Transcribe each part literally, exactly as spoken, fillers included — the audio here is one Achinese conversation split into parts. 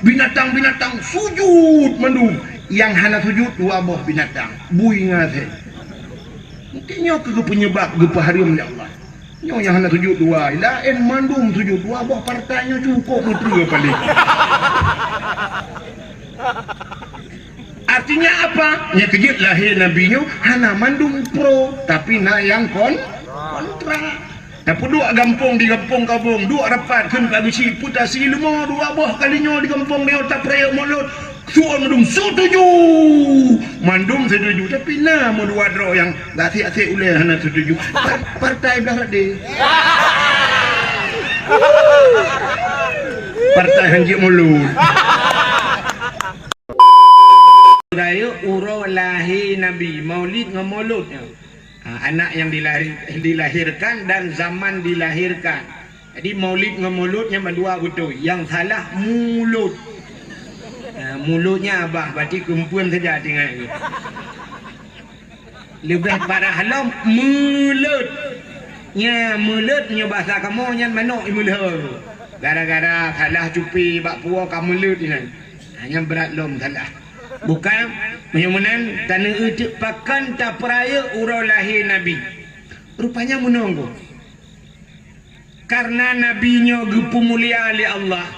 Binatang-binatang sujud mandum. Nyang hana sujud dua boh binatang, bui ngon asèe. Mungkin nyoe keuh peunyeubab geupeuhareuem lé Allah. Nyoe nyang hana sujud dua, laén mandum sujud. Dua boh partai nyoe cukôp beutôi paléng. Artinya apa? Nyang keujeuet lahé Nabi nyoe hana mandum pro, tapi na nyang kon-, kontra. Tapeuduek gampông di gampông kabông, duek rapat kheun Pak Geuchik, peue tasé leumo dua boh kali nyoe di gampông nyoe tapeurayeuk Maulud. Suon mandum setuju. Mandum setuju, tapi na meudua droe nyang gasien-gasien ulèe hana setuju. Par-, partai blah radé. Partai hanjeuet Maulud. Rayeuk uroe lahé Nabi, Maulid ngon Maulud nyoe. Ha, anak nyang dilahir-, dilahirkan dan zaman dilahirkan. Jadi, Maulid ngon Maulud nyan mandua beutôi. Nyang salah Mulud. Ha, Mulud nyan abah, berarti keumpeuen saja tinggai. Leubeh parah lom, Meulot. Nya, Meulot nyoe basa kamoe nyan manok imeulhö. Gara-gara salah cupi bak puwoe ka meulot inan. Ha, nyan brat lom salah. Bukan, meunyoe meunan, taneuk teuk pakon tapeurayeuk uroe lahé Nabi. Rupanya meunoe gob. Karena Nabi nyoe geupeumulia lé Allah,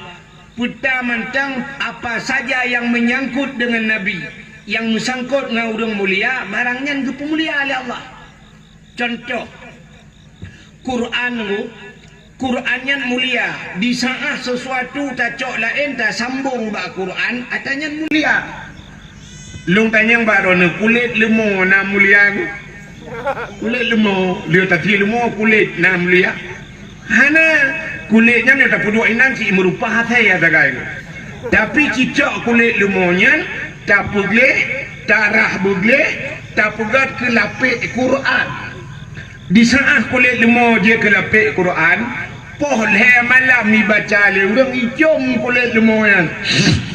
peue ta mantong apa saja nyang meunyangkot deungon Nabi, nyang meusangkot ngon ureuëng mulia, barang nyan geupeumulia lé Allah. Contoh, Quran nyoe, Quran nyan mulia. Di saát sesuatu tacok laén tasambong bak Quran, ata nyan mulia. Lôn tanyong bak droeneuh, kulét leumo na mulia? Kulét leumo, lheueh tasie leumo kulét na mulia? Hana. Kulét nyan nyang tapeuduek inan cit meurupah asai sagai. Tapi cicok kulét leumo nyan tapeugleh, tarah beugleh, tapeugét keu lapék Quran. Di saát kulét leumo jeuet keu lapék Quran, poh lhée malam ibaca lé ureuëng, icom kulét leumo nyan.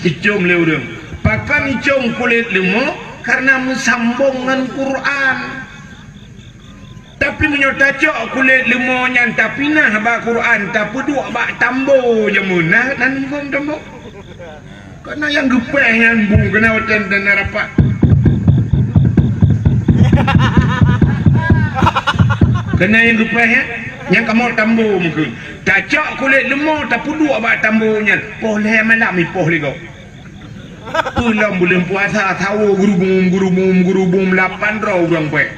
Icom lé ureuëng. Pakon icom kulét leumo? Karena meusambong ngon Quran. Tapi meunyoe tacok kulét leumo nyan tapinah bak Quran, tapeuduek bak tambo jameun, na, na lingkong tambo? Keunan nyang geupéh nyan bu, keunan watée na rapat. Keunan nyang geupéh nyan, nyang kamoe tambo meukeue. Tacok kulét leumo tapeuduek bak tambo nyan, poh lhée malam ipoh lé gob. Peue lom buleuen puasa, sawoe geurubum, geurubum, geurubum, lapan droe ureuëng pék.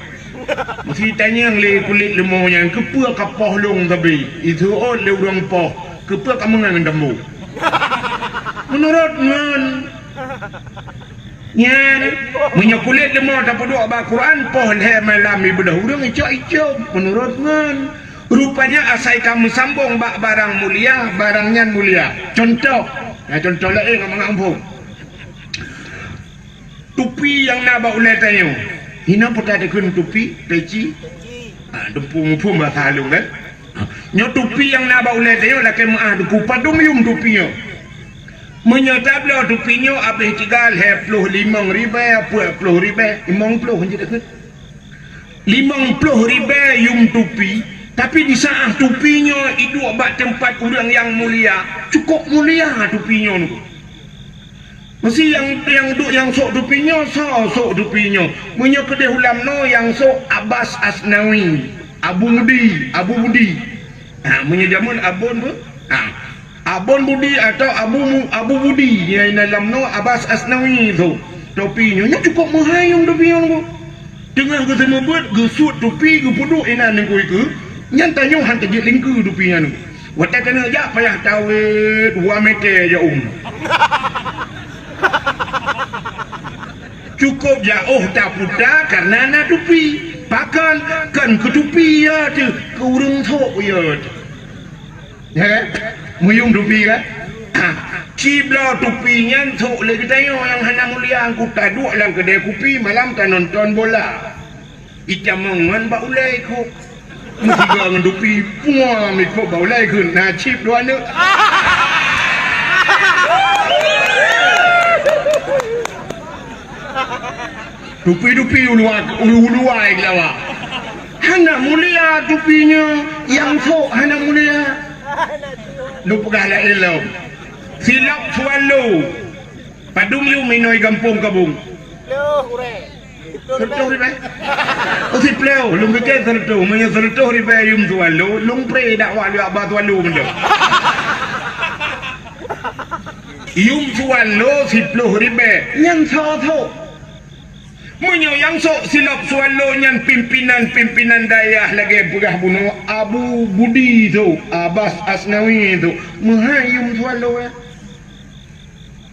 Meusi tanyong lé kulét leumo nyan, keupeue ka poh lôn sabe? Iseuôt lé ureuëng poh, keupeue ka meungon tambo? Meunurot ngon nyan, meunyoe kulét leumo tapeuduek bak Quran, poh lhée malam ibeudôh ureuëng icok-icok, meunurot ngon. Rupanya asai ka meusambong bak barang mulia, barang nyan mulia. Contoh, na contoh laén ngon mangat muphom. Tupi nyang na bak ulée tanyoe. Hinoe peue takheun tupi, peci. Ha, teupeu muphom basa lôn kan? Ha, nyoe tupi nyang na bak ulée tanyoe lakée meuáh Teungku, padum yum tupi nyoe. Meunyoe tabloe tupi nyoe abéh tiga lhée ploh limong ribée, peuet ploh ribée, limong ploh jeuet takheun. Limong ploh ribée yum tupi, tapi di saát tupi nyoe iduek bak teumpat ureuëng nyang mulia, cukôp mulia tupi nyoe nunggu. Meusi nyang, nyang duek nyang sôk tupi nyoe, soe sôk tupi nyoe? Meunyoe keudeh ulam noe nyang sôk Abbas Asnawi, Abu Mudi, Abu Budi. Ha, meunyoe jameun Abon bu? Ha. Abon Budi atau Abu Mu-, Abu Budi nyang inan lam noe Abbas Asnawi tu. Topi nyoe, nyoe cukôp meuhai yum topi nyoe nunggu. Teungoh geuseumeubeuet, geusuet topi, geupeuduek inan nunggu ikeue, nyan tanyoe han teujeuet lingkeue topi nyan nunggu. Watée taneuk jak payah tawét dua meter jaoh. Cukôp jaoh taputa kareuna na topi. Pakon? Kon keu topi ya teuh, keu ureuëng sôk ya teuh. Ya kan? Meuyum tupi kan? Ha, cibloe tupi nyan sôk lé geutanyoe nyang hana mulia, ku taduek lam keudè kupi malam tanonton bola. Itamong ngon bak ulée ikôt. Meusigoe ngon tupi, pungua mikôt bak ulée ikôt, na cib dua aneuk. Tupi-tupi uluwa, ulu-, uluwa keulawa. Hana mulia tupi nyoe, nyang sôk hana mulia. Lôn peugah laén lom. Silop swallow. Padum yum inoe gampông Kabong? Sireutôh ribèe. Oh, siplôh. Lôn pike sireutôh. Meunyoe sireutôh ribèe yum swallow, lôn pré dakwah lé Abah Swallow mantong. Yum swallow siplôh ribèe. Nyan soe thôk? Meunyoe nyang sôk silop swallow nyan pimpinan-pimpinan dayah lagèe peugah bunoe Abu Budi tu, Abbas Asnawi tu, meuhai yum swallow, ya.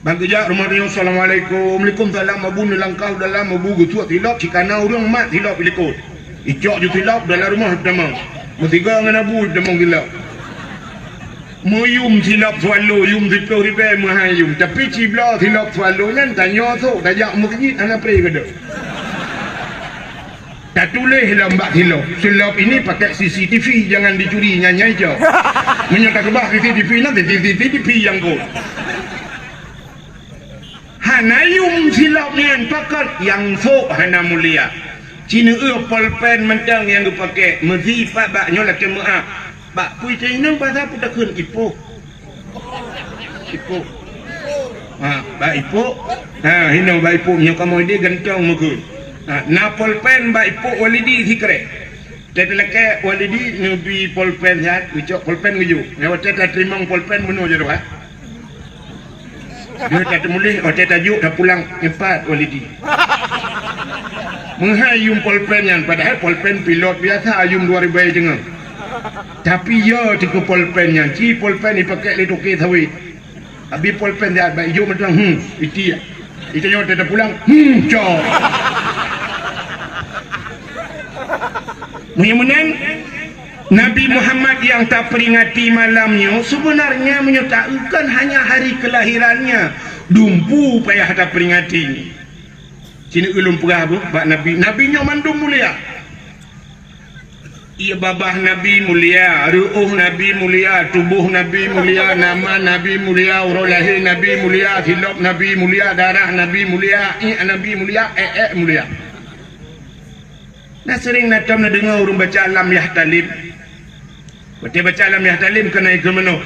Ban geujak rumoh tanyoe, "Assalamualaikum." "Waalaikumsalam." Abu neulangkah u dalam, Abu geusuet silop, cikana ureueng mat silop i likot. Icok ju silop dalam rumoh tamong. Meusigoe ngon Abu tamong silop. Meuyum silop swallow, yum siplôh ribèe meuhai yum. Tapi cibloe silop swallow nyan tanyoe sôk tajak meuseujid hana pré keudeh. Tatuléh lam bak silop, "Silop ini pakai C C T V, jangan dicuri," nyan nyang icok. Meunyoe takeubah C C T V nyan, C C T V nyang kot. Hana yum silop nyan, pakon nyang sôk hana mulia. Cineue polpen mantong nyang geupakè, meusipat bak nyoe lakèe meu'ah. Bak peue teuinong basa peue takheun ipôh. Ipôh. Ha, bak ipôh. Ha, hinoe bak ipôh nyoe kamoe di gantong meukeue. Ha, na polpen bak ipôh Walidi sikrek. Teuteulakèe Walidi neubi polpen siat, geucok polpen geuyue. Nyoe watèe tateurimong polpen bunoe jaroe, ha. Deuh tateumuléh, watèe tajôk tapulang, nyeumpat Walidi. Meuhai yum polpen nyan, padahai polpen pilot biasa yum dua ribèe teungoh. Tapi yo teuh keu polpen nyan, ci polpen ipakè lé toke sawét. Abi polpen siat bak ijôk mantong, hmm, itiek. Itanyoe watèe tapulang, hmm, cok. Meunyoe meunan, Nabi Muhammad nyang taperingati malam nyoe, sebenarnya meunyoe taeu kon hanya hari kelahirannya, dumpeue payah taperingati. Sineuk ulôn peugah beuh bak Nabi. Nabi nyoe mandum mulia. Ié babah Nabi mulia, reuôh Nabi mulia, tuboh Nabi mulia, nama Nabi mulia, uroe lahé Nabi mulia, silop Nabi mulia, darah Nabi mulia, iék Nabi mulia, ék-ék mulia. Na seuring na tom neudeungoe ureueng baca Lam Yahtalim. Watèe baca Lam Yahtalim keunan ikheun meunoe,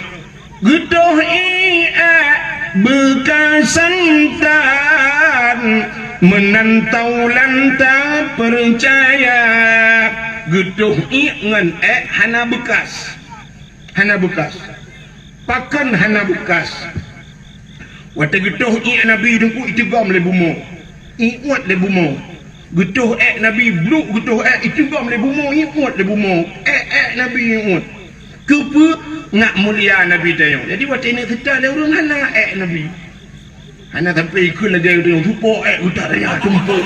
"Geutoh iék beukasan tan, meunan taulan tapeucaya." Geutoh iék ngon ék hana beukas. Hana beukas. Pakon hana beukas? Watèe geutoh iék Nabi Teungku iteugom lé bumoe, iuet lé bumoe. Geutoh ék Nabi, bluek geutoh ék iteugom lé bumoe, iuet lé bumoe. Ék-ék Nabi iuet. Keupeue? Ngat mulia Nabi tanyoe. Jadi watèe neuk seutôt lé ureueng hana ék Nabi. Hana sampai ikheun lagèe ureueng tupo ék utak raya tumpok.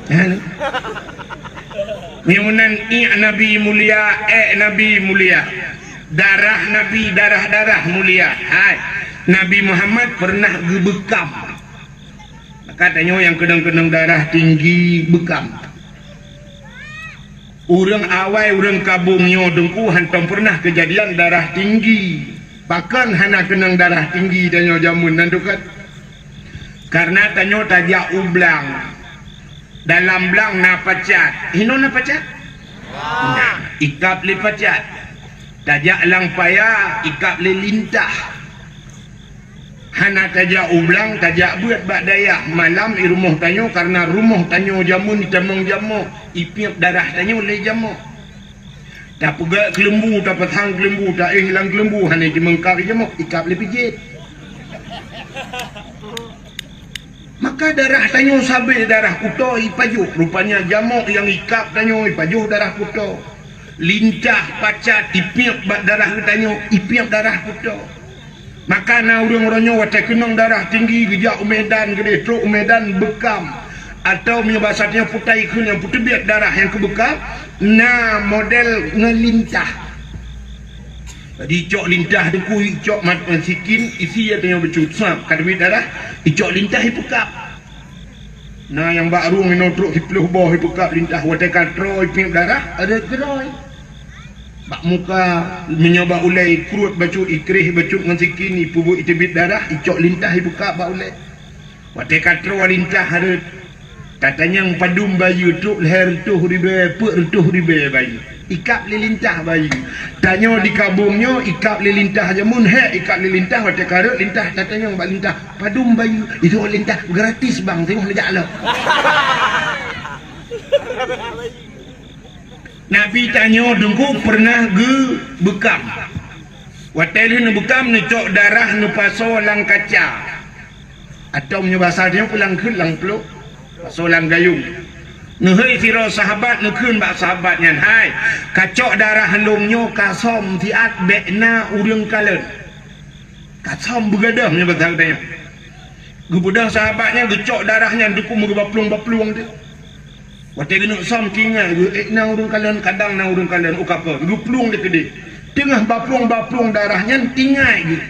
Kan? Meunyoe meunan iék Nabi mulia, ék Nabi mulia, darah Nabi, darah-darah mulia. Hai, Nabi Muhammad pernah geubeukam. Maka tanyoe nyang keunong-keunong darah tinggi beukam. Ureueng awai, ureueng Kabong nyoe Teungku hántom pernah keujadian darah tinggi. Pakon hana keunong darah tinggi tanyoe jameun nyan teuh kan? Kareuna tanyoe tajak u blang. Dalam blang na pacat. Hinoe na pacat? Na, ikab lé pacat. Tajak lam paya, ikab lé lintah. Hana tajak u blang, tajak beuet bak dayah. Malam i rumoh tanyoe, kareuna rumoh tanyoe jameun itamong jamoe, ipiep darah tanyoe lé jamoe. Tapeugèt keuleumbu, tapasang keuleumbu, taéh lam keuleumbu, hana jimeungkab jamoe, ikab lé pijet. Maka darah tanyoe sabé darah kuto ipajoh. Rupanya jamoe nyang ikab tanyoe ipajoh darah kuto. Lintah pacat ipiep bak darah geutanyoe, ipiep darah kuto. Maka na ureueng-ureueng nyoe watèe keunong darah tinggi geujak u Medan, geudeh trok u Medan beukam. Atawa meunyoe basa tanyoe putai kheun nyang peuteubiet darah nyang keubeukam, na model ngon lintah. Jadi icok lintah Teungku, icok mat ngon sikin, isi ya tanyoe bacut. Sab ka teubiet darah, icok lintah ipeukab. Na nyang bak rueng inoe trok siplôh boh ipeukab lintah, watèe ka troe ipiep darah, ada keudroe. Bak muka, meunyoe bak ulèe ikruet bacut, ikréh bacut ngon sikin, ipeubuet iteubiet darah, icok lintah ipeukab bak ulèe. Watèe ka troe lintah rhët, tatanyong padum bayeue, trok lhèe reutôh ribèe, peuet reutôh ribèe bayeue. Ikab lé lintah bayeue. Tanyoe di kabong nyoe ikab lé lintah jameun, hék ikab lé lintah, watée ka rhot lintah tatanyong bak lintah, "Padum bayeue?" "Itu lintah gratis, Bang, teuh neujak lom." Nabi tanyoe Teungku pernah geubeukam. Watée lheueh neubeukam, neucok darah neupasoe lam kaca. Atau meunyoe basa tanyoe peulang kheun lam pluek, pasoe lam gayong. Neuhôi sidroe sahabat neukheun bak sahabat nyan, "Hai, kacok darah lôn nyoe kasöm siat bék na ureuëng kalon." Kasöm beugadôh meunyoe basa tanyoe. Geubeudôh sahabat nyan geucok darah nyan dukung meugeubaplueng-baplueng teuh. Watée geuneuk söm tingai geuh, ék na ureuëng kalon, kadang na ureuëng kalon, u kapeue geuplueng di keudeh. Teungoh baplueng-baplueng darah nyan tingai geuh.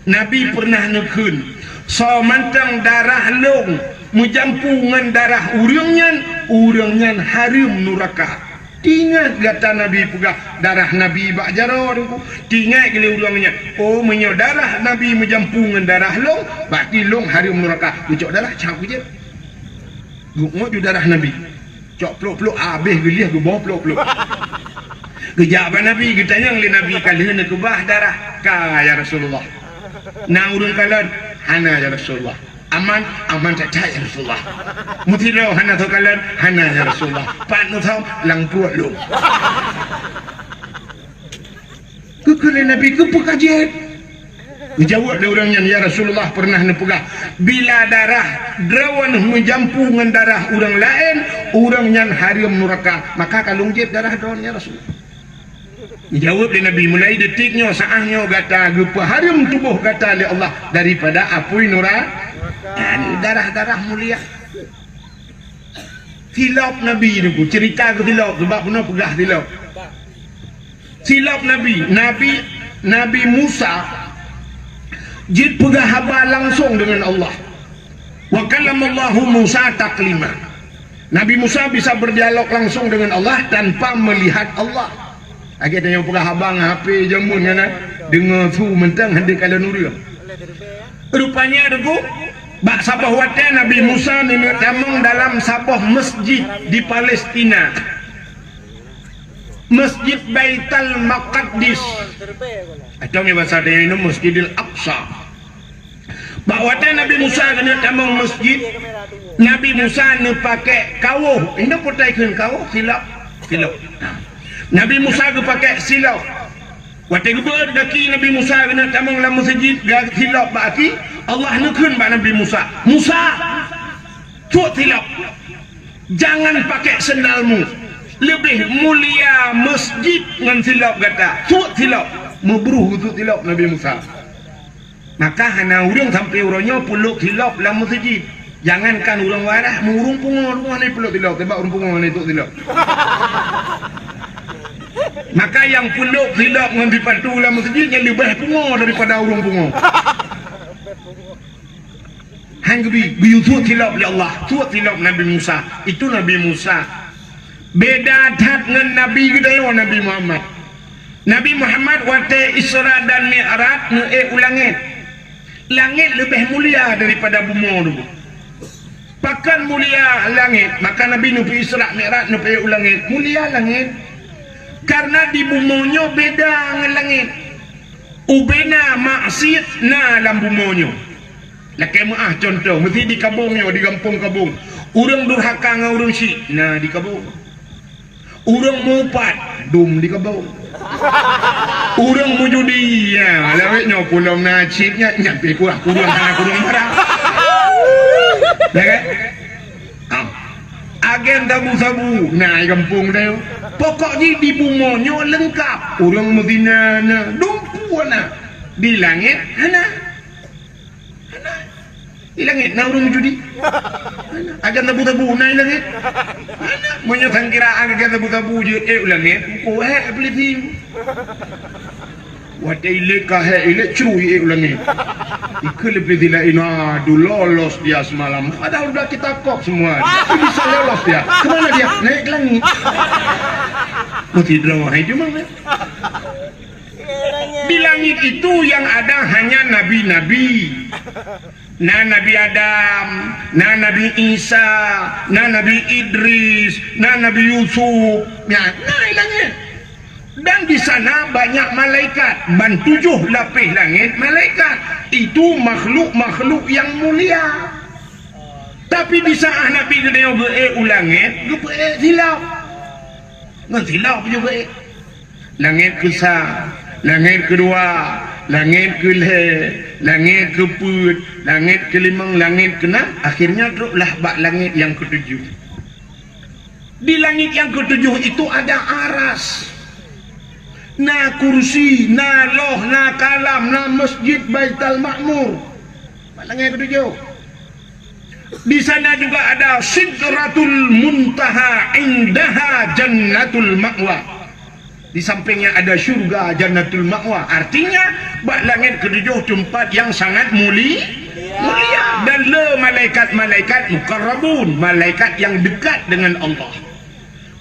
Nabi pernah neukheun, "Soe mantong darah lôn meujampu ngon darah ureuëng nyan, ureuëng nyan hareuem nuraka." Tingat gata Nabi peugah darah Nabi bak jaroe Teungku. Tingat geuh lé ureuëng nyan, "Oh, meunyoe darah Nabi meujampu ngon darah lôn, berarti lôn hareuem nuraka." Geucok darah, cak geuh jeuet. Geuôt ju darah Nabi. Cok pluek-pluek, abéh geulieh geuboh pluek-pluek. Geujak bak Nabi, geutanyong lé Nabi, "Ka lheueh neukeubah darah?" "Ka, ya Rasulullah." "Na ureuëng kalon?" "Hana, ya Rasulullah." "Aman?" "Aman that-that, ya Rasulullah." "Meusidroe hana soe kalon?" "Hana, ya Rasulullah." "Pat neusöm?" "Lam pruet lôn." Geukheun lé Nabi, "Keupeue ka jeuet?" Geujaweueb lé ureuëng nyan, "Ya Rasulullah, pernah neupeugah, bila darah droeneuh meujampu ngon darah ureuëng laén, ureuëng nyan hareuem nuraka, maka ka lôn jieb darah droeneuh, ya Rasulullah." Geujaweueb lé Nabi, "Mulai detik nyoe, saát nyoe gata geupeuhareuem tuboh gata lé Allah daripada apui nura-, darah-darah mulia." Silop Nabi Teungku, cerita keu silop, sebab bunoe peugah silop. Silop Nabi, Nabi, Nabi Musa jeuet peugah haba langsong deungon Allah. "Wa kallamallahu Musa taklima." Nabi Musa bisa berdialog langsung dengan Allah tanpa melihat Allah. Lagée tanyoe peugah haba ngon H P jameun nyan, deungoe su mantong hana kalon ureuëng. Rupanya Teungku, bak saboh watée Nabi Musa neuneuk tamong dalam saboh masjid di Palestina. Masjid Baitul Maqdis. Atau meunyoe basa tanyoe nyoe Masjidil Aqsa. Bak watée Nabi Musa keuneuk tamong masjid, Nabi Musa neupaké kawoh. Inong kutai kheun kawoh, silop. Silop. Nabi Musa geupaké silop. Watée geubeuet gaki Nabi Musa keuneuk tamong lam masjid, ga-, silop bak gaki, Allah neukheun bak Nabi Musa, "Musa, suet silop. Jangan pakai sendalmu. Leubeh mulia masjid ngon silop gata. Suet silop." Meubruh geusuet silop Nabi Musa. Maka hana ureuëng sampoe uroe nyoe peulop silop lam meuseujid. Jangankan ureuëng waréh, meu ureuëng pungo, ureuëng pungo hana peulop silop, sabab ureuëng pungo hana suet silop. Maka nyang peulop silop ngon sipatu lam meuseujid nyan leubeh pungo daripada ureuëng pungo. Han geubi, geuyue suet silop lé Allah, suet silop Nabi Musa. Itu Nabi Musa. Beda that ngon Nabi geutanyoe Nabi Muhammad. Nabi Muhammad watée Isra dan Mi'raj neuék u langét. Langét leubeh mulia daripada bumoe nyoe. Pakon mulia langét? Maka Nabi neupeu Isra Mi'raj neupeu u langét. Mulia langét. Karena di bumoe nyoe beda ngon langét. Ubena maksiet na lam bumoe nyoe. Lakée meuáh cuntoh, meusi di Kabong nyoe, di gampông Kabong. Ureuëng durhaka ngon ureuëng syik na di Kabong. Ureuëng meuupat dum di Kabong. Ureuëng meujudi, ya, lawét nyoe pulom na cit nyan, nyan pih kurang, kurang hana kurang barang. Ya kan? Ah. Agen sabu-sabu na di gampông teuh. Pokok jih di bumoe nyoe leungkap. Ureuëng meuzina na, dumpeue na. Di langét hana. Hana. Di langét na ureuëng meujudi. Hana. Agen sabu-sabu na di langét. Hana. Meunyoe sangkira agen sabu-sabu jeuet ék u langét, oh, hék polisi. Watée ilée ka hék, ilée cru ié u langét. Ikheun lé polisi laén, "Aduh, lolos dia semalam." Padahal udah kita kop semua. Tapi bisa lolos dia. Kemana dia? Naik ke langit. Meusidroe hai cuma. Di langit itu yang ada hanya nabi-nabi. Na Nabi Adam, na Nabi Isa, na Nabi Idris, na Nabi Yusuf. Ya, na di langét. Dan di sana banyak malaikat, ban tujoh lapéh langét malaikat. Itu makhluk-makhluk yang mulia. Tapi di saat Nabi geutanyoe geuék u langét, geupeuék silop. Ngon silop juga ék. Langét keusa, langét keudua, langét keulhée, langét keupeuet, langét keulimong, langét keunam, akhirnya troklah bak langét nyang keutujoh. Di langét nyang keutujoh itu ada aras, na kursi, na loh, na kalam, na masjid Baitul Ma'mur. Bak langét keutujoh. Di sana juga ada Sidratul Muntaha, indaha Jannatul Ma'wa. Di sampingnya ada syurga Jannatul Ma'wa. Artinya, bak langét keutujoh teumpat yang sangat muli-, mulia. Dan le malaikat-malaikat muqarrabun, malaikat yang dekat dengan Allah.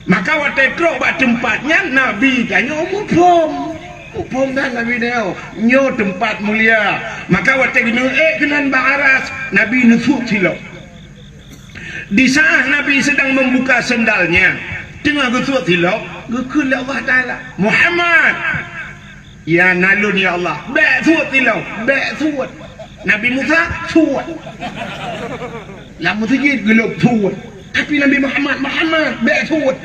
Maka watée trok bak teumpat nyan, Nabi tanyoe muphom. Muphom that Nabi tanyoe, nyoe teumpat mulia. Maka watée geuneuk ék keunan bak aras, Nabi neusuet silop. Di saat Nabi sedang membuka sendalnya, teungoh geusuet silop, geukheun lé Allah Taala, "Muhammad!" "Ya, na lôn, ya Allah." "Bék suet silop." Bék suet. Nabi Musa suet. Lam meuseujid geulop suet. Tapi Nabi Muhammad, "Muhammad, bék suet.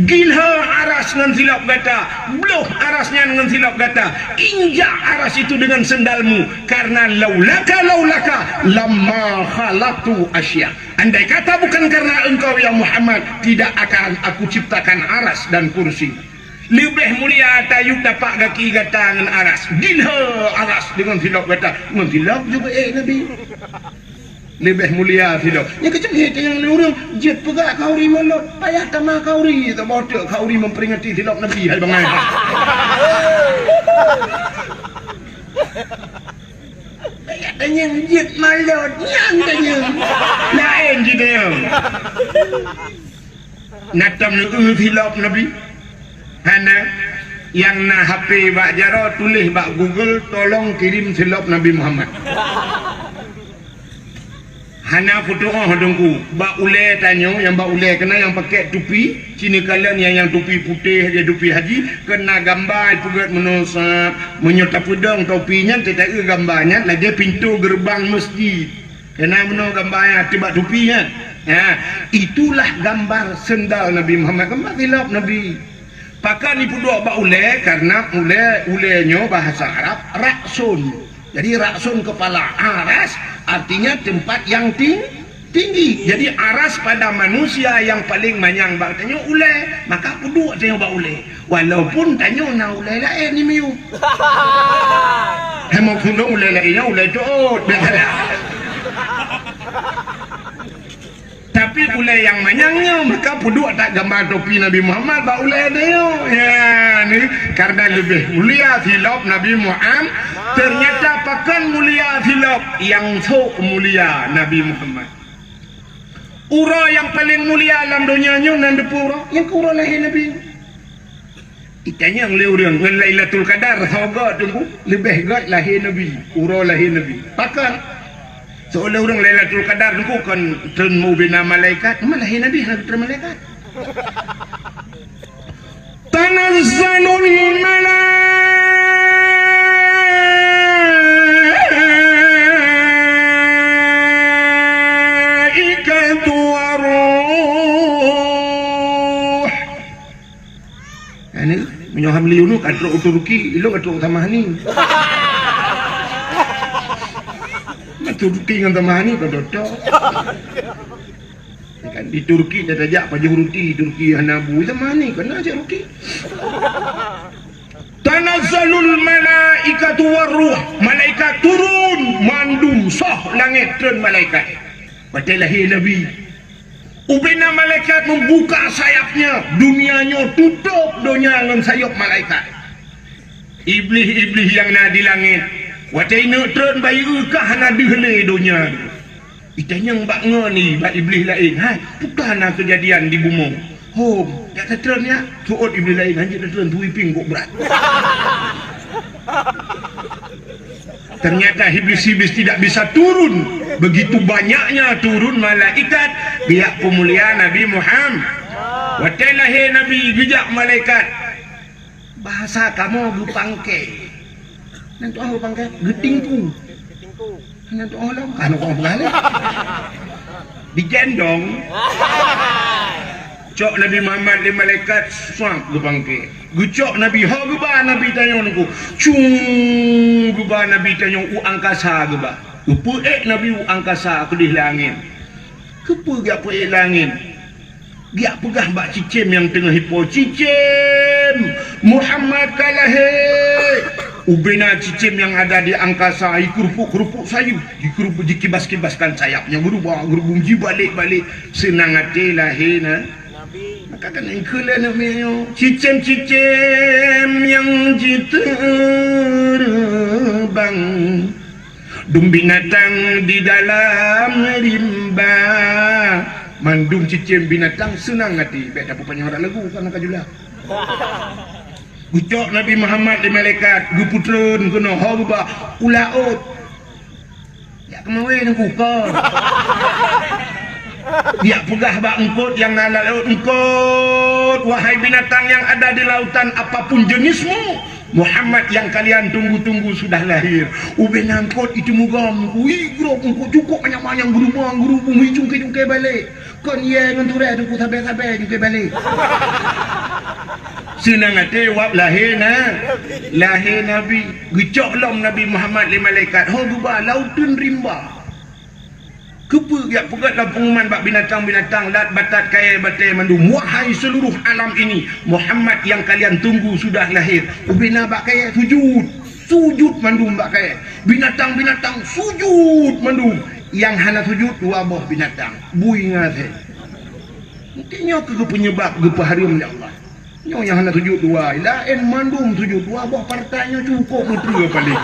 Gilhée aras ngon silop gata. Bloh aras nyan ngon silop gata. Injak aras itu dengan sendalmu. Karena laulaka, laulaka, lamma khalaqtu asya. Andai kata bukan karena engkau, ya Muhammad, tidak akan aku ciptakan aras dan kursi." Leubeh mulia tayue tapak gaki gata ngon aras. Gilhée aras deungon silop gata. Ngon silop juga ék Nabi. Leubeh mulia silop. Nyang keucuma ék nyang lé ureuëng jeuet peugah khauri mulod. Payah tamah khauri, saboh teuk khauri memperingati silop Nabi hai bangai. Payah tanyong jeuet mulod, nyan tanyong. Laén jidayong. Na tom neueu silop Nabi? Hana. Nyang na H P bak jaroe, tuléh bak Google, "Tolong kirim silop Nabi Muhammad." Hana putôh Teungku. Bak ulée tanyoe, nyang bak ulée keunan nyang pakai tupi, cine kalon nyang, nyang tupi putéh, tupi haji, keunan gamba ipeugét meunoe sab. Meunyoe tapeudong topi nyan, teuta eu gamba nyan lagée pintoe geureubang meuseujid. Keunan meunoe gamba nyan ateueh bak tupi nyan. Ha, itulah gambar sendal Nabi Muhammad, gambar silop Nabi. Pakon ipeuduek bak ulée? Karena ulée, ulée nyoe bahasa Arab raksun. Jadi raksun kepala, aras artinya tempat yang ting-, tinggi. Jadi aras pada manusia yang paling manyang bak tanyoe ulée, maka peuduek tanyoe bak ulée. Walaupun tanyoe na ulée laén di miyueb. Hai meukeunong ulée laén nyan ulée jeuet, biasalah. Tapi ulée nyang manyang nyoe, maka peuduek that gamba topi Nabi Muhammad bak ulée nyoe. Ya, ni, karena leubeh mulia silop Nabi Muhammad. Ternyata pakon mulia silop, nyang sôk mulia Nabi Muhammad. Uroe nyang paleng mulia lam donya nyoe nan dipeue uroe? Nyang keu uroe lahé Nabi. Itanyong lé ureuëng ngon Lailatul Qadar, soe göt Teungku? Leubeh göt lahé Nabi, uroe lahé Nabi. Pakon? Soe lé ureuëng Lailatul Qadar Teungku kon treun ubena malaikat, ma lahé Nabi hana treun malaikat. Tanazzalul malaikatu waruh. Ini, meunyoe Hamli unu ka trok u Turki, ilok ka trok u Tamahani. Turki ngon Tamahani ka doto. Kan di Turki dah tajak pajoh ruti, Turki hana bu, Tamahani kena cak ruti. Tanazzalul malaikatu waruh, malaikat turun mandum soh langét treun malaikat. Watée lahé Nabi, ubena malaikat membuka sayapnya, dunia nyoe tutôp donya ngon sayop malaikat. Iblih-iblih nyang na di langét, watée ineuk treun bayeue ka hana deuh lé donya. Itanyong bak ngon ni bak iblih laén, "Hai, peue ka na keujadian di bumoe?" "Hom, jak tatreun nyak." Seuôt iblih laén, "Hanjeuet tatreun, turi pieng kok brat." Ternyata iblis-iblis tidak bisa turun. Begitu banyaknya turun malaikat, pihak peumulia Nabi Muhammad. Watée lahé Nabi, geujak malaikat. Bahasa kamoe geupangke. Nan tu'oh geupangke, geutingku. Nan tu'oh lom, ka neupeugah lé. Digendong. Cok Nabi Muhammad lé malaikat, swab geupangke. Geucok Nabi, ho geuba Nabi tanyoe nungku. Cung geuba Nabi tanyoe u angkasa geuba. Geupeuék Nabi u angkasa keudeh lé angén. Keupeue geupeuék lé angén? Geujak peugah bak cicém nyang teungoh ipo, "Cicém, Muhammad ka lahé!" Ubena cicém nyang ada di angkasa, jikeurupuk-keurupuk sayeup, jikeurupuk, jikibas-kibaskan sayapnya, geurubah-geurubum, jibalek-balek, seunang até lahé na. Maka kan engkeu lé aneuk miet nyoe, cicém-cicém nyang jiteureumbang. Dum binatang di dalam rimba. Mandum cicém binatang seunang até. Bèk tapeupanjang rot lagu, kan ka jula. Geucok Nabi Muhammad lé malaikat, geupeutreun keunoe, ho geuba u laôt. Jak keumawe nungku kon. Jak peugah bak eungkôt nyang na lam laôt, "Eungkôt, wahai binatang yang ada di lautan, apapun jenismu, Muhammad yang kalian tunggu-tunggu sudah lahir." Ubena eungkôt itu mugom, ui, grob eungkôt cukôp manyang-manyang, geurubong-geurubong, ui, cungké-cungké balek. Kon yé ngon turée teungku sabé-sabé cungké balek. Seunang até wab lahé na, lahé Nabi. Geucok lom Nabi Muhammad lé malaikat, ho geuba lauteun rimba. Keupeue geujak peugét lom peunguman bak binatang-binatang, lat, batat, kayèe, batèe mandum, "Wahai seluruh alam ini, Muhammad yang kalian tunggu sudah lahir." Ubena bak kayèe sujud, sujud mandum bak kayèe. Binatang-binatang sujud mandum. Nyang hana sujud dua boh binatang, bui ngon asèe. Mungken nyoe keuh peunyeubab geupeuhareuem lé Allah. Nyoe nyang hana sujud dua, laén mandum sujud, dua boh partai nyoe cukôp meutreue paléng.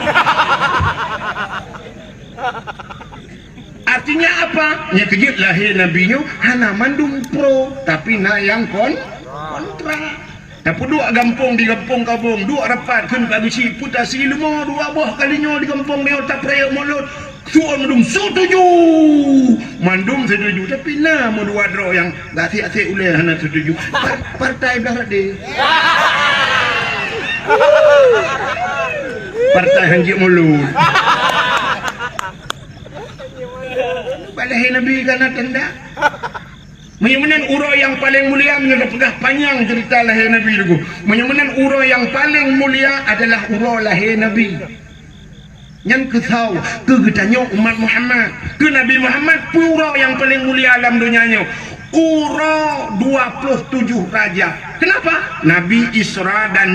Artinya apa? Nyang keujeuet lahé Nabi nyoe hana mandum pro, tapi na nyang kon-, kontra. Tapeuduek gampông di gampông Kabong, duek rapat kheun ka geuchik, peue tasi leumo dua boh kali nyoe di gampông nyoe tapeurayek mulod. Suon mandum setuju. Mandum setuju, tapi na meudua droe nyang gasik-asik ulèe hana setuju. Par-, partai blah radé. Partai hanjeuet mulod. Bak lahé Nabi ka na tanda. Meunyoe meunan uroe nyang paleng mulia, meunyoe tapeugah panyang ceurita lahé Nabi teungku. Meunyoe meunan uroe nyang paleng mulia adalah uroe lahé Nabi. Nyan keusoe keu geutanyoe umat Muhammad. Keu Nabi Muhammad, peue uroe nyang paleng mulia lam donya nyoe? Uroe dua ploh tujoh Rajab. Keunapa? Nabi Isra dan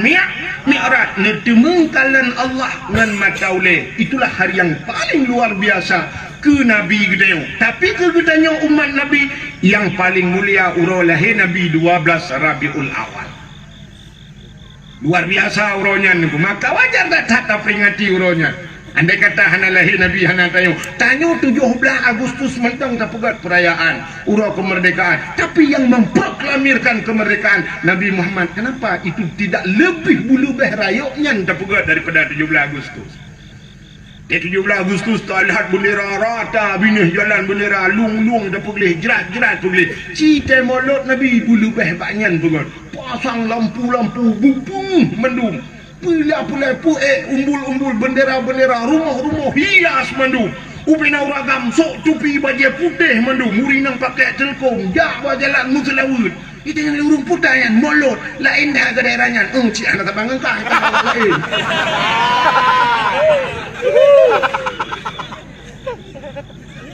Mi'raj, neuteumeung kalon Allah ngon mata ulèe. Itulah hari nyang paleng luar biasa keu Nabi geutanyoe. Tapi keu geutanyoe umat Nabi, nyang paleng mulia uroe lahé Nabi dua belas Rabiul Awal. Luar biasa uroe nyan, maka wajar that-that taperingati uroe nyan. Andai kata hana lahé Nabi, hana tanyoe, tanyoe tujoh blah Agustus mantong tapeugét peurayaan uroe keumeurdekaan. Tapi nyang memproklamirkan keumeurdekaan Nabi Muhammad, kenapa itu tidak lebih beuleubeh rayeuk nyan tapeugét daripada tujoh blah Agustus? Di tujoh blah Agustus, talihat bendera rata binéh jalan, bendera lueng-lueng tapeugleh, jrat-jrat peugleh. Ci tée mulod Nabi beuleubeh bak nyan peugét. Pasang lampu-lampu beupeungeuh mandum. Pula-pula peuék umbul-umbul, bendera-bendera, rumoh-rumoh hias mandum. Ubena ureueng agam sôk tupi bajée putéh mandum, ureueng inong pakék teulkôm, jak bak jalan meuseulaweuet. Itu nyang ureueng puta nyan, mulod, laén that keu daerah nyan. Eung, cit hana saban ngon kah, kah laén.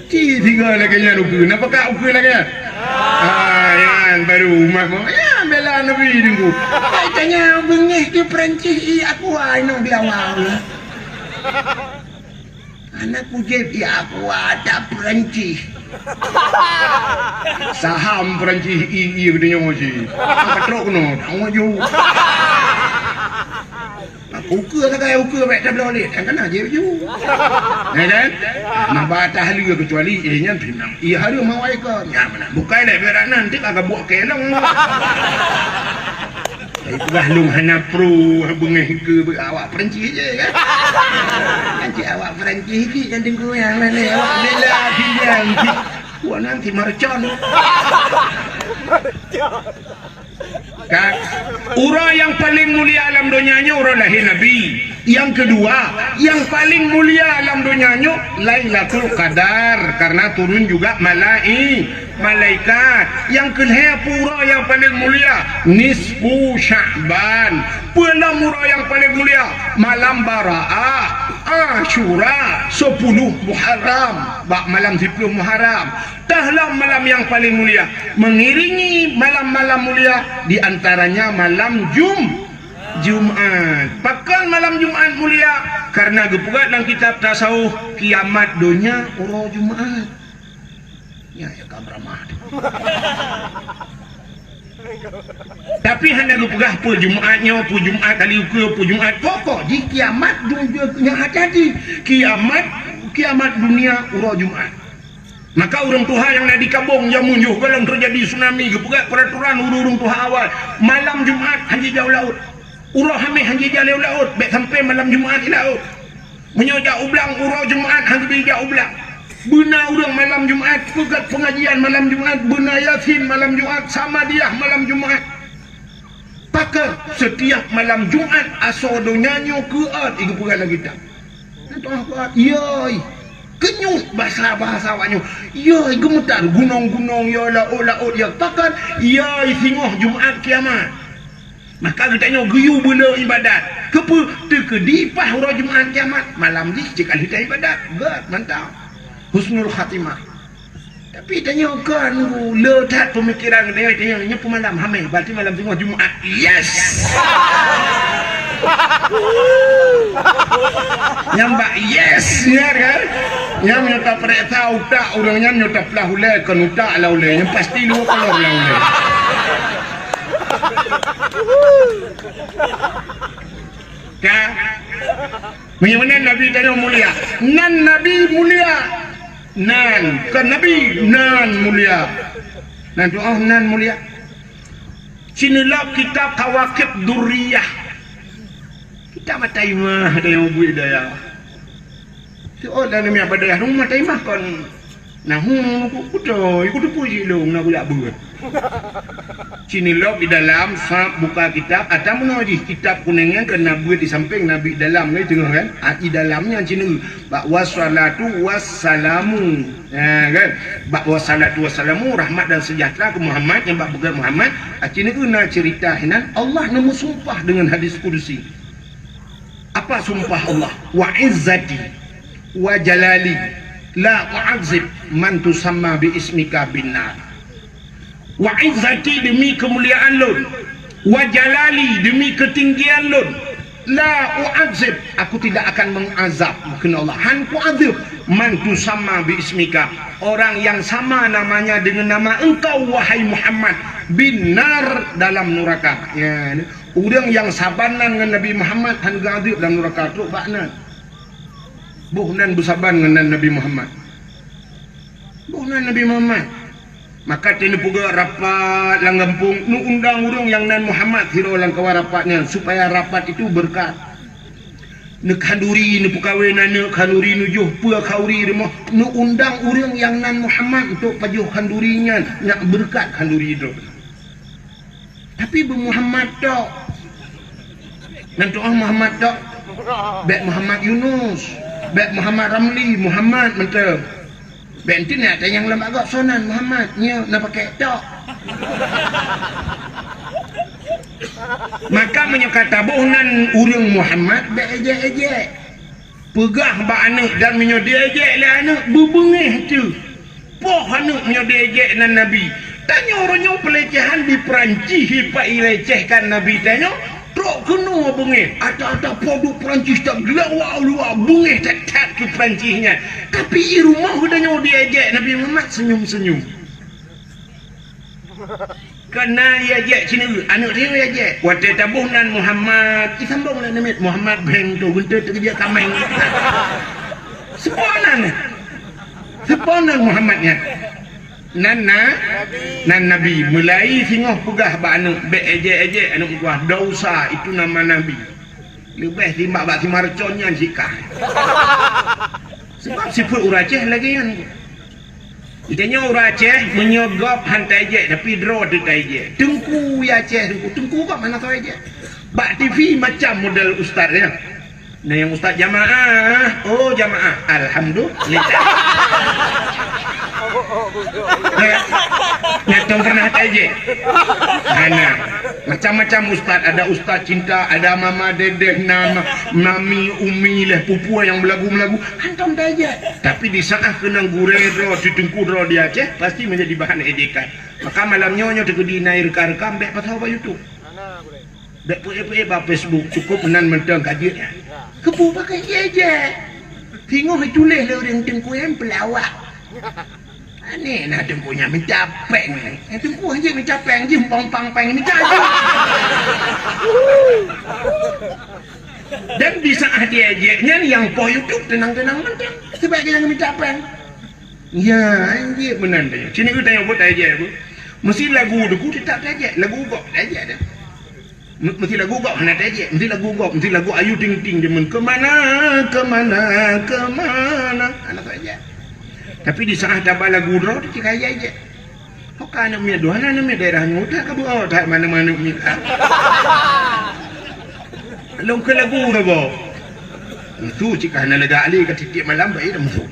Ci singoh lagée nyan ukeue, na peugah ukeue lagée nyan? Ah, nyan baru umat mo. Ya, bela Nabi teungku. Ai tanya beungéh di Perancis, i aku ai nong bilawa. Aneuk kujép, ya aku ada Perancis. Saham Perancis i, i geutanyoe cit. Angkat trok keunoe, tangoh ju. Ukeue sagai ukeue bèk tabloe lé, kan kana jép ju. Ya kan? Maba tahleu kecuali, eh, nyan pih memang. Iya hareuem mawai kon. Nyan meunan. Bukai lé berat nan, tik agak buah kelong. Tapi peugah lôn hana pro, beungéh keu awak Perancis je, kan? Kan cit awak Perancis cit, kan teungku nyang laén, awak bela bilang cit. Wah, nanti mercon. Kan? Uroe nyang paleng mulia lam donya nyoe uroe lahé Nabi. Nyang keudua, nyang paleng mulia lam donya nyoe Lailatul Qadar, karena turun juga malai-, malaikat. Nyang keulhèe peue uroe nyang paleng mulia? Nisfu Sya'ban. Peue lom uroe nyang paleng mulia? Malam Baraah, Asyura, sepuluh Muharram. Bak malam siploh Muharram. Teuh lom malam nyang paleng mulia, mengiringi malam-malam mulia, di antaranya malam Jum-, Jumat. Pakon malam Jumat mulia? Karena geupeugah lam kitab tasawuf, kiamat donya uroe Jumat. Ya, ya, ka beurama. Tapi hana geupeugah peue Jumat nyoe, peue Jumat kali ukeue, peue Jumat. Pokok jih kiamat dun-, nyoe hati-hati. Kiamat, kiamat dunia uroe Jumat. Maka ureuëng tuha nyang na di Kabueng jameun yoh gohlom teujadi tsunami, geupeugah peuraturan ureuëng-ureuëng tuha awai, malam Jumat hana jijak u laôt. Uroe Hameh hana jijak lé u laôt, bék sampoe malam Jumat i laôt. Meunyoe jak u blang uroe Jumat hana jijak u blang. Beuna ureuëng malam Jumat peugét peungajian malam Jumat, beuna Yasin malam Jumat, Samadiyah malam Jumat. Pakon setiap malam Jumat asoe donya nyoe keuat, i geupeugah lagée nyan. Yoi, keunyuet basa-basa awak nyoe. Yoi, geumeutar gunong-gunong, ya laôt-laôt, ya pakon. Yoi, singoh Jumat kiamat. Maka geutanyoe geuyue beuleu ibadat. Keupeue? Teukeudi paih uroe Jumat kiamat, malam jih cit ka lheueh ibadat. Gét mantap. Husnul khatimah. Tapi tanyoe kon le that peumikiran, tanyoe, tanyoe nyoe peumalam Hameh, berarti malam singoh Jumat. Yes! Nyang bak yes nyan kan? Nyang nyoe tapeuriksa utak ureuëng nyan, nyoe taplah ulée kon utak lah ulée. Nyang pasti dua kolor lah ulée. Ka? Meunyoe meunan Nabi tanyoe mulia. Nan Nabi mulia. Nan, kon Nabi, nan mulia. Nan tu'oh nan mulia. Ci neulok kitab Kawakib Durriyah. Kitab Mataimah tanyoe bui daya. Tu'oh dan mi apa daya, rumah Mataimah kon. Nah, hu, ku, kuto, ku teupeu jih lôn, na kujak beuet. Ci neulok di dalam, sab buka kitab, ata meunoe jih kitab kunéng nyan keu na beuet di sampéng, na beuet di dalam, ngai teungoh kan? Ah, di dalam nyan ci neulok, bak wassalatu wassalamu. Ha, kan? Bak wassalatu wassalamu, rahmat dan sejahtera keu Muhammad, nyang bak peugét Muhammad, ah, ci neulok na cerita hinan, Allah neumeusumpah dengan hadis kudusi. Apa sumpah Allah? "Wa izzati wa jalali la u'adzib man tusamma bi ismika bin nar." "Wa izzati," demi keumuliaan lôn, "wa jalali," demi keutinggian lôn, "la u'adzib," aku tidak akan mengazab, kheun Allah, han kuazab, "man tusamma bi ismika," orang yang sama namanya dengan nama engkau, wahai Muhammad, "bin nar," dalam neraka. Ya, ureuëng nyang saban nan ngon Nabi Muhammad han geuadeueb lam nuraka, trok bak nan. Boh nan beusaban ngon nan Nabi Muhammad. Boh nan Nabi Muhammad. Maka teuneupeugot rapat lam gampông, neuundang ureuëng nyang nan Muhammad sidroe lam kawan rapat nyan, supaya rapat itu beureukat. Neukhanduri, neupeukawen aneuëk khanduri, neujoh peue khanduri rumoh, neuundang ureuëng nyang nan Muhammad untuk pajoh khanduri nyan, nak beureukat khanduri droe. Tapi beu Muhammad tok. Nan tu'oh Muhammad tok. Bék Muhammad Yunus, bék Muhammad Ramli, Muhammad mantong. Bék enti na tanyong lam agak sonan Muhammad, nyoe na pakai tok. Maka meunyoe ka taboh nan ureuëng Muhammad, bék ejek-ejek. Peugah bak aneuëk, dan meunyoe diejek lé aneuëk, beubeungéh teuh. Poh aneuëk meunyoe diejek nan Nabi. Tanyoe uroe nyoe peulecehan di Peurancih, ipak ilecehkan Nabi tanyoe, trok keunoe beungéh. Ata-ata po duek Peurancih that geulawa-lawa, beungéh that-that keu Peurancih nyan. Tapi i rumoh geutanyoe diejek Nabi Muhammad, senyum-senyum. Kana ya jek sini, aneuëk dia ya jek. Watée taboh nan Muhammad, isambong nan namiet Muhammad beng tu, guntur teukeujak kaméng. Seupôt nan. Seupôt nan Muhammad nyan. Nan na, nan Nabi. Mulai singoh peugah bak aneuëk, bék ejek-ejek aneuëk meutuah, dosa itu nama Nabi. Leubeh timbak bak simarcon nyan sikah. Sebab sifeuet ureuëng Aceh lagée nyan. Geutanyoe ureuëng Aceh, meunyoe gob han tajek, tapi droe teuh tajek. Teungku ya Aceh, teungku, teungku gob hana tajek. Bak T V macam model ustaz nyan. Na nyang ustaz jamaah, oh jamaah, alhamdulillah. Nyan, nyan tom pernah tajek. Hana. Macam-macam ustaz, ada ustaz cinta, ada mama dedeh, nama, mami, umi leh, pupua nyang belagu-belagu. Hantom tajek. Tapi di saat keunong gurée droe, teungku droe di Aceh, pasti menjadi bahan ejekan. Maka malam nyoe, nyoe teukeudi na reuka-reuka, bék pasoe bak YouTube. Bék peuék-peuék bak Facebook, cukup meunan mantong ka jeuet nyan. Keupeue pakai ijek? Singoh tuléh lé ureuëng teungku nyan peulawak. Aneh na teungku nyan mita péng. Eh, teungku hanjeuet mita péng, jih pang-pang péng mita jih. Dan di saat dia ejek nyan, nyang poh YouTube tenang-tenang mantong. Sebab dia nyang mita péng. Ya, anjing meunan tanya. Sini kita nyebut aja apa? Mesti lagu deku tetap aja. Lagu gok aja dah. Mesti lagu gok hana aja. Mesti lagu gok, mesti lagu Ayu Ting Ting je men. Kemana, kemana, kemana? Anak aja. Tapi di saat tabah lagu droe tu cik aja aja. Maka anak miet dua, anak miet daerah nyoe dah ka buat tak mana-mana miet. Long ke lagu dah bo. Itu cik hana lega ali ka titik malam baik dah masuk.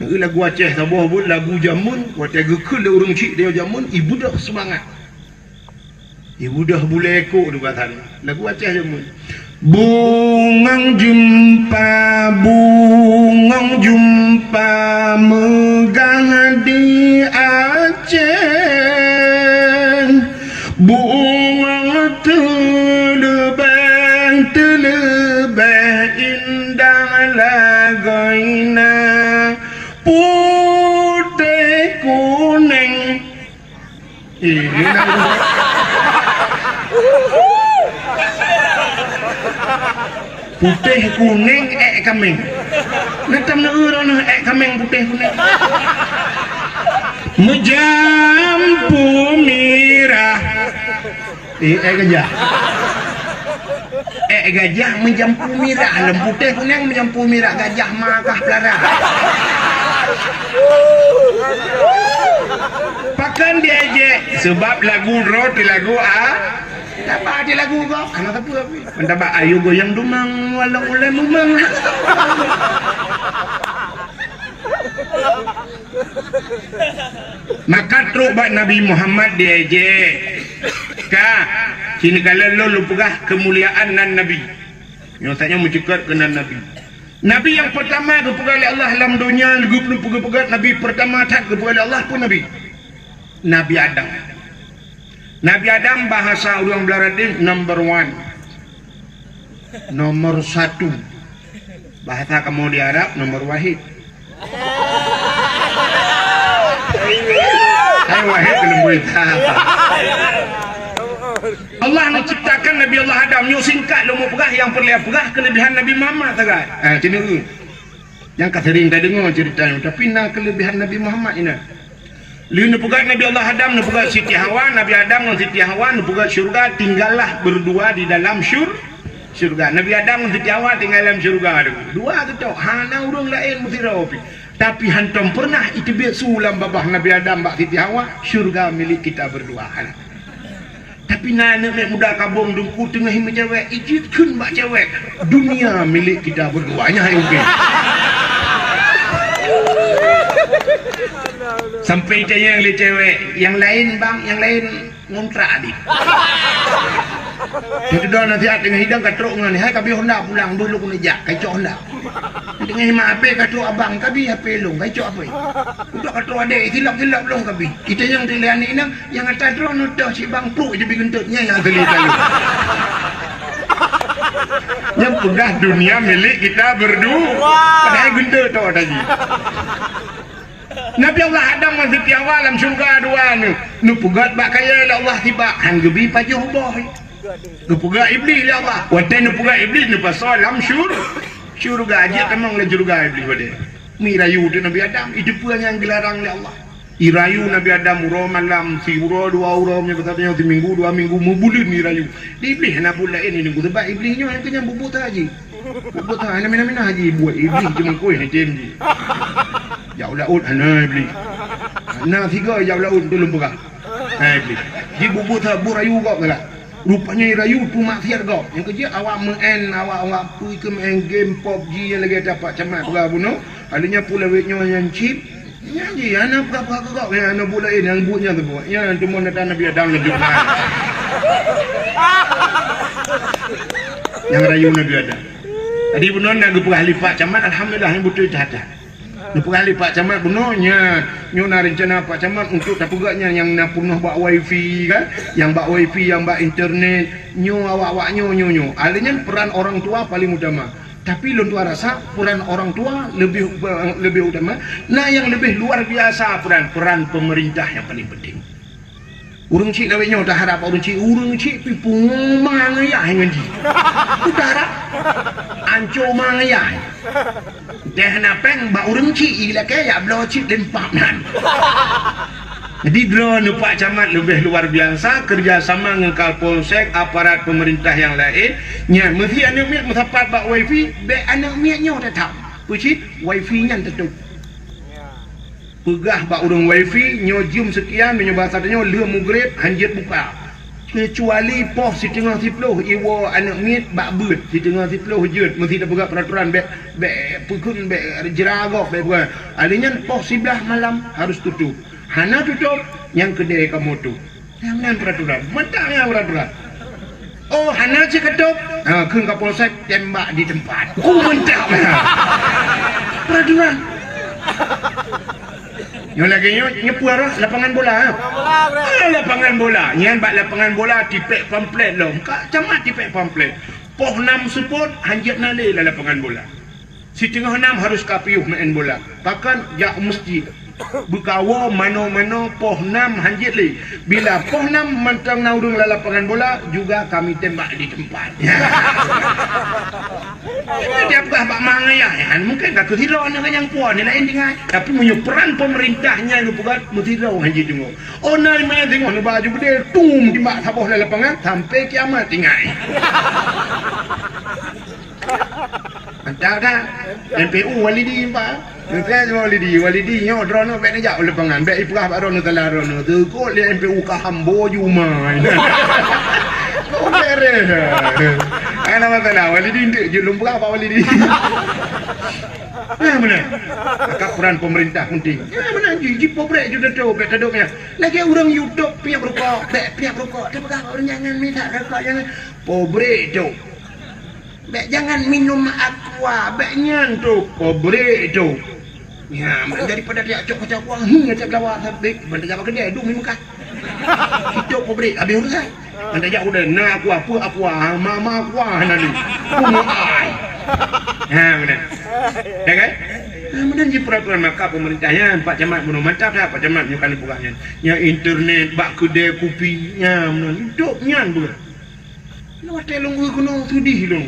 Lagu Aceh saboh buet lagu jameun, watée geukheun lé ureuëng chik dia jameun, ibu dah semangat. Ibu dah bulée ekok tu kata lagu Aceh jameun. Bungong jumpa, bungong jumpa meugah di Aceh. Bungong teuleubeh, teuleubeh indah lagoina. Putéh kuneng. Eh, putéh kuneng ék kaméng. Neutam neueu droeneuh ék kaméng putéh kuneng. Meujampu mirah. Eh, ék gajah. Ék gajah meujampu mirah, lom putéh kuneng meujampu mirah, gajah ma kah pelara. Pakon dia ejek? Sebab lagu droe teuh lagu a. Taba di lagu gob, hana sapeue. Mantaba ayo goyang dumang walau ulée mumang. Maka trok bak Nabi Muhammad diejek. Ka, sini kala lôn lôn peugah keumuliaan nan Nabi. Nyoe tanyoe meucukot keunan Nabi. Nabi nyang peurtama geupeugah lé Allah lam donya, geupeugah Nabi peurtama that geupeugah lé Allah pun Nabi. Nabi Adam. Nabi Adam bahasa ureuëng Blarade number one. Nomor satu. Bahasa kamoe di Arab nomor wahid. Hai wahid keuneuk bui. Allah neuciptakan Nabi Allah Adam. Nyoe singkat lôn meupeugah nyang peureulée peugah keulebihan Nabi Muhammad sagai. Ah, keuneuk. Nyang ka sering tadeungoe ceurita nyoe, tapi na keulebihan Nabi Muhammad inan. Lheueh neupeugah Nabi Allah Adam, neupeugah Siti Hawa, Nabi Adam ngon Siti Hawa neupeugah syurga, tinggallah berdua di dalam syur-, syurga. Nabi Adam ngon Siti Hawa tinggai lam syurga tu. Dua geutok, hana ureuëng laén meusidroe pih. Tapi hantom pernah iteubiet su lam babah Nabi Adam bak Siti Hawa, syurga milik kita berdua. Hana. Tapi na aneuëk miet muda kabong dungku teungoh meucewek, ijeuet kheun bak cewek, "Dunia milik kita berdua." Nyan hai ungke. Sampai itanyong lé cewek, "Nyang laén bang, nyang laén ngontrak di." Jadi dah nasihat teungoh hidang ka trok ngon, "Hai ka bie honda pulang dulu keuneuk jak, ka icok honda." Teungoh imat H P ka trok abang, ka bie H P lôn, ka icok H P. Udah ka trok adek, silap-silap lôn ka bie. Itanyong lé aneuëk inong, Nyang ata droeneuh toh si bang pruek jibi geuntot nyan nyang asli tali. Nyang peugah dunia milik kita berdua. Padahai geuntot toh tadi. Nabi Allah Adam ngon Siti Hawa lam syurga dua nyoe. Neupeugét bak kayée lé Allah tibak han geubi pajoh boh. Geupeugét Iblih lé Allah. Watée neupeugét Iblih neupasoe lam syur-, syurga. Jeuet tamong lam syurga Iblih watée. Mi rayu teuh Nabi Adam, iteupeue nyang geularang lé Allah. Irayu Nabi Adam uroe malam, siuroe dua uroe, meunyoe bahasa tanyoe siminggu dua minggu, meubuleuen irayu. Di Iblih hana buet laén nyoe, sabab Iblih nyoe nyang keunyan bubuet that jih. Bubuet that, hana minah-minah jih buet Iblih, cuma kueh macam jih. Jak u laôt hana Iblih. Na sigoe jak u laôt, tu lôn peugah. Hai Iblih. Jibubuet that, buet rayu gob galak. Rupanya rayu tu maksiat gob. Nyang keujeuet awak meu'en, awak, awak peue keu meu'en game PUBG nyang lagèe tapak camat peugah bunoe. Akhirnya pula wék nyoe nyang chip. Nyan jih, hana peugah-peugah keu gob, nyan hana buet laén, nyang buet nyan teubuet. Nyan teuma natan Nabi Adam laju na. Nyang rayu Nabi Adam. Jadi bunoe na geupeugah lé Pak Camat, alhamdulillah, nyang beutôi that-that. Geupeugah lé Pak Camat bunoe nyan, nyoe na rencana Pak Camat untuk tapeugah nyan nyang na peunoh bak wifi kan, nyang bak wifi, nyang bak internet, nyoe awak-awak nyoe, nyoe, nyoe. Alèh nyan peran orang tua paling utama. Tapi lôn tuan rasa peran orang tua lebih, lebih utama. Nah, yang lebih luar biasa peran, peran pemerintah yang paling penting. Ureueng chik lawét nyoe taharap ureueng chik, ureueng chik pi pungo ma ngon yah ngon jih. Taharap anco ma ngon yah. Teuh na péng bak ureueng chik ilakée yak bloe chik limpak nan. Jadi droeneuh Pak Camat leubeh luar biasa, kerjasama ngon Kapolsek, aparat pemerintah nyang laén. Nyan, meusé aneuk miet meusapat bak wifi, bék aneuk miet nyoe teutap. Peucit, wifi nyan teutup. Peugah bak ureueng wifi, nyoe jeuem seukian, meunyoe basa tanyoe, lheueh mugreb, hanjeuet buka. Keucuali poh siteungoh siploh iwoe aneuk miet bak beuet, siteungoh siploh jeuet, meusé tapeugah peraturan, bék, bék peukheun, bék jra gob, bék peugah. Alèh nyan poh siblaih malam harus tutup. Hana tutup, nyang keudè kamoe tutup. Nyang nan peraturan. Mantap nyang peraturan. Oh, hana cit ka tutup. Ha, kheun Kapolsek tembak di tempat. Oh, mantap. Peraturan. Nyoe lagèe nyoe, nyoe peue arah lapangan bola, ha? Ah, lapangan bola. Nyan bak lapangan bola tipék pamflet lom. Ka camat tipék pamflet. Poh nam seupôt, hanjeuet na lé lam lapangan bola. Siteungoh nam harus ka piôh meu'en bola. Pakon jak u meuseujid. Beukawoe manoe-manoe poh nam hanjeuet lé. Bila poh nam mantong na ureueng lam lapangan bola, juga kami tembak di tempat. Tiap gah bak mangat ayah, ya, mungkin ka keuhiro nyoe nyang puan, ni laén tinggai. Tapi meunyoe peran pemerintah nyan geupeugah, meusidroe hanjeuet deungoe. Oh, na iman singoh neuba aju beudé, tum, timbak saboh lam lapangan, sampai kiamat tinggai. Mantap dah. M P U Walidi, Pak. Mantap Walidi. Walidi nyoe droeneuh bék neujak u lapangan. Bék ipeugah bak droeneuh salah droeneuh. Teukot lé M P U ka hambo jumai. Oh, beres. Hana masalah. Walidi nteuk jeuet lôn peugah bak Walidi. Nah, meunan. Maka peran pemerintah penting. Nah, meunan. Ji, ji pobrek ju teutu, bék teuduek nyan. Lagèe ureueng YouTube piep rukok, bék piep rukok. Teupeugah bak ureueng jangan minta rukok, jangan. Pobrek tu. Bék jangan minum aqua, bék nyan tu, pobrek tu. Ya, daripada dia cok kacau aqua, hmm, cak lawa sabik, benda jaga kedai, dum minum kah. Hidup pobrek, habis urusan. Benda jak udah, na aqua, apa aqua, mama aqua, na ni. Bunga ai. Ha, benar. Ya kan? Ha, benar je peraturan maka pemerintah nyan, Pak Camat bunoe mantap dah, Pak Camat nyoe kali buka nyan. Ya internet, bak kedai kopi, ya, benar. Hidup nyan bukan. Lewat lôn keunoe seudeh lôn.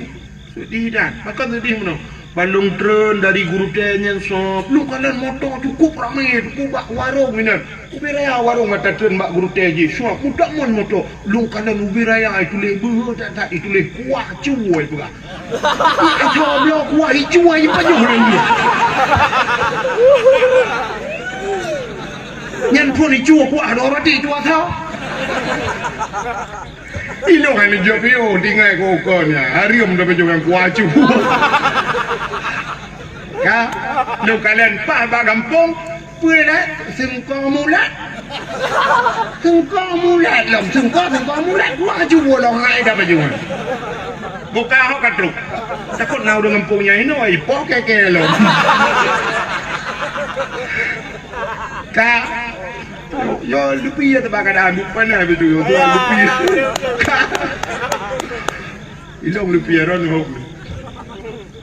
Seudeh that. Pakon seudeh meunoe? Ban lôn treun dari Geurutée nyan sob. Lôn kalon moto cukup ramé, cukup bak warong inan. Ubé raya warong ka treun bak Geurutée jih. Sob, mudak mon moto. Lôn kalon ubé raya ituléh beuhe that-that ituléh kuah cue peugah. Kuah cue bloe kuah icue jipajoh lôn jih. Nyan phon icue kuah dua roti icue asau. Ilong hana jaweueb piôh tinggai keu ukeue nyan. Hareuem tapajoh ngon kuah cue. Ka, lôn kalon paih bak gampông, peue lé? Seungko mulat. Seungko mulat lom, seungko, seungko mulat. Kuah cue lôn hai tapajoh. Buka hok ka trok. Takot na ureueng gampông nyan inoe, ipoh kèe-kèe lom. Ka. Yo, lupi ya teuba keadaan, bukan na betul. Yo, lupi. Ka. Ilong lupi ya ron hok.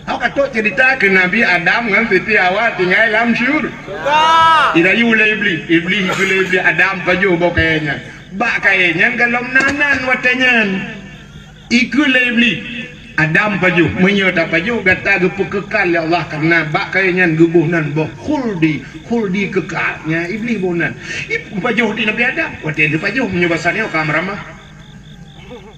Hok ka trok cerita keu Nabi Adam ngon Siti Hawa tinggai lam syur-, dirayu lé Iblih. Iblih keu lé Iblih Adam pajoh boh kayèe nyan. Bak kayèe nyan galom nan-nan watèe nyan. Ikheun lé Iblih, "Adam pajoh, meunyoe tapajoh gata geupeukeukai lé Allah, kareuna bak kayèe nyan geuboh nan boh khuldi, khuldi keukai." Nyan Iblih boh nan. Ipajoh di Nabi Adam, watèe geupajoh meunyoe basa nyoe ka meuramah.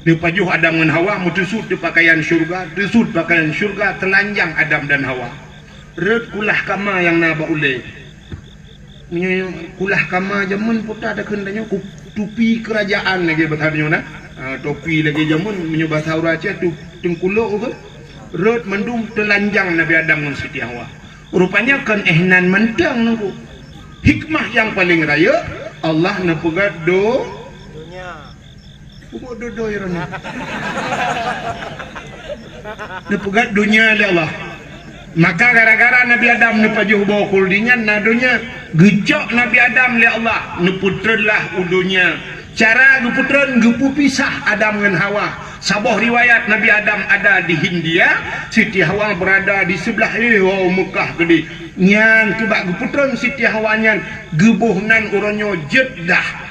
Geupajoh Adam ngon Hawa meuteusut di pakaian syeuruga, teusut pakaian syeuruga teulanjang Adam dan Hawa. Rhot kulah kama nyang na bak ulèe. Meunyoe kulah kama jameun, peue takheun tanyoe, ku-, tupi keurajaan lagèe basa tanyoe na. Ha, topi lagèe jameun, meunyoe basa ureueng Aceh tu teungkulok ke? Rot mandum teulanjang Nabi Adam ngon Siti Hawa. Rupanya kon éh nan mantong nunggu. Hikmah nyang paleng rayeuk, Allah neupeugah do-, Peubuet dodoi droeneuh. Neupeugah donya lé Allah. Maka gara-gara Nabi Adam neupajoh boh khuldi nyan na donya. Geucok Nabi Adam lé Allah, neupeutreun lah u donya. Cara geupeutreun, geupeupisah Adam ngon Hawa. Saboh riwayat Nabi Adam ada di Hindia, Siti Hawa berada di sebelah iwoe Meukah keudeh. Nyan keubah geupeutreun Siti Hawa nyan geuboh nan uroe nyoe Jeddah.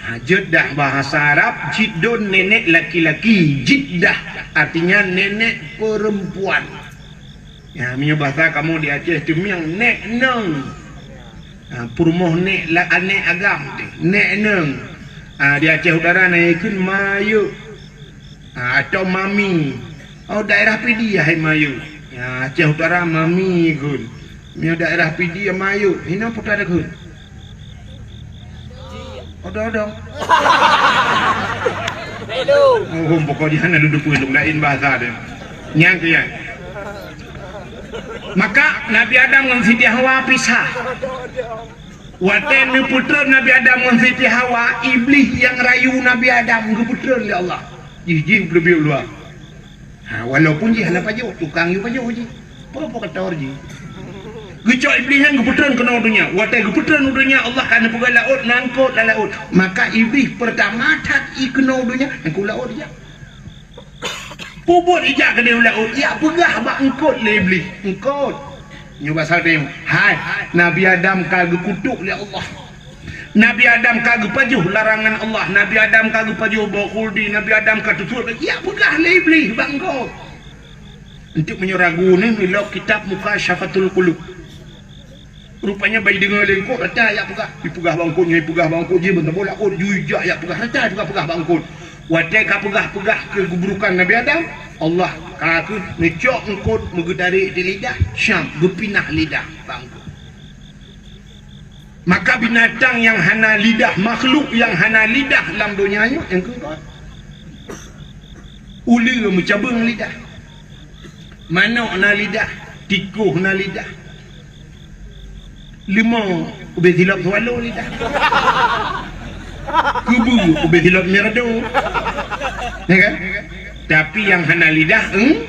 Ha, Jeddah bahasa Arab, Jiddun nenek laki-laki, Jiddah artinya nenek perempuan. Ya, meunyoe bahasa kamoe di Aceh teumieng, nek nong. Ha, peurumoh nek la-, aneuk agam teuh, nek nong. Ha, di Aceh Utara na ikheun mayuk. Ha, atau mami. Oh, daerah Pidie hai mayuk. Ya, Aceh Utara mami kheun. Meunyoe daerah Pidie mayuk, hinoe peue takheun? Odong-odong. Oh, pokok di hana dudu peue laén bahasa dia. Nyang keu nyan. Maka Nabi Adam ngon Siti Hawa pisah. Watèe neupeutreun Nabi Adam ngon Siti Hawa, Iblih nyang rayu Nabi Adam geupeutreun lé Allah. Jih, jih leubeh u luwa. Ha, walaupun jih hana pajoh, tukang yue pajoh jih. Provokator jih. Geucok Iblih nyan geupeutreun keunoe donya. Watèe geupeutreun u donya, Allah ka neupeugah laôt, na eungkôt lam laôt. Maka Iblih peurtama that i keunoe donya, eungkôt laôt ijak. Peubuet ijak keudeh u laôt, ijak peugah bak eungkôt lé Iblih. Eungkôt. Nyoe basa teuh, hai, Nabi Adam ka geukutok lé Allah. Nabi Adam ka geupajoh larangan Allah, Nabi Adam ka geupajoh boh khuldi, Nabi Adam ka teusuet, ijak peugah lé Iblih bak eungkôt. Untuk meunyoe ragu nyoe, ilok kitab Mukasyafatul Qulub. Rupanya bai deungoe lé eungkôt, rata ijak peugah. Ipeugah bak eungkôt nyoe, ipeugah bak eungkôt jih, ban saboh laôt, jih ijak ijak peugah, rata ipeugah-peugah bak eungkôt. Watèe ka peugah-peugah keu geuburukan Nabi Adam, Allah ka keuh neucok eungkôt meugeutarek di lidah, syam, geupinah lidah bak eungkôt. Maka binatang nyang hana lidah, makhluk nyang hana lidah lam donya nyoe, nyang keudua, uleue meucabeueng lidah. Manok na lidah, tikoh na lidah. Leumô ubé silop swallow lidah. Keubeue ubé silop mirado. Ya kan? Tapi nyang hana lidah, eung-,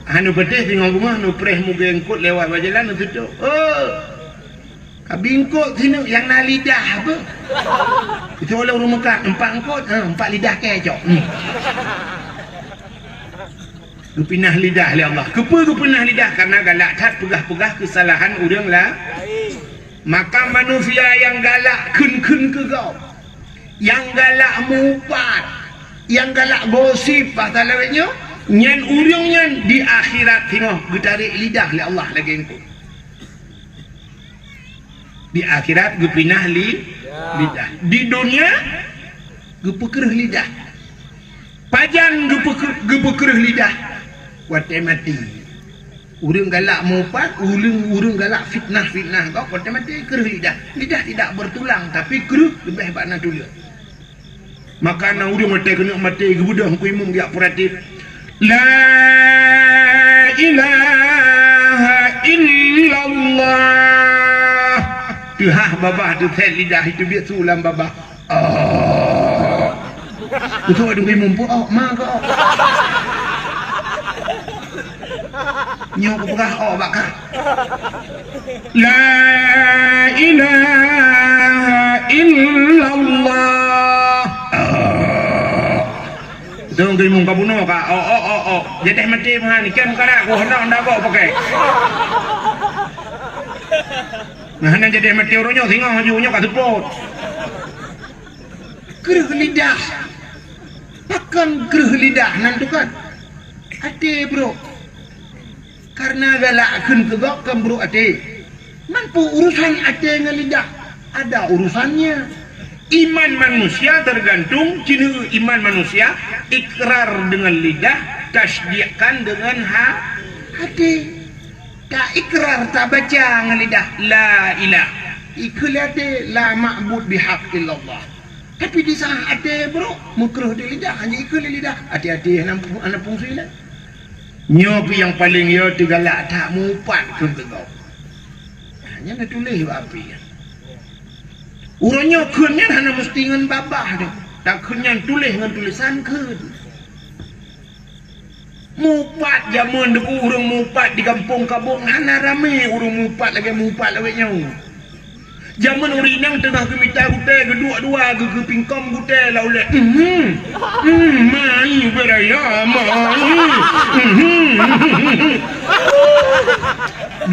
hana peudeh singoh beungoh neupreh mugée eungkôt lewat bak jalan neuseutôt. Oh. Ka bingkot sineuk nyang na lidah beuh. Itu oleh ureueng Mekah, empat eungkôt, ha, empat lidah kèe cok. Hmm. Geupinah lidah lé Allah. Keupeue geupinah lidah? Karena galak that peugah-peugah keusalahan ureueng la-, maka manusia nyang galak kheun-kheun keu gob, nyang galak mupat, nyang galak gosip pasal awak nyoe, nyan ureueng nyan di akhirat singoh geutarek lidah lé Allah lagée eungkôt. Di akhirat geupinah li-, lidah. Di dunia geupeukreuh lidah. Pajan geupeukreuh, geupeukreuh lidah? Watée maté. Ureueng galak mupat, ureueng, ureueng galak fitnah-fitnah gob, watée maté kreuh lidah. Lidah tidak bertulang, tapi kreuh leubeh bak na tuleueng. Maka na ureueng watée keuneuk maté geubeudôh Teungku Imum geujak peuratéb, "La ilaha illallah." Teuhah babah teusét lidah itu biet su lam babah. Oh. Beutôi Teungku Imum peuok ma keu. Nyoe kupeugah oh bak kah. La ilaha illallah. Dong geuh mung ka bunoe ka. Oh, oh, oh, oh. Jadeh maté meuhan. Ikan karak ku hendak ndak bok pakai. Nah, hana jadeh maté uroe nyoe singoh aju nyoe ka seupôt. Kreueh lidah. Pakon kreueh lidah nan tu kan? Até brok. Karena galak kheun keu gob kon brok até. Man peue urusan até ngon lidah? Ada urusannya. Iman manusia tergantung ciri iman manusia, ikrar dengan lidah, tasdikkan dengan ha-, hati. Taikrar, tabaca ngon lidah, la ilah. Ikheun lé até, la ma'bud bihaq illallah. Tapi di saat até brok, meukreuh di lidah, hana ikheun lé lidah. Até-até hana, hana fungsi lé. Nyoe pih nyang paleng yo teugalak that, mupat kheun keu gob. Nyan na tuléh bak api nyan. Uroe nyoe kheun nyan hana musti ngon babah teuh. Takheun nyan tuléh ngon tulésan kheun. Mupat, jameun deuh ureuëng mupat di gampông Kabong hana ramé ureuëng mupat lagée mupat lawét nyoe. Jameun ureuëng inong teungoh geumita gutée, geuduek dua geuh keu pingkong gutée lam ulée. Mhm. Mhm, mai beraya, mai. Mhm.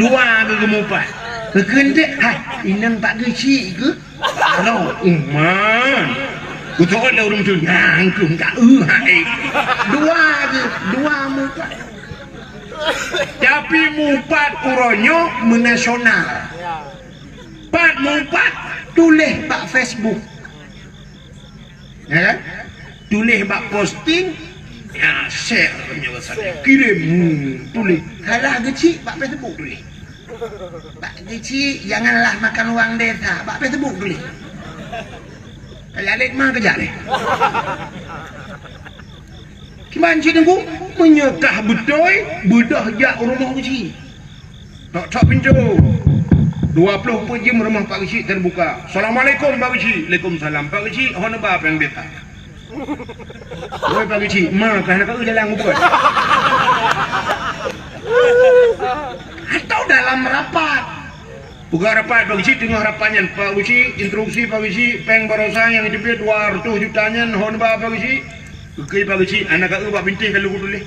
Dua geuh geumupat. Geukheun teuk, hai, inong Pak Geuchik keuh? Barô uman. Kutoe lé ureuëng tu nyang keuh ka eu hai. Dua geuh, dua mupat. Tapi mupat uroe nyoe meunasional. Pat mupat tuléh bak Facebook. Ya kan? Tuléh bak posting, ya, share, kirém, hmm, tuléh. Salah Geuchik bak Facebook tuléh. Pak Geuchik, janganlah makan uang desa. Bak Facebook tuléh. Kajak lét ma kajak lé. Kiban cit Teungku, meunyoe kah beutôi, beudôh jak u rumoh Geuchik. Tok-tok pintoe. Dua ploh peuet jeuem rumoh Pak Geuchik teubuka. "Assalamualaikum, Pak Geuchik." "Waalaikumsalam, Pak Geuchik. Ho neuba péng desa?" "Woi, Pak Geuchik, ma kah na ka eu dalam ubon." Atau dalam rapat. Peugah rapat, Pak Geuchik, teungoh rapat nyan, Pak Geuchik, instruksi Pak Geuchik, péng baroesa nyang jiteubiet dua reutôh juta nyan, ho neuba Pak Geuchik. Geukheun Pak Geuchik, hana ka eu bak bintéh ka lheueh kutuléh.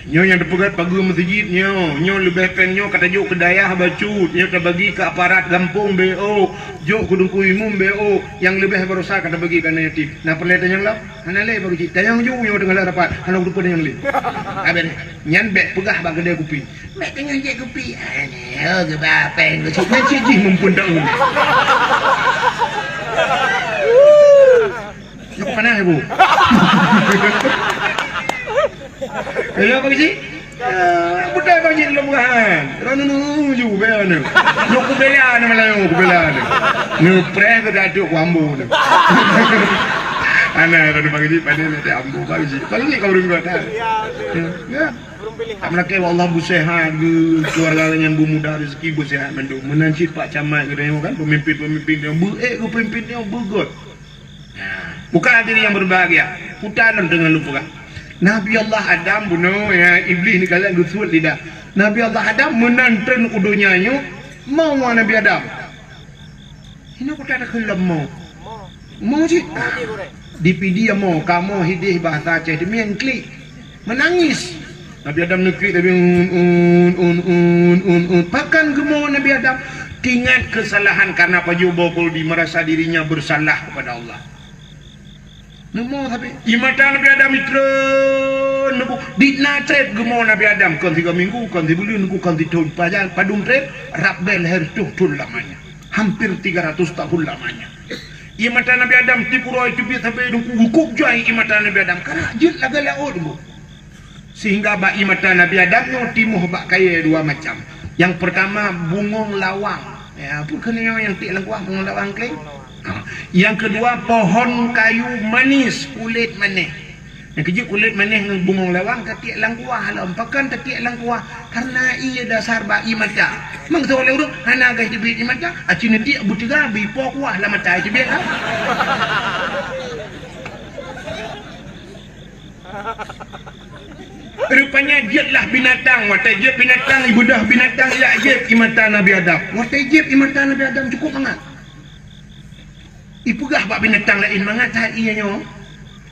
Nyoe nyang teupeugah pageue meuseujid nyoe, nyoe leubeh péng nyoe ka tajok keu dayah bacut, nyoe tabagi keu aparat gampông B O, jok keu Teungku Imum B O, nyang leubeh baroesa ka tabagi keu aneuk yatim. Na peureulée tanyong lom? Hana lé Pak Geuchik. Tanyong ju nyoe teungoh lam rapat, hana kuteupeu tanyong lé. Abéh nyan bék peugah bak keudè kupi. Bék teungoh jép kupi. Aneuk geuba péng Geuchik. Nyan cit jih muphom taun. Nyoe panas, Bu. Kaya apa sih? Eh, butai banjir lom bukan. Ranu ju bela ni. Nyoe ku bela ni malam nyoe ku bela ni. Ngepreh ke datuk ku ambo ni. Ana ranu banjir pada ni ambo banjir. Banjir kau urang kata. Ya. Tak melakèe Allah beusehat ke keluarga nyan, beumudah rezeki, beusehat mandum. Meunan cit Pak Camat geutanyoe kan, pemimpin-pemimpin nyoe beuék, pemimpin nyoe beugöt. Nah, bukan hadirin yang berbahagia. Kuta lôn deungon lôn peugah. Nabi Allah Adam bunoe, ya, Iblih ni kalian geusuet lidah. Nabi Allah Adam meunan treun u donya nyoe, mo Nabi Adam. Hino kuta takheun lom mo. Mo cit. Di Pidie mo, kamoe hideh bahasa Aceh demikian klik. Menangis. Nabi Adam neuklik tapi un, un, un, un, un, un. Pakon geumo Nabi Adam? Teuingat kesalahan karena pajoh boh khuldi, merasa dirinya bersalah kepada Allah. Neumo tapi ie mata Nabi Adam itreun neubu. Di na treb geumo Nabi Adam, kon sigoe minggu, kon sibuleuen neubu, kon sithon. Pajan padum treb, rab bèe lhèe reutôh thon lamanya. Hampir tiga ratus tahun lamanya. Ie mata Nabi Adam tiep uroe teubiet sabe dungku, geukueb jai ie mata Nabi Adam. Karab jeuet lagèe laôt bu. Sehingga bak ie mata Nabi Adam nyoe timoh bak kayèe dua macam. Nyang peurtama bungong lawang. Ya, peue keuh nyoe nyang tiek lam kuah bungong lawang kléng? Ha. Nyang keudua pohon kayu manis kulét manèh. Nyang keujeuet kulét manèh ngon bungong lawang tatiek lam kuah lom. Pakon tatiek lam kuah? Karena ie dasar bak ie mata. Meunyoe lé ureueng hana gaih teubiet ie mata, aci neutiek beuteuga bri po kuah lam mata teubiet lah. Rupanya jeuetlah binatang, watèe jeuet binatang, ibeudôh binatang jak jieb ie mata Nabi Adam. Watèe jieb ie mata Nabi Adam cukup mangat. Ipeugah bak binatang laén mangat that ie nyoe.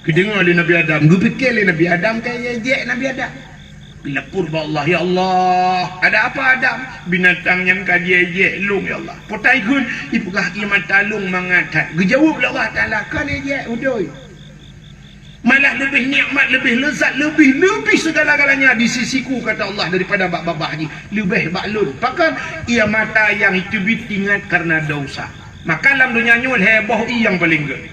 Geudeungoe lé Nabi Adam, geupike lé Nabi Adam ka ijek Nabi Adam. Geulapor bak Allah, "Ya Allah, ada apa Adam? Binatang nyan ka jijek lôn, ya Allah." Potai kheun, ipeugah ie mata lôn mangat that. Geujaweueb lé Allah Taala, "Kon ijek udoi." Malah leubeh nikmat, leubeh leuzat, leubeh, leubeh segala-galanya di sisiku, kata Allah, daripada bak babah jih, leubeh bak lôn. Pakon? Ie mata nyang teubiet ingat karena dosa. Maka lam donya nyoe lhèe boh ie nyang paleng gèt.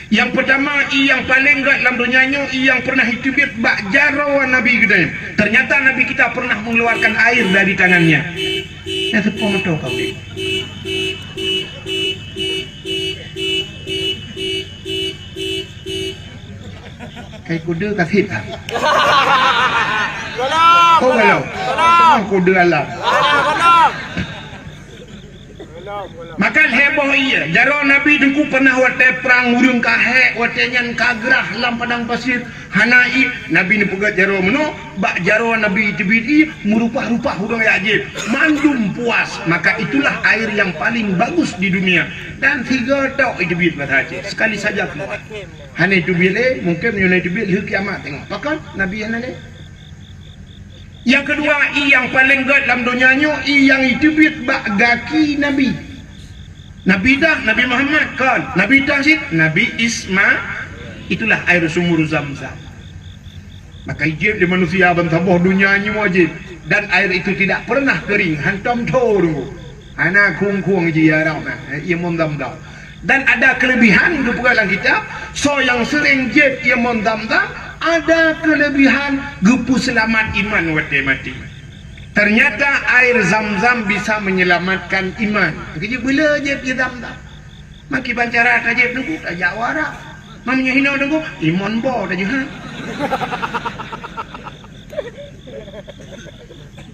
Nyang peutama, ié nyang paleng gét lam donya nyoe, ié nyang pernah jiteubiet bak jaroe Nabi geutanyoe. Ternyata Nabi kita pernah mengeluarkan air dari tangannya. Nyang seupôt moto ka bri. Kai kuda ka sit ha. Golom. Oh, golom. Golom. Kuda alam. Golom, golom. Maka lhèe boh ié, jaroe Nabi Teungku pernah watèe prang ureueng ka hék, watèe nyan ka grah lam padang pasir, hana ié, Nabi neupeugöt jaroe meunoe, bak jaroe Nabi teubiet ié, meurupah-rupah ureueng jak jieb, mandum puas, maka itulah air yang paling bagus di dunia. Dan sigoe tok iteubiet basa Aceh, sekali saja keluar. Hana iteubiet lé, mungken meunyoe na iteubiet lheueh kiamat teungoh. Pakon? Nabi hana lé. Nyang keudua, ié nyang paleng gét lam donya nyoe, ié nyang jiteubiet bak gaki Nabi. Nabi dah, Nabi Muhammad, kon. Nabi dah cit, Nabi Isma-, itulah air sumur Zam-Zam. Maka jieb lé manusia ban saboh donya nyoe jieb. Dan air itu tidak pernah kering, hantom tho deungoe. Hana khueng-khueng jih ya Rabbana, eh, ié mon Zam-Zam. Dan ada kelebihan geupeugah lam kitab, soe nyang seuring jieb ié mon Zam-Zam, ada kelebihan geupeuseulamat iman watèe maté. Ternyata air Zam-Zam bisa menyelamatkan iman. Keujeuet beuleu jieb ié Zam-Zam. Maki ban cara tajieb Teungku, tajak u Arab. Meunyoe hinoe Teungku, ié mon bo tajeuet.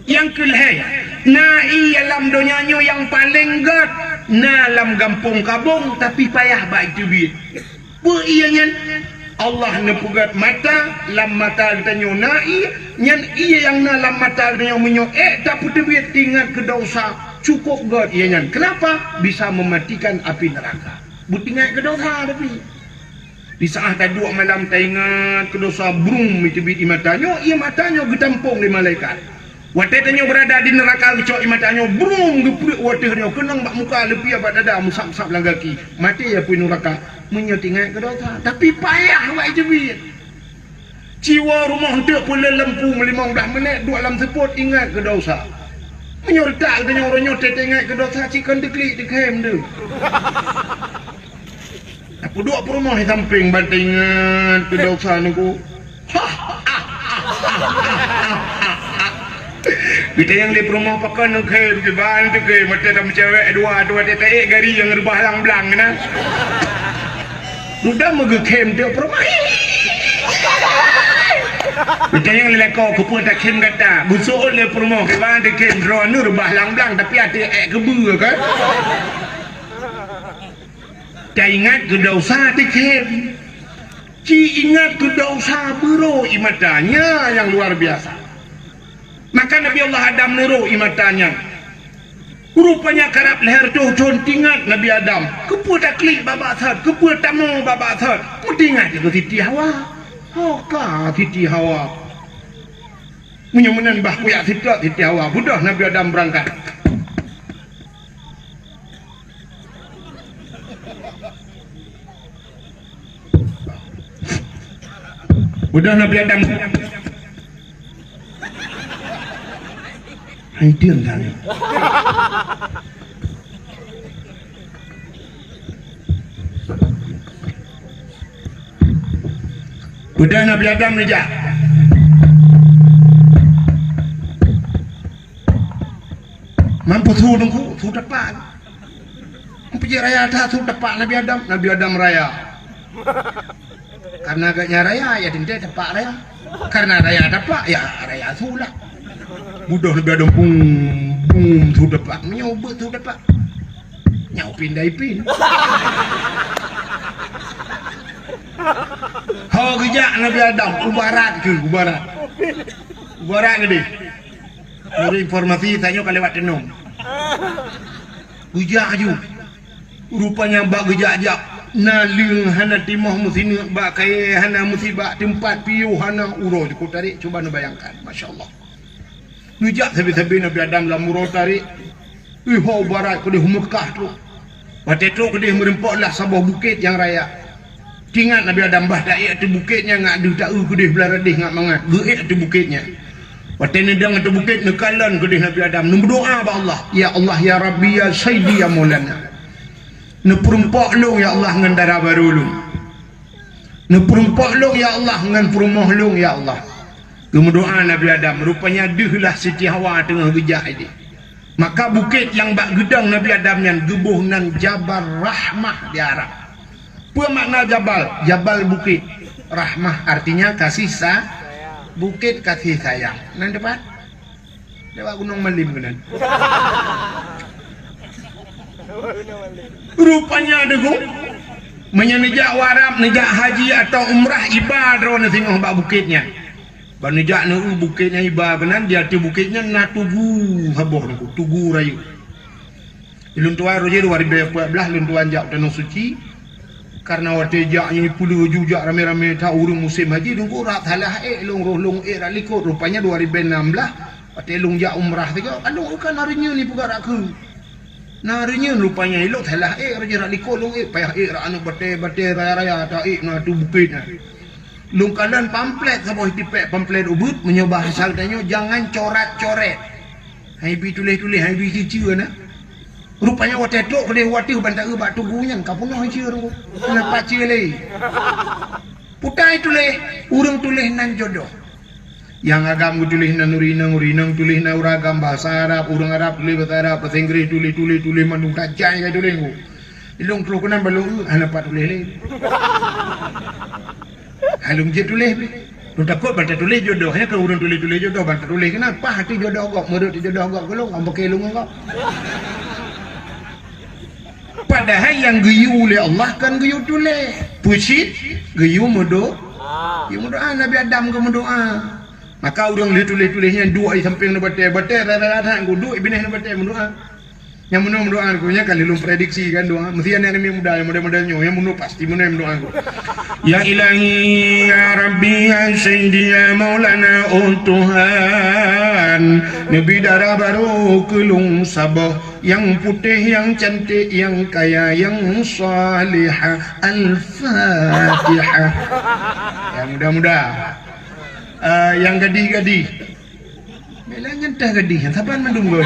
Nyang keulhèe, na ié lam donya nyoe nyang paleng gét, na lam gampông Kabong, tapi payah bak iteubiet. Peue ié nyan? Allah neupeugöt mata, lam mata geutanyoe na ié, nyan ié nyang na lam mata geutanyoe meunyoe ék tapeuteubiet teuingat keu desya, cukôp gét ié nyan. Keunapa? Bisa meumatikan api neuraka. Beuteuingat keu desya tapi. Di saát taduek malam taingat keu desya, brum, iteubiet ié mata nyoe, ié mata nyoe geutampông lé malaikat. Watèe tanyoe beurada di neuraka geucok ié mata nyoe, brum, geupreuek u ateueh nyoe, keunong bak muka, leupie bak dada, meusab-sab lam gaki. Maté apui neuraka, meunyoe teuingat keu desya. Tapi payah bak iteubiet. Ci woe rumoh eunteuk peuleueh lampu meulimong blaih minèt, duek lam seupôt, ingat keu desya. Meunyoe reutak geutanyoe uroe nyoe teuingat keu desya, ci kon teuklik teukhém deuh. Tapeuduek peurumoh di sampéng ban taingat keu desya Teungku. Geutanyong lé peurumoh, pakon neukhém, kiban teukhém, watèe tameucewek dua, dua watèe taék gari nyang reubah lang-blang na. Dudoe meugeukhém teuk peurumoh. Geutanyong lé lakoe, keupeue takhém gata? Geuseuôt lé peurumoh, kiban teukhém, droeneuh reubah lang-blang, tapi até ék keubeue kan? Taingat keu desya teukhém. Ci ingat keu desya beurô ié mata, nyan nyang luar biasa. Maka Nabi Allah Adam neurô ié mata nyan. Rupanya karab lhèe reutôh thôn teuingat Nabi Adam. Keupeue taklik babah thot, keupeue tamoe babah thot. Meuteuingat keu Siti Hawa. Ho ka Siti Hawa. Meunyoe meunan bah kuyak sitot Siti Hawa. Beudôh Nabi Adam beurangkat. Udah Nabi Adam. Hai, diam sana. Udah Nabi Adam neujak. Mampu su Teungku, su tepak. Peujeuet raya that su tepak Nabi Adam, Nabi Adam raya. Karena agaknya raya, ya teuntèe tepak raya. Karena raya tepak, ya raya su lah. Beudôh Nabi Adam, bum, bum, su tepak. Meunyoe ubeuet su tepak. Nyoe pindah ipin. Ho geujak Nabi Adam, u barat keuh, u barat. U barat keudéh. Bri informasi, tanyoe ka lewat teunong. Geujak aju. Rupanya bak geujak-jak, na leueng hana timoh meusineuk bak kayèe, hana meusiba teumpat piôh, hana uroe jikeu tarék. Cuba neubayangkan, masya Allah. Neujak sabe-sabe Nabi Adam lam uroe tarék. Ih, ho barat keudéh Meukah trôk. Watèe trôk keudéh meureumpok lah saboh bukét nyang raya. Teuingat Nabi Adam bah taék ateueh bukét nyan ngat deuh taeu keudéh blah radéh ngat mangat. Geuék ateueh bukét nyan. Watèe neudong ateueh bukét, neukalon keudéh Nabi Adam. Neumeudoa bak Allah. Ya Allah, ya Rabbi, ya Sayyidi, ya Maulana. Neupeureumpok lôn, ya Allah, ngon dara barô lôn. Neupeurumpok lôn, ya Allah, ngon peurumoh lôn, ya Allah. Geumeudoa Nabi Adam, rupanya deuh lah Siti Hawa teungoh geujak idéh. Maka bukét nyang bak geudong Nabi Adam nyan geuboh nan Jabal Rahmah di Arab. Peue makna jabal? Jabal bukét. Rahmah artinya kasih sa-, bukét kasih sayang. Nan tepat? Lewat Gunong Malim keunan. Rupanya deungoe, meunyoe neujak u Arab, neujak haji atau umrah, iba droeneuh singoh bak bukét nyan. Ban neujak neu bukét nyan, iba keunan, di ateueh bukét nyan na tugu saboh, tugu rayeuk. Lôn tuan roh jih dua ribèe empat belas lôn tuan jak u Tanoh Suci. Karena watèe jak nyoe peuleueh ju jak ramè-ramè that ureueng musém haji, lôn rot salah ék, lôn roh lôn ék rot likot. Rupanya dua ribèe enam belas, watèe lôn jak umrah sigoe, ka lôn ka na reunyeun ipeugah rot keu. Na reunyeun rupanya ilôn salah ék, roh jih rot likot lôn ék, payah ék rot aneuk batèe-batèe raya-raya, ta ék na ateueh bukét nyan. Lôn kalon pamflet saboh, itipèk pamflet ubit, meunyoe bahasa geutanyoe, jangan corat-coret. Hai bi tuléh-tuléh, hai bi ciceu na. Rupanya watèe trok keudéh u ateueh ban taeu bak tugu nyan, ka peunoh ciceu teungku. Hana pat ciceu lé. Putai tuléh, ureueng tuléh nan jodoh. Nyang agam geutuléh nan ureueng inong, ureueng inong tuléh nan ureueng agam, bahasa Arab, ureueng Arab tuléh bahasa Arab, bahasa Inggris tuléh, tuléh, tuléh mandum tajai ka tuléh teungku. Ilôn trok keunan ban lôn eu, hana pat tuléh lé. Hai lôn jeuet tuléh pih. Lôn takot ban tatuléh jodoh, nyan keu ureueng tuléh-tuléh jodoh, ban tatuléh keunan, paih ateueh jodoh gob, meureuet jodoh gob keu lôn, nyang bukon lôn ngon gob. Padahai nyang geuyue lé Allah kon geuyue tuléh. Peue cit? Geuyue meudo-, geuyue meudoa. Nabi Adam geumeudoa. Maka ureueng lheueh tuléh-tuléh nyan duek di sampéng nibak batèe, batèe rara that, duek binéh nibak batèe meudoa. Nyang meunoe meudoa keu nyan ka lheueh lôn prediksi kan doa. Meusti aneuk-aneuk muda nyang model-model nyoe, nyang meunoe pasti meunoe meudoa keu. Ya Ilahi, ya Rabbi, ya Sayyidi, ya Maulana, oh Tuhan, neubi dara barô keu lôn saboh, nyang putéh, nyang cantik, nyang kaya, nyang salihah. Al-Fatihah. Nyang muda-muda. Ah, nyang gadih-gadih. Bèk lagèe nyan teuh gadih, saban mandum gob.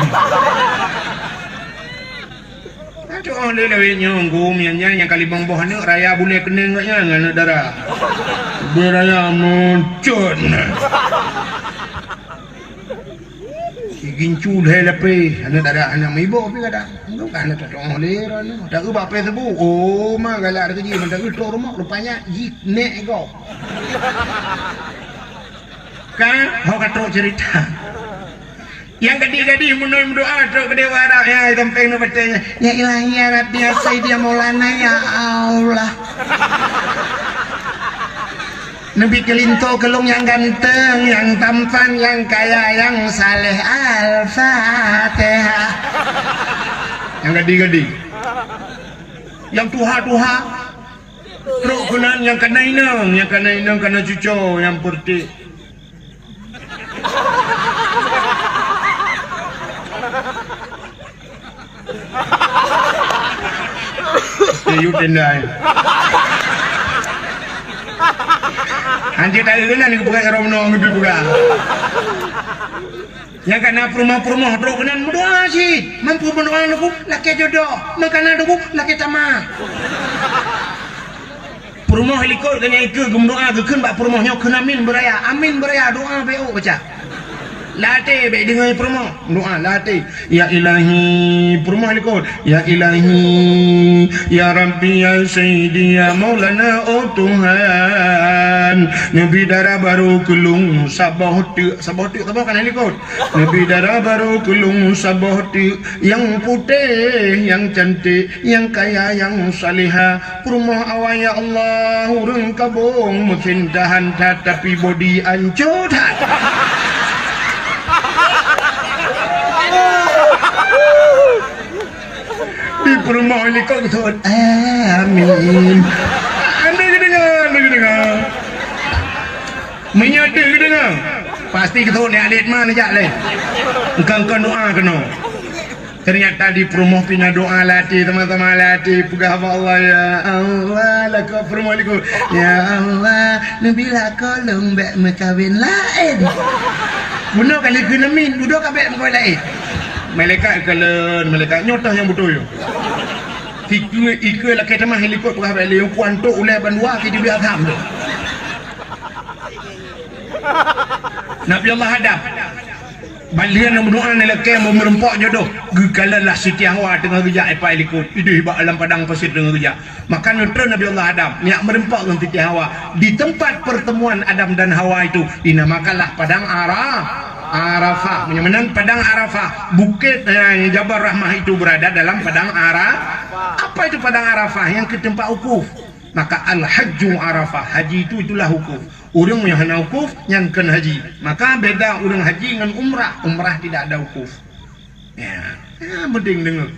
Aduh, lé lawét nyoe, gum nyan, nyan, nyang ka limong boh aneuk, raya bulèe keuneung gobnyan, aneuk dara. Beu raya meucot na. Si gincu lhèe lapéh, aneuk dara, aneuk meuiboh pih kadang. Enggak, aneuk tatoh lé droeneuh. Taeu bak Facebook, oh, ma galak teukeujih, mantong eu trok rumoh, rupanya jih nèk gob. Ka, ho ka trok ceurita. Nyang gadih-gadih meunoe meudoa trok keudéh u Arab, ya, di sampéng nibak batèe nyan. Ya Ilahi, ya Rabbi, ya Sayyidi, ya Maulana, ya Allah. Neubi keu linto keu lôn nyang ganteng, nyang tampan, nyang kaya, nyang saleh. Al-Fatihah. Nyang gadih-gadih. Nyang tuha-tuha. Trok keunan nyang kana inong, nyang kana inong kana cuco nyang peuretik. Teuh yue tendai. Hanjeuet taeu keunan geupeugah roh meunoe geupeugah. Nyang kana peurumoh-peurumoh trok keunan meudoa cit. Mampu meudoa lôn keu lakèe jodoh, meukanan lôn keu lakèe tamah. Peurumoh likot geuh nyan ikeue geumeudoa geukheun bak peurumoh nyoe kheun amin beuraya. Amin beuraya, doa beu baca. Lam até bèk deungoe peurumoh. Doa lam até. Ya Ilahi, peurumoh likot. Ya Ilahi, ya Rabbi, ya Sayyidi, ya Maulana, oh Tuhan. Neubi dara barô keu lôn saboh teuk, saboh teuk, saboh kana likot. Neubi dara barô keu lôn saboh teuk, nyang putéh, nyang cantik, nyang kaya, nyang salihah. Peurumoh awai, ya Allah, ureueng kabong meusintahan that, tapi bodi anco that. Di peurumoh likot geuseuôt, amin. Anda kedengar, anda kedengar. Meunyoe teuh geudeungoe, pasti keu neujak lét ma neujak lé. Engkon-engkon doa keunoe. Teunyata di peurumoh pih na doa lam até, sama-sama lam até peugah bak Allah, "Ya Allah, lakoe peurumoh likot. Ya Allah, neubi lakoe lôn bèk meukawen laén." Bunoe ka likot amin, dudoe ka bèk meukawen laén. Malaikat kalon, malaikat nyoe toh nyang beutôi. Ikeu, ikeu lakée teuma i likot peugah bak lé, kuantok ulée bandua keu jibiet asam tu. Nabi Allah Adam. Ban lheueh na meudoa ngon lakée meurumpok jodoh, geukalon lah Siti Hawa teungoh geujak ipa i likot, ideh bak lam padang pasir teungoh geujak. Maka neutron Nabi Allah Adam, nyak meurumpok ngon Siti Hawa di tempat pertemuan Adam dan Hawa itu, dinamakanlah Padang Ara-, Arafah. Meunyoe meunan Padang Arafah, bukét, eh, Jabal Rahmah itu berada dalam Padang Ara-, apa itu Padang Arafah? Nyang keu teumpat wukuf. Maka al-hajju Arafah, haji itu itulah wukuf. Ureuëng nyang hana wukuf, nyan kon haji. Maka beda ureuëng haji ngon umrah. Umrah tidak ada wukuf. Ya, ya, penting deungoe.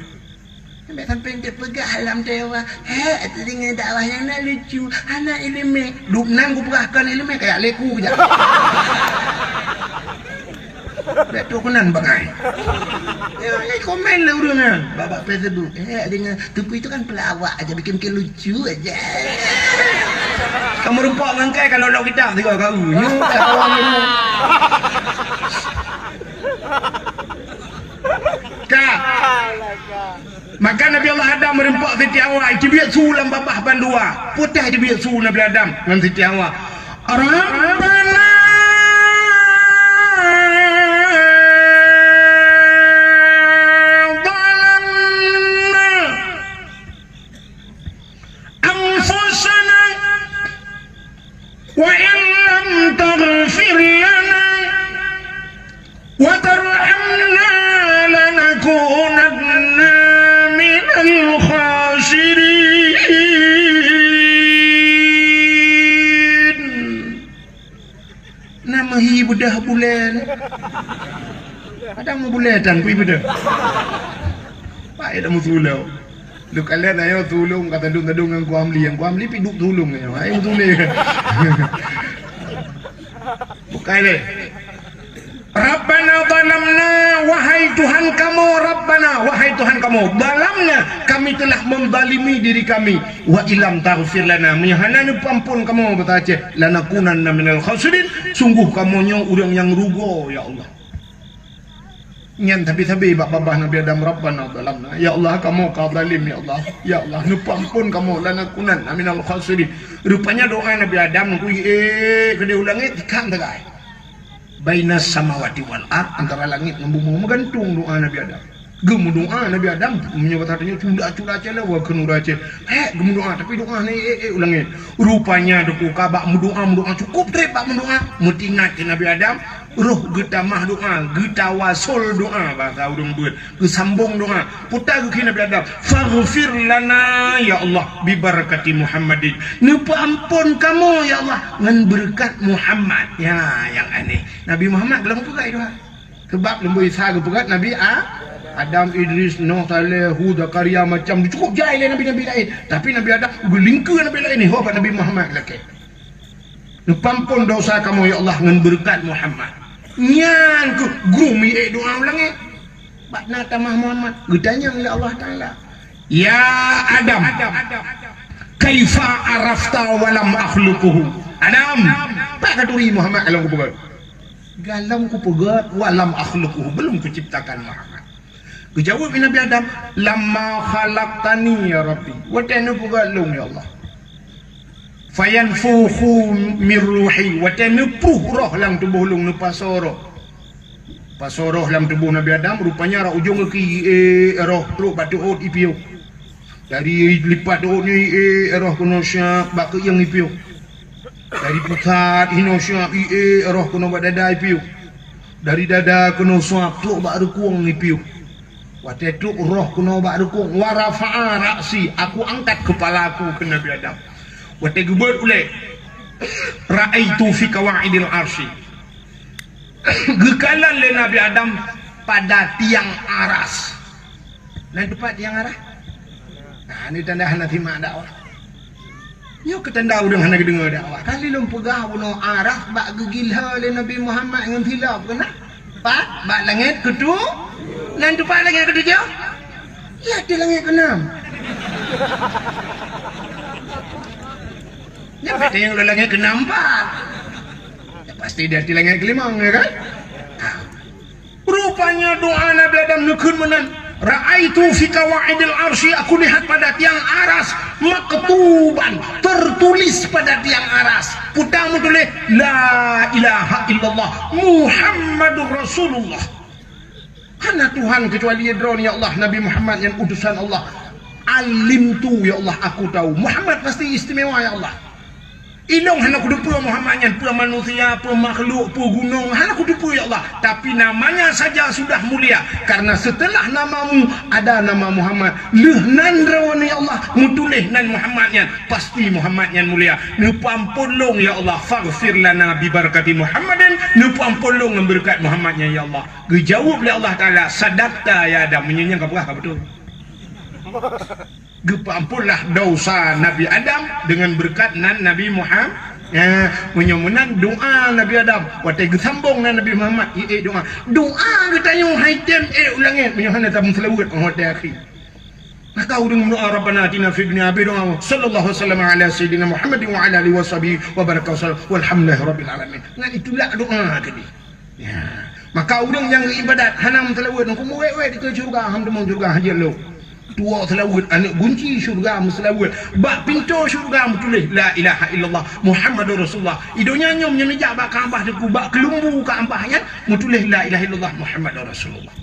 Sampai-sampai ente peugah lam dakwah, "Hek, teudeungoe dakwah nyang na lucu, hana iéleumé." Duek nan kupeugah kon iéleumé, kayak leku jak. Dak tu keunan bangai. Ya, ya, komen lé ureuëng nyan bak, bak Facebook. "Hek, deungoe teupeu itu kan pelawak aja, bikin-bikin lucu aja." Kamu rumpok ngon kai kalau lok kita tiga kau. Nyu tak kawan dulu. Ka. Maka Nabi Allah Adam meurumpok Siti Hawa, itubiet su lam babah bandua. Putih itubiet su Nabi Adam ngon Siti Hawa. Rabbana zalamna anfusana wa in lam taghfir lana wa tarhamna lanakunanna minal khasirin. Na meuhi beudah buleuen. Kadang meubulée tan kui beudah. Baik dah meusuloe. Leukalon ayo tulông ka tadong-tadong ngon Ku Amli. Nyang Ku Amli pi duek tulông nyoe. Hai meusuloe. Bukai lé. Rabbana zalamna, wahai Tuhan kamoe, Rabbana, wahai Tuhan kamoe, zalamna, kami telah menzalimi diri kami, wa illam taghfir lana, meunyoe hana neupeuampon kamoe bak geutanyoe, lanakunanna minal khasirin, sungguh kamoe nyoe ureuëng nyang rugoe, ya Allah. Nyan sabe-sabe bak babah Nabi Adam, Rabbana zalamna, ya Allah, kamoe ka zalim, ya Allah, ya Allah, neupeuampon kamoe, lanakunanna minal khasirin. Rupanya doa Nabi Adam, kui, eh, keudeh u langét, ikan tegai. Bainas samawati wal ard, antara langét ngon bumoe, meugantung doa Nabi Adam. Geumeudoa Nabi Adam, meunyoe bak tanyoe cula-cula cit lé, wa kheun ura cit. Hek geumeudoa, tapi doa nyan, eh, eh, u langét. Rupanya teuka bak meudoa, meudoa cukôp trép bak meudoa. Meutingat keu Nabi Adam, roh geutamah doa, geutawasul doa, bahasa ureuëng beuet. Geusambong doa. Peue geukheun Nabi Adam, "Faghfir lana, ya Allah, bi barakati Muhammadin." Neupeuampon kamoe, ya Allah, ngon beureukat Muhammad. Ya, nyang aneh. Nabi Muhammad golom peugah doa. Sebab leumboi sa geupeugah Nabi A-, Adam, Idris, Nuh, Saleh, Hud, Zakaria, macam tu. Cukôp jai lé nabi-nabi laén. Tapi Nabi Adam geulingkeue nabi laén nyoe bak Nabi Muhammad lakée. Neupeuampon dosa kamoe, ya Allah, ngon beureukat Muhammad. Nyan keuh gurée miék doa u langét. Bak na tamah Muhammad, geutanyong lé Allah Taala, "Ya Adam, kaifa arafta wa lam akhluquhu?" Adam, pat katuri Muhammad golom kupeugét? Golom kupeugét, "Wa lam akhluquhu," belum kuciptakan Muhammad. Geujaweueb Nabi Adam, "Lamma khalaqtani ya Rabbi," watée neupeugét lôn, ya Allah. "Fayanfukhu mir ruhi," watée neupruh roh lam tuboh lôn, neupasoe roh. Pasoe roh lam tuboh Nabi Adam, rupanya rot ujong geuki, eh, roh trok bak teuôt ipiôh. Dari lipat teuôt nyoe, eh, roh keunoe siap bak keuieng ipiôh. Dari pusat hinoe siap, eh, roh keunoe bak dada ipiôh. Dari dada keunoe siap trok bak reukueng ipiôh. Watée trok roh keunoe bak reukueng, "Wa rafa'a ra'si," aku angkat keupala aku keu Nabi Adam. Watée geubeuet ulée, "Ra'aitu fi qawaidil arsy." Geukalon lé Nabi Adam pada tiang aras. Nan teumpat tiang aras? Nah, ni tanda hana simak dakwah. Nyoe keu tanda ureuëng hana geudeungoe dakwah. Kali lôn peugah bunoe aras bak geugila lé Nabi Muhammad ngon silop keunan. Pat, bak langét keutu-, nan teumpat langét keutujoh? Ya, di langét keunam. Nyan pat nyang lôn langét keunam pat. Ya, pasti di langét keulimong, ya kan? Ha. Rupanya doa Nabi Adam neukheun meunan. Ra'aitu fi qawaidil arsy, aku lihat pada tiang aras, maktuban, tertulis pada tiang aras. Peue teutuléh, la ilaha illallah Muhammadur Rasulullah. Hana Tuhan kecuali Droeneuh ya Allah, Nabi Muhammad nyan utusan Allah. Alimtu ya Allah, aku tahu Muhammad pasti istimewa ya Allah. Ilôn hana kuteupeue Muhammad nyan peue manusia, peue makhluk, peue gunong, hana kuteupeue ya Allah. Tapi namanya saja sudah mulia, karena setelah namamu ada nama Muhammad. Lheueh nan Droeneuh ya Allah meutuléh nan Muhammad nyan, pasti Muhammad nyan mulia. Neupeuampôn lôn ya Allah, faghfir lana bi barakati Muhammadin, neupeuampôn lôn ngon beureukat Muhammad nyan ya Allah. Geujaweueb lé Allah Taala, sadaqta ya Adam, meunyoe nyan ka peugah ka beutôi. Geupeuamphonlah dosa Nabi Adam deungon beureukat nan Nabi Muhammad. Ya, meunyoe meunan doa Nabi Adam, watée geusambong nan Nabi Muhammad, ié doa. Doa geutanyoe hai tem ék u langét meunyoe hana tameuseulaweuet watée akhé. Maka ureuëng meudoa, "Rabbana atina fid dunya," habéh doa, "Sallallahu wasallam ala sayyidina Muhammadin wa ala alihi wa sahbihi wa baraka wasallam, walhamdulillahi rabbil alamin." Ngan itulak doa keudeh. Ya. Maka ureuëng nyang geuibadat hana meuseulaweuet, ngon keumu wét-wét dikeue syeuruga, ham teumong syeuruga hajat lom. Tuwoe seulaweuet, aneuëk gunci syeuruga meuseulaweuet. Bak pintoe syeuruga meutuléh, "La ilaha illallah Muhammadur Rasulullah." I donya nyoe meunyoe neujak bak Ka'bah teungku, bak keulumbu Ka'bah nyan meutuléh, "La ilaha illallah Muhammadur Rasulullah."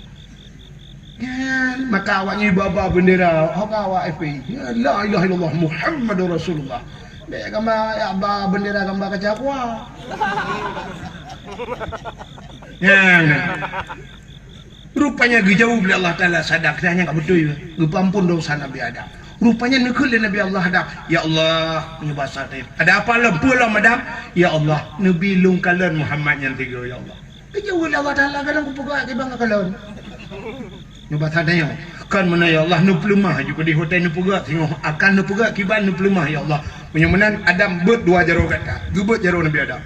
Nyan, maka awak nyoe ba-ba beundera, ho ka awak F P I. Ya, "La ilaha illallah Muhammadur Rasulullah." Bék gamba, ya, ba beundera gamba kaca kua. Nyan. Rupanya geujaweueb lé Allah Taala sadaqta, nyan ka beutôi. Geupeuampôn dosa Nabi Adam. Rupanya neukheun lé Nabi Allah Adam, "Ya Allah," meunyoe basa teuh. Ada apa lom? Peue lom Adam? "Ya Allah, neubi lôn kalon Muhammad nyan tiga, ya Allah." Geujaweueb lé Allah Taala, "Galom kupeugah kiban kakalon." Nyoe basa tanyoe, "Kon meunan ya Allah, neupeuleumah aju keudeh watée neupeugah singoh, akan neupeugah kiban neupeuleumah ya Allah." Meunyoe meunan Adam beuet dua jaroe gata, geubeuet jaroe Nabi Adam.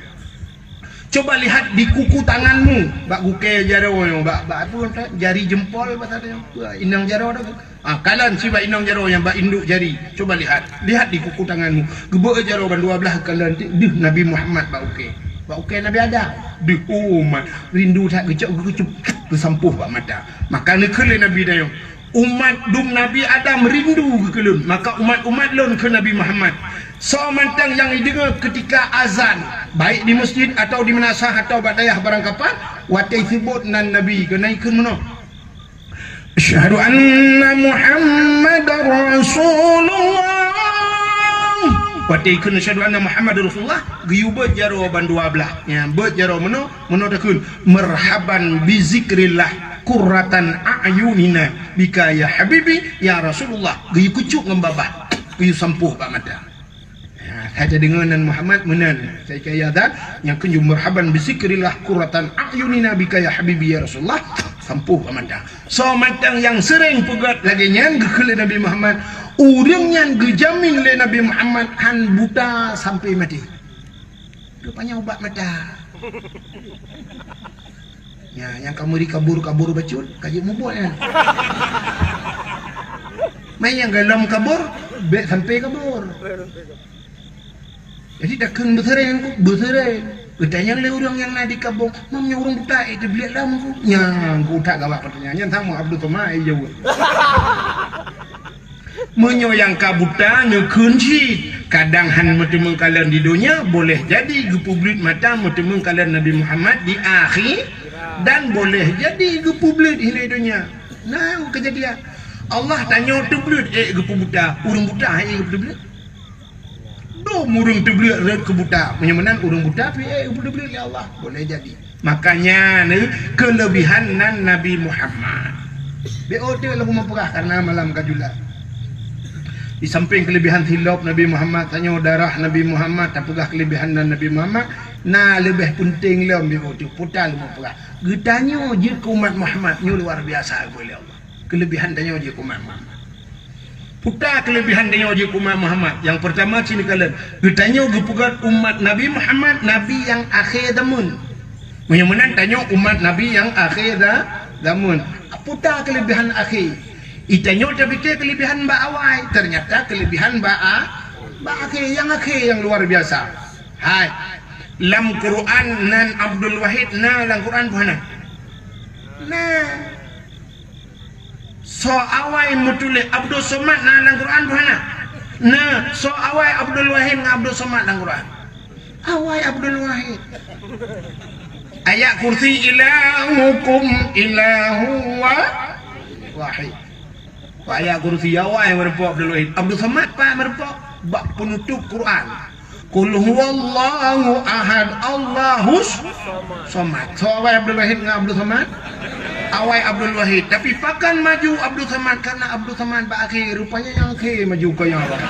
Coba lihat di kuku tanganmu, bak gukée jaroe nyoe, bak, bak apa, jari jempol basa tanyoe, inong jaroe tu. Ah, kalon sibak inong jaroe nyang bak induk jari. Coba lihat. Lihat di kuku tanganmu. Geubeuet jaroe ban dua blaih kalon deuh Nabi Muhammad bak ukée. Bak ukée Nabi Adam. Deuh, oh mat. Rindu that geucok geukeucup. Geusampôh bak mata. Maka neukheun lé Nabi tanyoe, "Umat dum Nabi Adam rindu geukeulon. Maka umat-umat lôn keu Nabi Muhammad." Soe mantong nyang ideungoe keutika azan, baik di masjid atau di meunasah atau bak dayah barangkapan, watée seubot nan Nabi, keuneuk kheun meunoe, "Asyhadu anna Muhammadar Rasulullah." Watée kheun, "Asyhadu anna Muhammadar Rasulullah," geuyue beuet jaroe ban dua blaih. Nyan, beuet jaroe meunoe, meunoe takheun, "Marhaban bi zikrillah qurratan a'yunina bika ya habibi ya Rasulullah." Geuyue keucup ngon babah, geuyue sampôh bak mata. Ha, saja deungoe nan Muhammad meunan. Sai kaya dan nyang kheun, "Marhaban bi zikrillah qurratan a'yunina bika ya habibi ya Rasulullah." Sampôh bak mata. Soe mantong nyang seuréng peugét lagée nyan geukheun lé Nabi Muhammad, ureuëng nyan geujamin lé Nabi Muhammad han buta sampai maté. Rupanya ubat mata. Nya, nyang ka meuri kabur-kabur bacut, ka jeuet mubuet nyan. Mai nyang golom kabur, bék sampai kabur. Jadi takheun beuseuréng, beuseuréng. Geutanyong lé ureuëng nyang na di kampung, "Mam, nyoe ureuëng buta, eh, teubliek lam ku?" Nyang ku tak gawat pertanyaan nyan, sama Abdul Somad, eh, jaweueb. Meunyoe nyang ka buta neukheun cit, kadang han meuteumeung kalon di donya, boleh jadi geupeubleuet mata meuteumeung kalon Nabi Muhammad di akhé, dan boleh jadi geupeubleuet hinoe donya. Nah, keujadian. Allah tanyoe teubleuet ék geupeubuta, ureuëng buta ék geupeubleuet. Dum ureuëng teubleuet rot keu buta, meunyoe meunan ureuëng buta pih ék geupeubleuet lé Allah, boleh jadi. Makanya ni keulebihan nan Nabi Muhammad. Bék oté lom meupeugah karena malam ka jula. Di samping keulebihan silop Nabi Muhammad, tanyoe darah Nabi Muhammad, tapeugah keulebihan nan Nabi Muhammad, na leubeh peunteng lom bék oté puta lom meupeugah. Geutanyoe jeuet keu umat Muhammad nyoe luar biasa geupeuleueh Allah. Keulebihan tanyoe jeuet keu umat Muhammad. Puta keulebihan tanyoe jeuet keu umat Muhammad. Nyang peurtama cit neukalon, geutanyoe geupeugét umat Nabi Muhammad, nabi nyang akhé zameun. Meunyoe meunan tanyoe umat Nabi nyang akhé za-, zameun. Puta keulebihan akhé. I tanyoe tapike keulebihan bak awai, teunyata keulebihan bak a-, bak akhé. Nyang akhé nyang luar biasa. Hai. Lam Quran nan Abdul Wahid na lam Quran peue hana? Na. Soe awai meutuléh Abdul Somad na lam Quran, buhana? Na, soe awai Abdul Wahid ngon Abdul Somad lam Quran? Awai Abdul Wahid. Ayat kursi, "Ilahukum ilahu wa-, wahid." Ayat kursi awai meureumpok Abdul Wahid. Abdul Somad pat meureumpok bak peunutôp Quran. "Qul huwallahu ahad, Allahus somad." Soe awai Abdul Wahid ngon Abdul Somad? Awai Abdul Wahid. Tapi pakon maju Abdul Somad? Karena Abdul Somad bak akhé, rupanya nyang akhé maju keu nyang awai.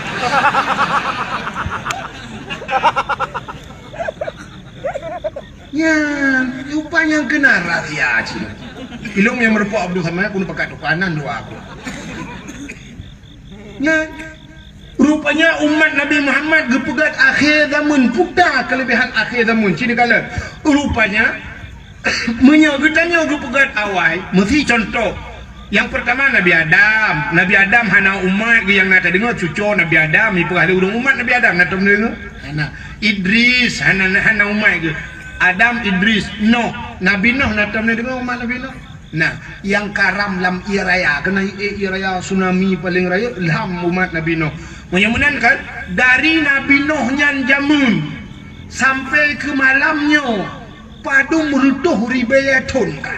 Nyan, rupanya keunan rahsia cit. Ilôn nyang meureumpok Abdul Somad, keuneuk pakat tukanan dua aku. Nyan, rupanya umat Nabi Muhammad geupeugét akhé zaman, peue keulebihan akhé zaman. Sini kala. Rupanya, meunyoe geutanyoe geupeugét awai, meusi contoh. Nyang peurtama Nabi Adam. Nabi Adam hana umat geuh nyang na tadeungoe, cucoe Nabi Adam, ipeugah lé ureuëng umat Nabi Adam, na tom deungoe? Hana. Idris hana, hana umat geuh. Adam, Idris, Noh. Nabi Noh na tom deungoe umat Nabi Noh? Nah, nyang karam lam ié raya, keunan ié, ié raya tsunami paleng rayeuk lam umat Nabi Noh. Meunyoe meunan kan, dari Nabi Noh nyan jameun sampai keu malam nyoe, padum reutôh ribée thon ka.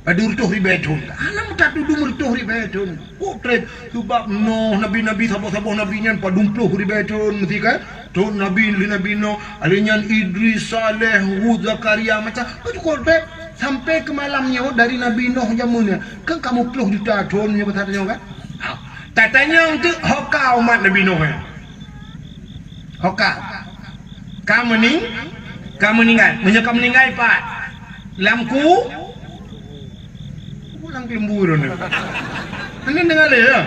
Padum reutôh ribée thon ka. Hana meutatudum reutôh ribée thon. Kok treb, sabab Noh, nabi-nabi, saboh-saboh nabi nyan padum ploh ribée thon meusi kan? Thon Nabi, lé Nabi Noh, lheueh nyan Idris, Saleh, Hud, Zakaria, macam, oh, cukôp treb. Sampai keu malam nyoe dari Nabi Noh jameun nyan, kan kamoe ploh juta thon nyoe, basa tanyoe kan? Ha. Tatanyong teuk, ho ka umat Nabi Noh nyan? Ho ka? Ka meuning-, ka meuninggai. Meunyoe ka meuninggai pat? Lam ku-, Ulang lembur ni. Ini dengar dia.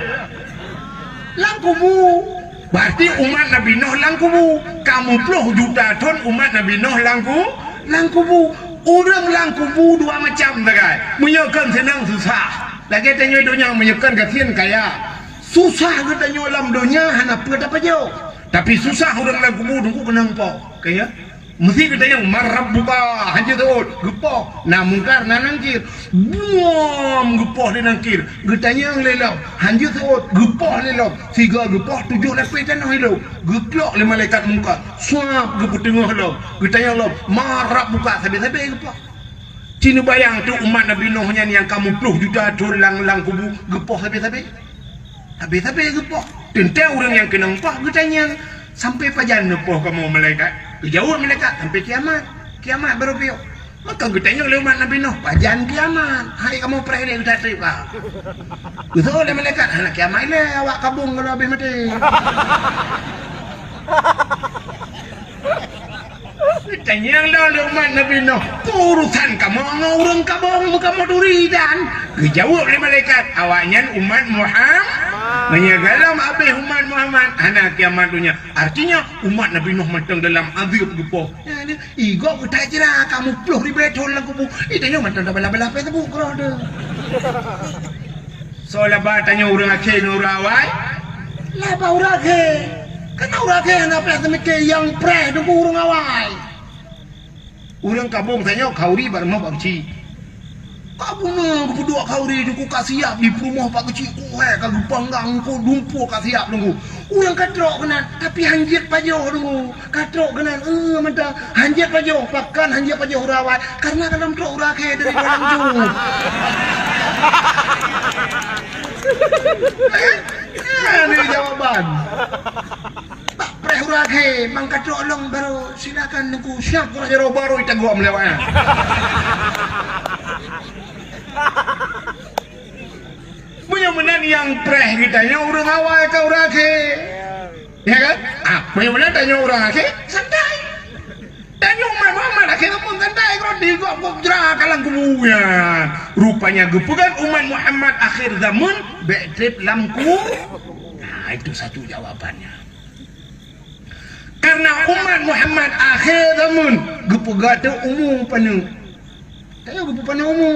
Lam kubu. Berarti umat Nabi Nuh lam kubu. Kamu puluh juta thon umat Nabi Nuh lam ku-, lam kubu. Ureuëng lam kubu dua macam sagai. Meunyoe kon seunang susah. Lagée tanyoe donya meunyoe kon gasien kaya. Susah geutanyoe lam donya hana peue tapajoh. Tapi susah ureuëng lam kubu teungku keunong po. Kaya. Meusi geutanyong, "Man rabbuka?" Hanjeuet teuôt, geupoh. Na Mungkar, na Nangkir. Buam geupoh lé Nangkir. Geutanyong lé lom. Hanjeuet teuôt, geupoh lé lom. Sigoe geupoh, tujoh lapée tanoh ilom. Geuklok lé malaikat Mungkar. Suab geupeuteungoh lom. Geutanyong lom, "Man rabbuka?" Sabe-sabe geupoh. Ci neubayang teuk umat Nabi Nuh nyan nyang kamoe ploh juta thon lam, lam kubu geupoh sabe-sabe. Sabe-sabe geupoh. Teuntée ureuëng nyang keunong poh geutanyong, "Sampai pajan neupoh kamoe malaikat?" Geujaweueb malaikat, "Sampai kiamat. Kiamat barô piôh." Maka geutanyong lé umat Nabi Nuh, "Pajan kiamat? Hai kamoe preh lé geutateueb ka." Geuseuôt lé malaikat, "Hana kiamat ilée, awak kabong ka lheueh habéh maté." Tanyong lom lé umat Nabi Nuh, "Peue urusan kamoe ngon ureuëng kabong meukamoe turi dan?" Geujaweueb lé malaikat, "Awaknyan umat Muhammad. Meunyoe gohlom habéh umat Muhammad, hana kiamat donya." Artinya, umat Nabi Nuh mantong dalam azeueb geupoh. Nyan, igob geutajra kamoe ploh ribée thon lam kubu. Ih, tanyoe mantong tabala-bala Facebook keudroe teuh. Soe laba tanyoe ureuëng akhé ngon ureuëng awai? Laba ureuëng akhé. Karena ureuëng akhé hana preh teumike nyang preh teungku ureuëng awai. Ureuëng kabong tanyoe khauri bak rumoh bak keuchik. Ka bunoe geupeuduek khauri teungku ka siab di peurumoh bak keuchik, kuhée ka geupanggang, ku dumpue ka siab teungku. Ureuëng ka trok keunan, tapi hanjeuet pajoh teungku. Ka trok keunan, eh, mantong hanjeuet pajoh, pakon hanjeuet pajoh ureuëng awai, karena ka lom trok ureuëng akhé dari ureuëng jeuet. Eh, ini jawaban. Bak preh ureuëng akhé, ban ka trok lom barô silakan teungku, siap ureuëng jaroe barô itagok meulewat. Meunyoe meunan nyang preh geutanyoe ureuëng awai ka ureuëng akhé. Ya kan? Ah, meunyoe meunan tanyoe ureuëng akhé, santai. Tanyoe umat Muhammad akhé zaman santai, keudroe di gob-gob jra ka lam kubu nyan. Rupanya geupeugah umat Muhammad akhir zaman, bék treb lam ku-, Nah, itu satu jawabannya. Karena umat Muhammad akhé zaman, geupeugah teuk umu paneuk. Tanyoe geupeupaneuk umu.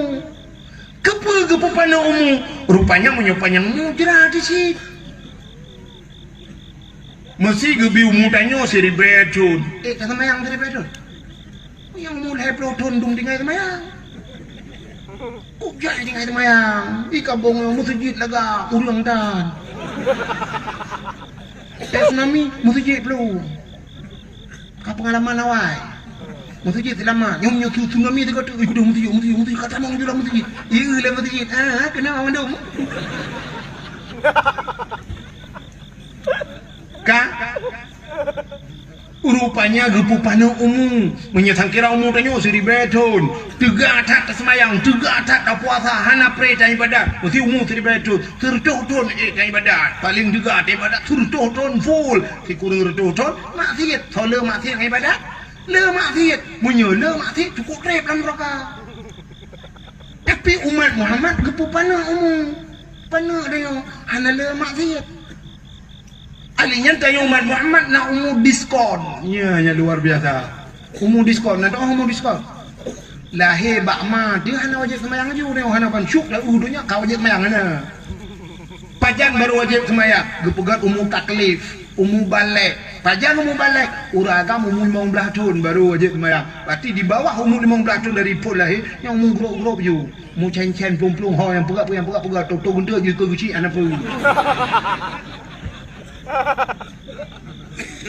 Keupeue geupeupaneuk umu? Rupanya meunyoe panyang umu jra di sit. Meusi geubi umu tanyoe siribée thon. Eh, ka seumayang siribée thon? Nyang umu lhée ploh thon dum tinggai seumayang. Kok jai tinggai seumayang. Ih, kabong nyoe meuseujid lagak ureueng tan. Teuh tsunami meuseujid peulom. Ka peungalaman awai. Meuseujid seulamat. Nyoe, nyoe tsunami teuka tu, ih, kudeh meuseujid, meuseujid, meuseujid. Ka tamong jula meuseujid. Ih, le meuseujid. Ah, keunoe mandum. Ka? Rupanya geupeupaneuk umu. Meunyoe sangkira umu tanyoe siribèe thon, teuga that taseumayang, teuga that tapuasa, hana pré taibadat. Meuseu umu siribèe thon, sireutoh thon ék taibadat. Paleng teuga taibadat sireutoh thon full. Sikureueng reutoh thon maksiet. Soe le maksiet ngon ibadat? Le maksiet. Meunyoe le maksiet, cukôp trép lam neuraka. Tapi umat Muhammad geupeupaneuk umu. Paneuk tanyoe hana le maksiet. Ahli nyan tanyoe umat Muhammad na umu diskon. Nya, nya luar biasa. Umu diskon, na teuh umu diskon. Lahé bak ma, dia hana wajéb seumayang laju, dia hana ban syuk lam donya ka wajéb seumayang hana. Pajan baru wajéb seumayang? Geupeugöt umu taklif, umu balek. Pajan umu balek? Ureueng agam umu limong blaih thon baru wajéb seumayang. Berarti di bawah umu limong blaih thon dari phon lahé, nyang umu grob-grob ju. Umu cen-cen, plueng-plueng, ho nyang peugah, nyang peugah, peugah, toto guntur ju keu geuchik hana peue.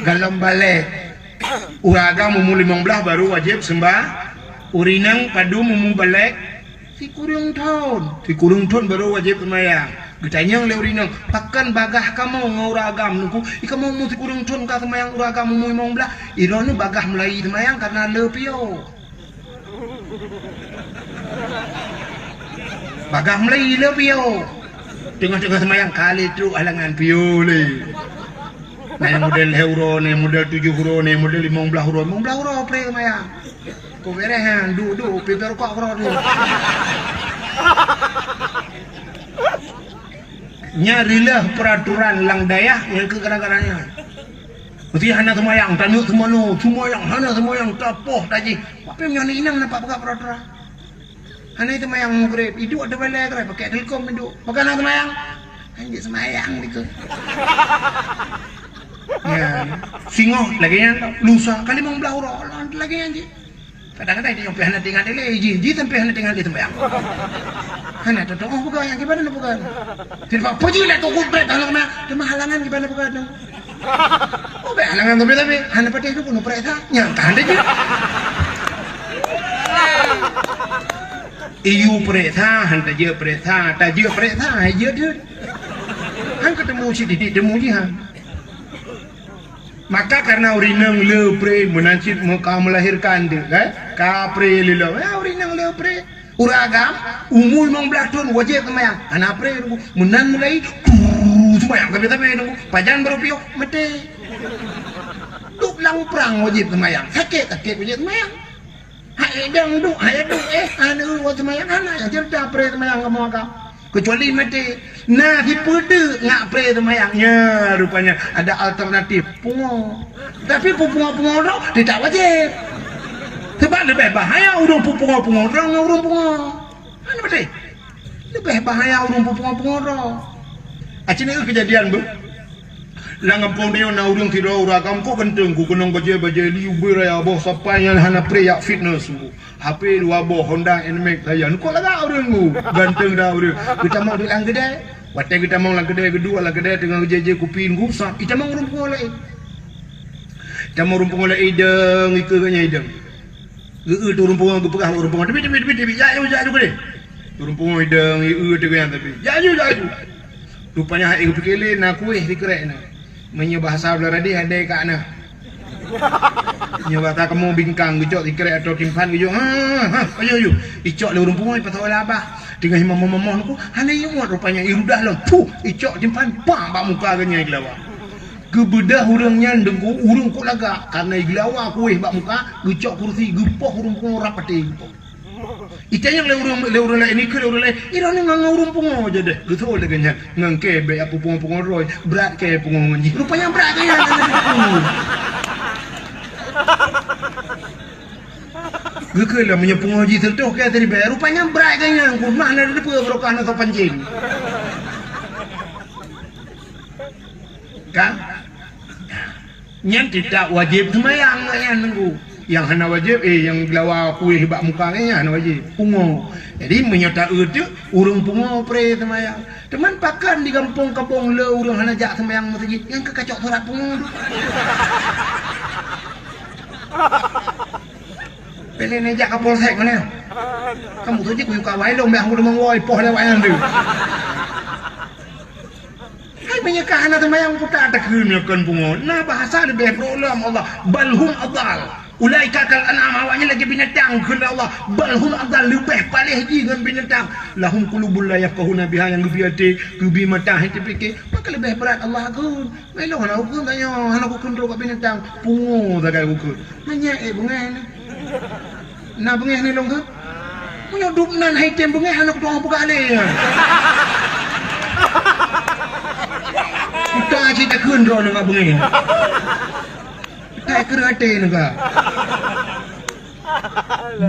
Galom balek. Ureueng agam umu limong blaih baru wajéb seumba-, ureueng inong padum umu balek? Sikureueng thon. Sikureueng thon baru wajéb seumayang. Geutanyong lé ureueng inong, "Pakon bagaih kamoe ngon ureueng agam?" Nungku, "Ih, kamoe umu sikureueng thon ka seumayang, ureueng agam umu limong blaih." Droeneuh bagaih mulai seumayang kareuna le piôh. Bagaih mulai le piôh. Teungoh-teungoh seumayang kali trok halangan piôh lé. Na nyang model lhèe uroe, na nyang model tujoh uroe, na nyang model limong blaih uroe. Limong blaih uroe pré seumayang. Kok beres nyan, duek-duek, pipéh rukok keudroe tu. Nyan reuloh peuraturan lam dayah nyang keu gara-gara nyan. Meusti hana seumayang, taneuk seumayang, seumayang, hana seumayang, tapoh tajih. Tapi meunyoe inong nampak peugah peuraturan. Hana seumayang Maghrib, iduek ateueh balai keudroe, pakai telkom iduek. Pakon hana seumayang? Hanjeuet seumayang dikeue. Ya, singoh lagèe nyan, lusa ka limong blaih uroe, lagèe nyan jih. Kadang-kadang dia sampai hana teuingat lé, jih, jih sampai hana teuingat lé seumayang. Hana teutu'oh peugah nyang kiban na peugah. Sira peujeuet lé teuku trép hana kena, teuma halangan kiban na peugah tu. Oh, bèk halangan tapi-tapi, hana patéh tu pun peuriksa, nyang tahan dia jeuet. Iyue peuriksa, han tajeuet peuriksa, tajeuet peuriksa, hai jeuet tu. Han keutemu sididik temu jih han. Maka karena ureueng inong le pré meunan cit meuka melahirkan tu, kan? Ka pré lilom. Ya, ureueng inong le pré. Ureueng agam, umu limong blaih thon wajéb seumayang. Hana pré nunggu. Meunan mulai, tu, seumayang tapi-tapi nunggu. Pajan baru piôh, maté. Duek lam prang wajéb seumayang. Sakét, sakét wajéb seumayang. Hai dang duek, hai duek, eh, hana ureueng seumayang, hana nyang cerita pré seumayang kamoe agam. Kecuali maté. Na sipeudeuk ngat pré seumayang. Nya, rupanya ada alternatif. Pungo. Tapi peupungo-pungo droe tidak wajéb. Sebab leubeh bahaya ureueng peupungo-pungo droe ngon ureueng pungo. Mana betul? Leubeh bahaya ureueng peupungo-pungo droe. Aci ni kejadian bu. Lam gampông tanyoe na ureueng sidroe ureueng agam kok ganteng, ku keunong bajèe-bajèe liu beuraya boh sapai nyan hana pré jak fitness. H P dua boh, Honda Nmax Giant. Kok lagak ureueng nyoe? Ganteng dah ureueng. Geutamong duek lam keudè. Watèe geutamong lam keudè, geuduek lam keudè teungoh geujé-jé kupi nunggu, sat, itamong ureueng pungo laén. Itamong ureueng pungo laén idong, ikeue geuh nyan idong. Geu-eu tu ureueng pungo, geupeugah ureueng pungo, "Teubiet, teubiet, teubiet, teubiet, jak aju, jak aju keudè." Ureueng pungo idong, ieu-eu teuk nyan tapi, "Jak aju, jak aju." Rupanya hai geupike lé na kueh sikrek na. Meunyoe bahasa Beuladeh adèe kak na. Nyoe bak kamoe bingkang geucok sikrek atau timphan geuyue, ha, ha, ayo, ayo. Icok lé ureueng pungo pasal abah. Teungoh imam-imam nunggu, hana ingat rupanya irudah lom. Puh, icok timphan, pah, bak muka geuh nyan igeulawa. Geubeudoh ureueng nyan deungon ureueng kok lagak. Karena igeulawa kueh bak muka, geucok kursi, geupoh ureueng pungo rab até geupoh. Itanyong lé ureueng, lé ureueng laén, ikheun lé ureueng laén, "Ih, droeneuh ngon, ngon ureueng pungo jadeh." Geutho lagèe nyan, "Ngon kèe bèk apui pungo-pungo droe, brat kèe pungo ngon jih." Rupanya brat kèe nyan. Geukheun lom meunyoe pungo jih seureutoh kèe siribèe, rupanya brat kèe nyan, ku mah na teupeue barokah na soe pancing. Kan? Nyan tidak wajéb seumayang nyan nunggu. Nyang hana wajéb, eh, nyang geulawa kuéh bak muka nyan hana wajéb. Pungo. Jadi, meunyoe taeu teuk, ureuëng pungo pré seumayang. Teuma pakon di gampông Kabong le ureuëng hana jak seumayang meuseujid, nyang ka kacok surat pungo. Pih lé neujak Kapolsek meunan. Kamoe tu jih kuyue kawai lom, beh, aku deungon woi poh lewat nyan tu. Hai, meunyoe ka hana seumayang, peue takheun nyoe kon pungo. Na bahasa leubeh brok lom Allah. Bal hum adal. Ulaika kal an'am, awaknyan lagée binatang, kheun Allah. Bal hum adal, leubeh paléh jih ngon binatang. Lahum qulubun la yafqahuna biha, nyang geubri até, geubri mata, hana teupike. Pakon leubeh brat Allah kheun. Meulong hana kukheun tanyoe, hana kukheun trok bak binatang. Pungo sagai kukheun. Meunyo, eh, beungéh ni. Na beungéh ni lôn kheun? Meunyoe dum nan hai tem beungéh, hana kutu'oh peugah lé nyan. Uta cit takheun droeneuh ngon beungéh. Utai keu até neuga.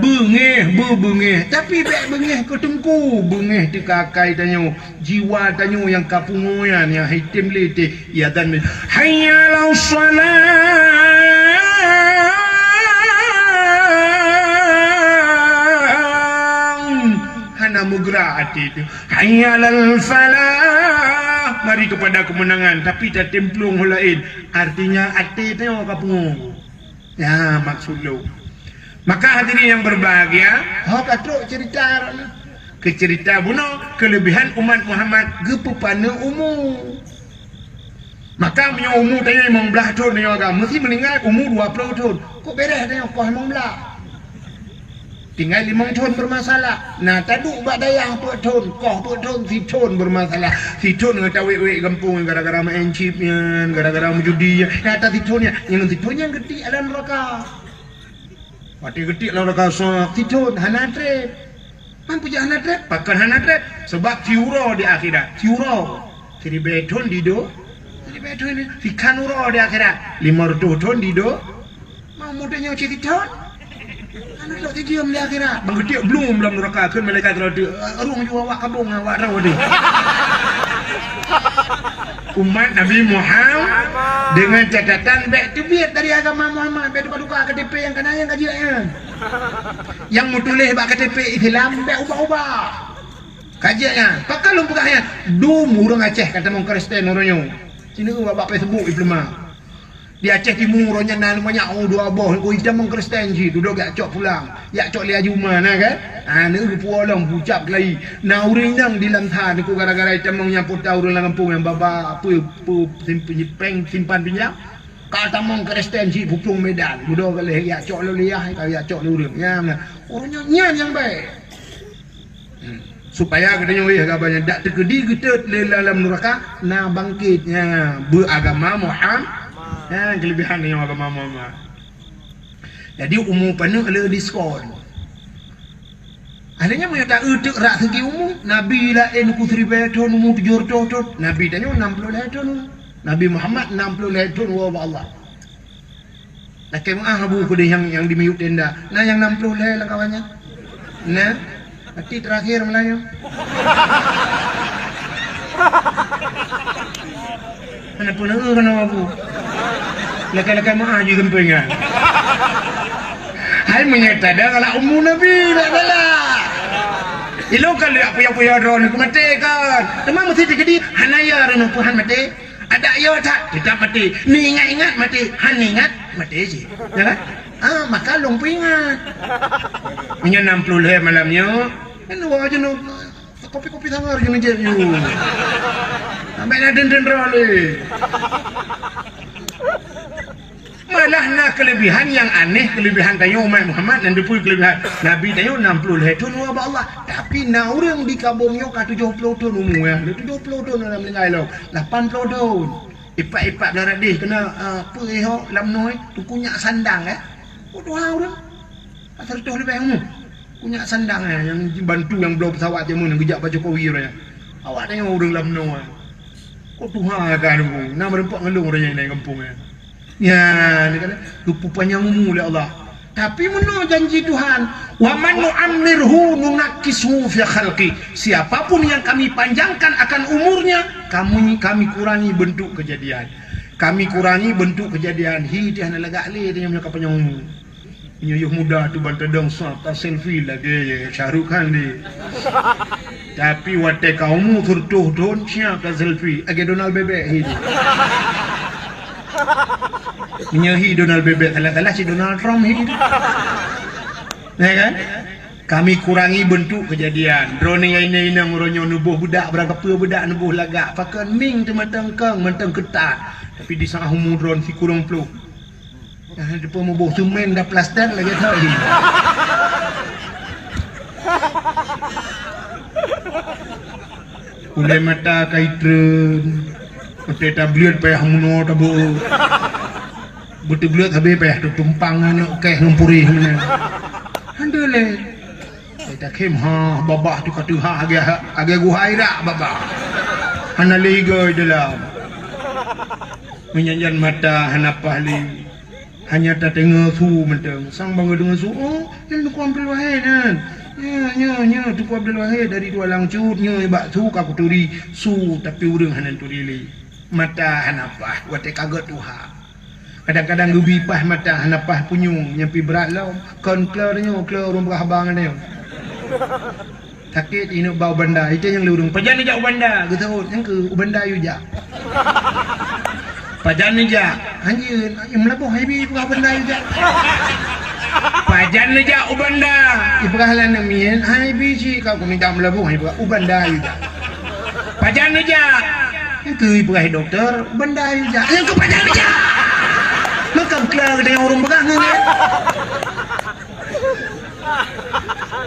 Beungéh, beubeungéh. Tapi bék beungéh keu teungku, beungéh teuka akai tanyoe. Jiwa tanyoe nyang ka pungo nyan, nyang hai tem lé teuh, ya dan, "Hayya 'alas shalah!" Hana meugeura até teuh. "Hayya 'alal falah!" Mari kepada kemenangan, tapi tatem plueng ho laén. Artinya até tanyoe ka pungo. Ya, maksud lôn. Maka hadirin yang berbahagia, ho ka trok cerita droeneuh. Keu cerita bunoe, kelebihan umat Muhammad geupeupaneuk umu. Maka meunyoe umu tanyoe limong blaih thon tanyoe agam, meusi meuninggai umu dua ploh thon. Kok bereh tanyoe koh limong blaih? Tinggai limong thon bermasalah. Na taduek bak dayah peuet thon, koh peuet thon, sithon bermasalah. Sithon ngon tawék-wék gampông gara-gara main chip nyan, gara-gara meujudi nyan. Nyata sithon nyan, nyang sithon nyan geuti alam neraka. Watée geuti lam raka soe sithon hana treb. Man peue jak hana treb? Pakon hana treb? Sabab siuroe di akhirat. Siuroe. Siribée thon di do-, siribée thon di, sikhan uroe di akhirat. Lima reutôh thon di do-, mau muda nyoe cit thon. Hana trok sijeuem di akhirat. Bang geuti blum lam neraka kheun malaikat rot, "Arung jua awak kabong awak rot deh." Umat Nabi Muhammad dengan catatan bék teubiet dari agama Muhammad, bék tuka-tuka K T P nyang kana nyang ka jeuet nyan. Nyang meutuléh bak K T P Islam bék ubah-ubah. Ka jeuet nyan. Pakon lôn peugah nyan? Dum ureuëng Aceh ka tamong Kristen uroe nyoe. Sineuk bak Facebook ipeuleumak. Di Aceh Timu uroe nyan na banyak ureuëng dua boh, ureuëng tamong Kristen jih, dudoe jak cok pulang. Jak cok lé Haji Uma na kan? Ha, neu geupuwoe lom bucab keulayi. Na ureuëng inong di lam that niko gara-gara itamong nyang pota ureuëng lam gampông nyang baba peue, peue, simpan, simpan pinjam. Ka tamong Kristen jih pupung Medan. Dudoe galeh jak cok lé liah, ka jak cok lé ureuëng. Nyan na. Ureuëng nyan, nyan nyang baik. Hmm. Supaya geutanyoe wéh agama nyan dak teukeudi geutot lé lam nuraka na bangkét nyan beuagama Muhammad. Nyan keulebihan nyoe agama Muhammad. Jadi umu paneuk le diskon. Akhirnya meunyoe ta euteuk rak segi umu, Nabi laén ku siribée thon umu tujoh reutôh thon, Nabi tanyoe nam ploh lhée thon. Nabi Muhammad nam ploh lhée thon woe bak Allah. Lakée meuáh Abu keudeh nyang, nyang di miyueb tenda. Na nyang nam ploh lhée lam kawan nyan? Na? Berarti terakhir Melayu. Hana peureulée keunoe Abu. Lakée-lakée meuáh jih geumpéngan. Hai meunyoe tada galak umu Nabi, dak galak. Ilong ka lheueh puyah-puyah droeneuh keu maté kan. Teuma meusti teukeudi hana ya droeneuh peuhan maté. Adak yo that, teutap maté. Ni ingat-ingat maté, han ingat maté cit. Ya kan? Ah, maka lôn peuingat. Meunyoe nam ploh lhée malam nyoe, kan dua jeuneuh kopi-kopi sangar jeuneuh jép nyoe. Sampai na den-den droe lé. Malah na keulebihan nyang aneh, keulebihan tanyoe umat Muhammad nyan dipeue keulebihan. Nabi tanyoe nam ploh lhée thon woe bak Allah, tapi na ureuëng di kabong nyoe ka tujoh ploh thon umu, ya. Tujoh ploh thon lam linggai lom, lapan ploh thon. Ipak-ipak blah radeh keunoe, ah, peue ho lam noe, tuku nyak sandang, eh. Oh, tuha ureuëng. Ka seratus leubeh umu. Ku nyak sandang, eh, nyang bantu nyang bloe pesawat jameun nyang geujak bak Jokowi uroe nyan. Awak tanyoe ureuëng lam noe. Kok tuha ka nunggu, na meureumpok ngon lôn uroe nyan inong gampông nyan. Nyan, dia kata, geupeu panyang umu lé Allah. Tapi meunoe janji Tuhan, "Wa man nu'ammirhu nunakkishu fi khalqi." Siapapun yang Kami panjangkan akan umurnya, Kami, Kami kurangi bentuk kejadian. Kami kurangi bentuk kejadian. Hi, teuh hana lagak lé, teuh nyang ka panyang umu. Meunyoe yôh muda tu ban tadong siap ta selfie lagèe Shah Rukh Khan di. Tapi watèe ka umu sireutôh thôn siap ta selfie lagèe Donald Bebek hi di. Meunyoe hi Donald Bebek salah-salah cit Donald Trump hi di. Ya kan? Kami kurangi beuntuk keujadian. Droeneuh nyang inong-inong uroe nyoe neuboh beudak, beurangkapeue beudak neuboh lagak. Pakon mieng teuh mantong kong, mantong keutat. Tapi di saat umu droeneuh sikureueng ploh. Nah, depan meuboh semen dah plaster lagèe thoi. Ulèe mata ka itreun. Watèe tableuet payah meunoe tabeuet. Beuteubleuet sabe payah tutumpang aneuk kèh ngon puréh meunan. Handeuh lé. Ai takhém ha babah tu ka teuha agèe, agèe guhai rak babah. Hana lé igoe dalam. Meunyan jan mata hana paih lé. Hanya tateungoe su mantong. Sang bangga deungon su, "Oh, nyan Teungku Abdul Wahid nyan. Nyo, nyo, nyo Teungku Abdul Wahid dari Tualang Cut nyoe bak su ka kuturi." Su tapi ureueng hana turi lé. Mata hana paih watèe ka gèt tuha. Kadang-kadang geubi paih mata hana paih punyueng nyang pih brat lom. Kon kleur nyoe, kleur ureueng peugah haba ngon nyoe. Sakét ineuk ba u Banda, itée nyang lé ureueng, "Pajan neujak u Banda?" Geuseuôt, "Nyan keuh u Banda yue jak." "Pajan neujak?" "Hanjeut, i Meulaboh hai bi peugah u Banda yue jak." "Pajan neujak u Banda?" Ipeugah lé aneuk miet, "Hai bi cit ka keuneuk jak Meulaboh hai peugah u Banda yue jak." "Pajan neujak?" "Nyan keuh ipeugah dokto, u Banda yue jak." "Nyan keuh pajan neujak?" Maka beukla geutanyoe ureueng peugah ngon nyan.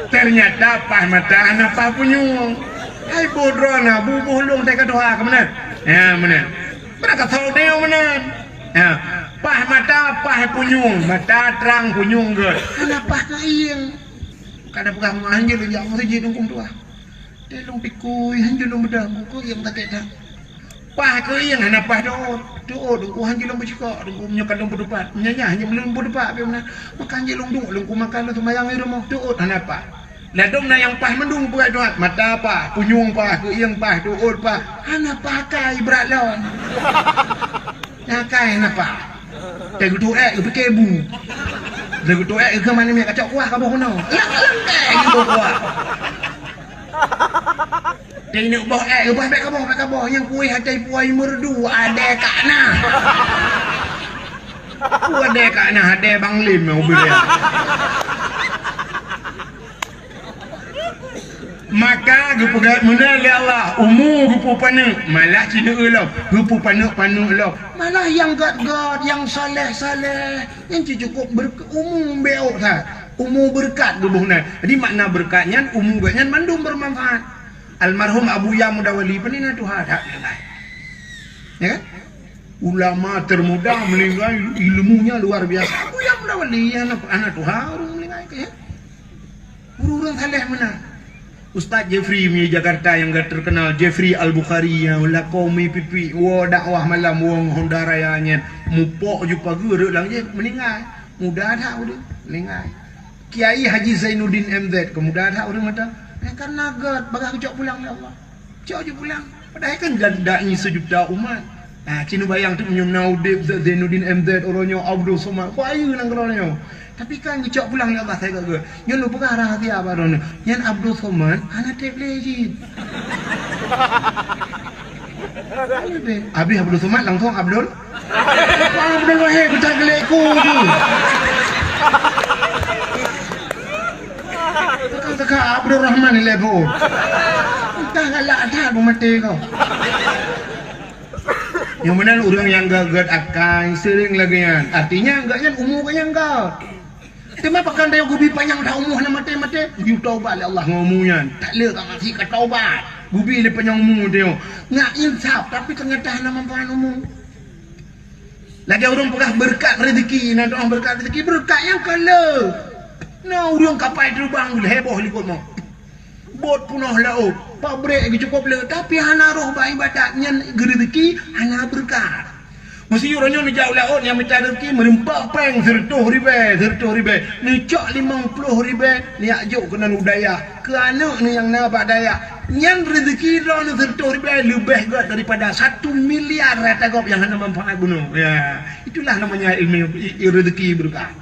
Teunyata paih mata hana paih punyueng. Hai boh droeneuh, buboh lôn teuka tuha keu meunan. Ya, meunan. Beurangkat thon nyoe meunan. Ya, paih mata, paih punyueng, mata trang punyueng gèt. Hana paih keuieng. Ka na peugah meuhan jeuet lôn jak meuseujid Teungku meutuah. Teuh lôn pikui, han jeuet lôn beudôh, Teungku keuieng sakét that. Paih keuieng hana paih teuôt. Teuôt, Teungku han jeuet lôn beucikok, Teungku meunyoe ka lôn peutupat. Meunyoe nyan han jeuet lôn peutupat, pih meunan. Maka han jeuet lôn duek, Teungku maka lôn seumayang di rumoh. Teuôt hana paih. Ladôm na nyang paih mandum peugah Tuhan, mata paih, punyueng paih, keuieng paih, teuôt paih. Hana paih akai brat lom. Nyan akai hana paih. Teuh geutuek, geupike bu. Teuh geutuek, geukheun manéh miet kacok kuah kaboh keunoe. Lak, lak, eh, geuboh kuah. Teuh ineuk boh, eh, geuboh, bèk kaboh, bèk kaboh. Nyang kueh atai puai meureudu, adèe ka na. Adèe ka na, adèe Bang Lim nyang ubit. Maka geupeugah meunan lé Allah, umu geupeupaneuk, malah ci neueu lom, geupeupaneuk-paneuk lom. Malah nyang gèt-gèt, nyang saleh-saleh, nyan ci cukôp beureukat umu, beuôt that. Umu beureukat geuboh nan. Jadi makna beureukat nyan, umu gèt nyan mandum beumanfaat. Almarhum Abuya Mudawali, peue na tuha that nyan. Ya kan? Ulama termuda meninggal, ilmunya luar biasa. Abuya Mudawali, hana, hana tuha ureueng meninggal keu nyan. Ureueng-ureueng saleh meunan. Ustaz Jeffrey mi Jakarta nyang ka terkenal, Jeffrey Al-Bukhari nyang lakoe mi pipi, woe dakwah malam, woe ngon Honda Raya nyan, mupok ju pageue rot lam jih, meuninggai. Muda that ureueng, meuninggai. Kiai Haji Zainuddin M Z, keu muda that ureueng mata. Eh, karena gèt, bagaih geucok pulang lé Allah. Cok ju pulang. Padahai kan da-, dai sejuta umat. Ha, ci neubayang teuk meunyoe na udép Zainuddin M Z, uroe nyoe Abdul Somad. Bayeue nanggroe nyoe. Tapi kan geucok pulang lé Allah, sai gèt-gèt. Nyoe lôn peugah rahsia bak droeneuh. Nyan Abdul Somad hana trép lé jih. Habis Abdul Somad langsung Abdul. Abdul Wahid, geutak geulék ku tu. Teuka-teuka Abdul Rahman ilèe bu. Entah galak that bu maté kau. Nyang meunan ureueng nyang gèt-gèt akai seuring lagèe nyan. Artinya gèt nyan umu gèt nyang gèt. Teuma pakon tanyoe geubi panyang that umu hana maté-maté? Geuyue taubat lé Allah ngon umu nyan. Tak lé ka maté ka taubat. Geubi lé panyang umu tanyoe. Ngat insaf, tapi teunyata hana manfaat umu. Lagèe ureueng peugah beureukat rezeki, na doa beureukat rezeki, beureukat nyang ka le. Na ureueng kapai teubang lhèe boh likot mo. Bot peunoh laôt, pabrék geucukôp le, tapi hana roh bak ibadat, nyan geureuzeki hana beureukat. Meuseu uroe nyoe neujak u laôt nyang mita reuzeki, meureumpok péng sireutôh ribèe, sireutôh ribèe, neucok limong ploh ribèe, neujak jok keunan u dayah, keu aneuk neuh nyang na bak dayah. Nyan reuzeki droeneuh sireutôh ribèe leubeh gèt daripada satu miliar rata gob nyang hana manfaat bunoe. Ya, itulah namanya ilmu, i-, i-, reuzeki beureukat.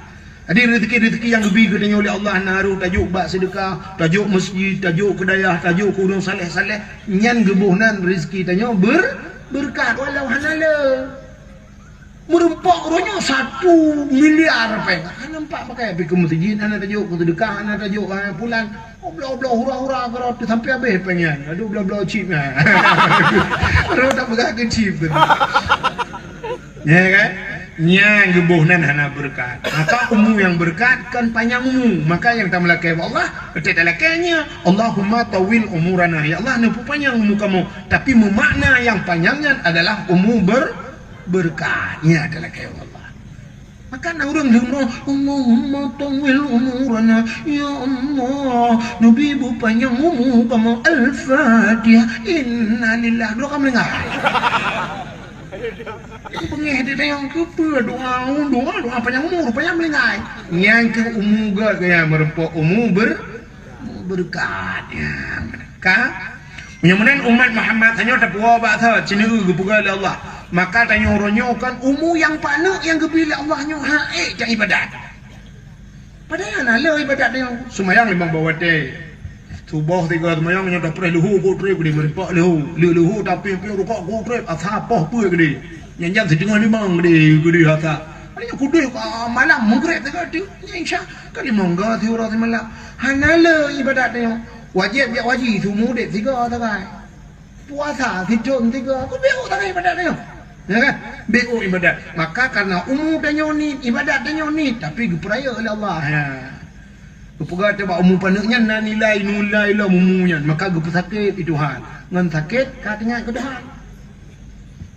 Jadi, rezeki-rezeki nyang geubi geutanyoe lé Allah na harôh tajok bak seudeukah, tajok meuseujid, tajok keu dayah, tajok keu ureuëng saleh-saleh, nyan geuboh nan rezeki tanyoe ber-, beureukat walau hana le. Meurumpok uroe nyoe satu miliar péng. Hana nampak pakai, pi keu meuseujid hana tajok, keu seudeukah hana tajok, hana pulan. Obloh-obloh, hura-hura keurot tu sampai habéh péng nyan. Aduh, bloe-bloe chip nyan. Rot tak peugah keu chip tu. Ya kan? Nyan geuboh nan hana beureukat. Maka umu nyang beureukat kan panyang umu. Maka nyang tameulakée bak Allah, beutôi talakée nyan, "Allahumma tawwil umurana." Ya Allah, neupeupanyang umu kamoe. Tapi meumakna nyang panyang nyan adalah umu ber-, beureukat. Nyan talakée bak Allah. Maka na ureuëng leumo, "Allahumma tawwil umurana, ya Allah, neubi beupanyang umu kamoe." Al-Fatihah. Innalillah. Dua kali meulinggai. Aku bengeh di dayang keupeue doa, doa, doa panyang umur, panyang meulinggai. Nyang keu umu gét gaya meurumpok umu ber-, Beureukat. Ya, ka? Meunyoe meunan umat Muhammad tanyoe tapuwoe bak tho, ceuneue geupeugah lé Allah. Maka tanyoe uroe nyoe kan umu nyang paneuk nyang geubi lé Allah nyoe ha ék jak ibadat. Padahai hana le ibadat nyoe. Seumayang limong boh watée. Suboh tiga seumayang nyoe tapreh leuhô keu trép geude meuripok leuhô. Leuhô tapi piôh rukok keu trép asa poh peue geude. Nyan jam siteungoh limong geude geude asa. Ada nyang kudeh ka malam Maghrib teuka tu. Nyan Isya. Ka limong ga siuroe simalam. Hana le ibadat tanyoe. Wajéb jak haji, seumeu udeb sigo sagai. Puasa sithon sigo. Ku beu sagai ibadat tanyoe. Ya kan? Beu ibadat. Maka karena umu tanyoe niet, ibadat tanyoe niet, tapi geupeurayeuk lé Allah. Ha. Geupeugah teuh bak umu paneuk nyan na nilai, nilai lom umu nyan. Maka geupeusakét di Tuhan. Ngon sakét ka teuingat keu Tuhan.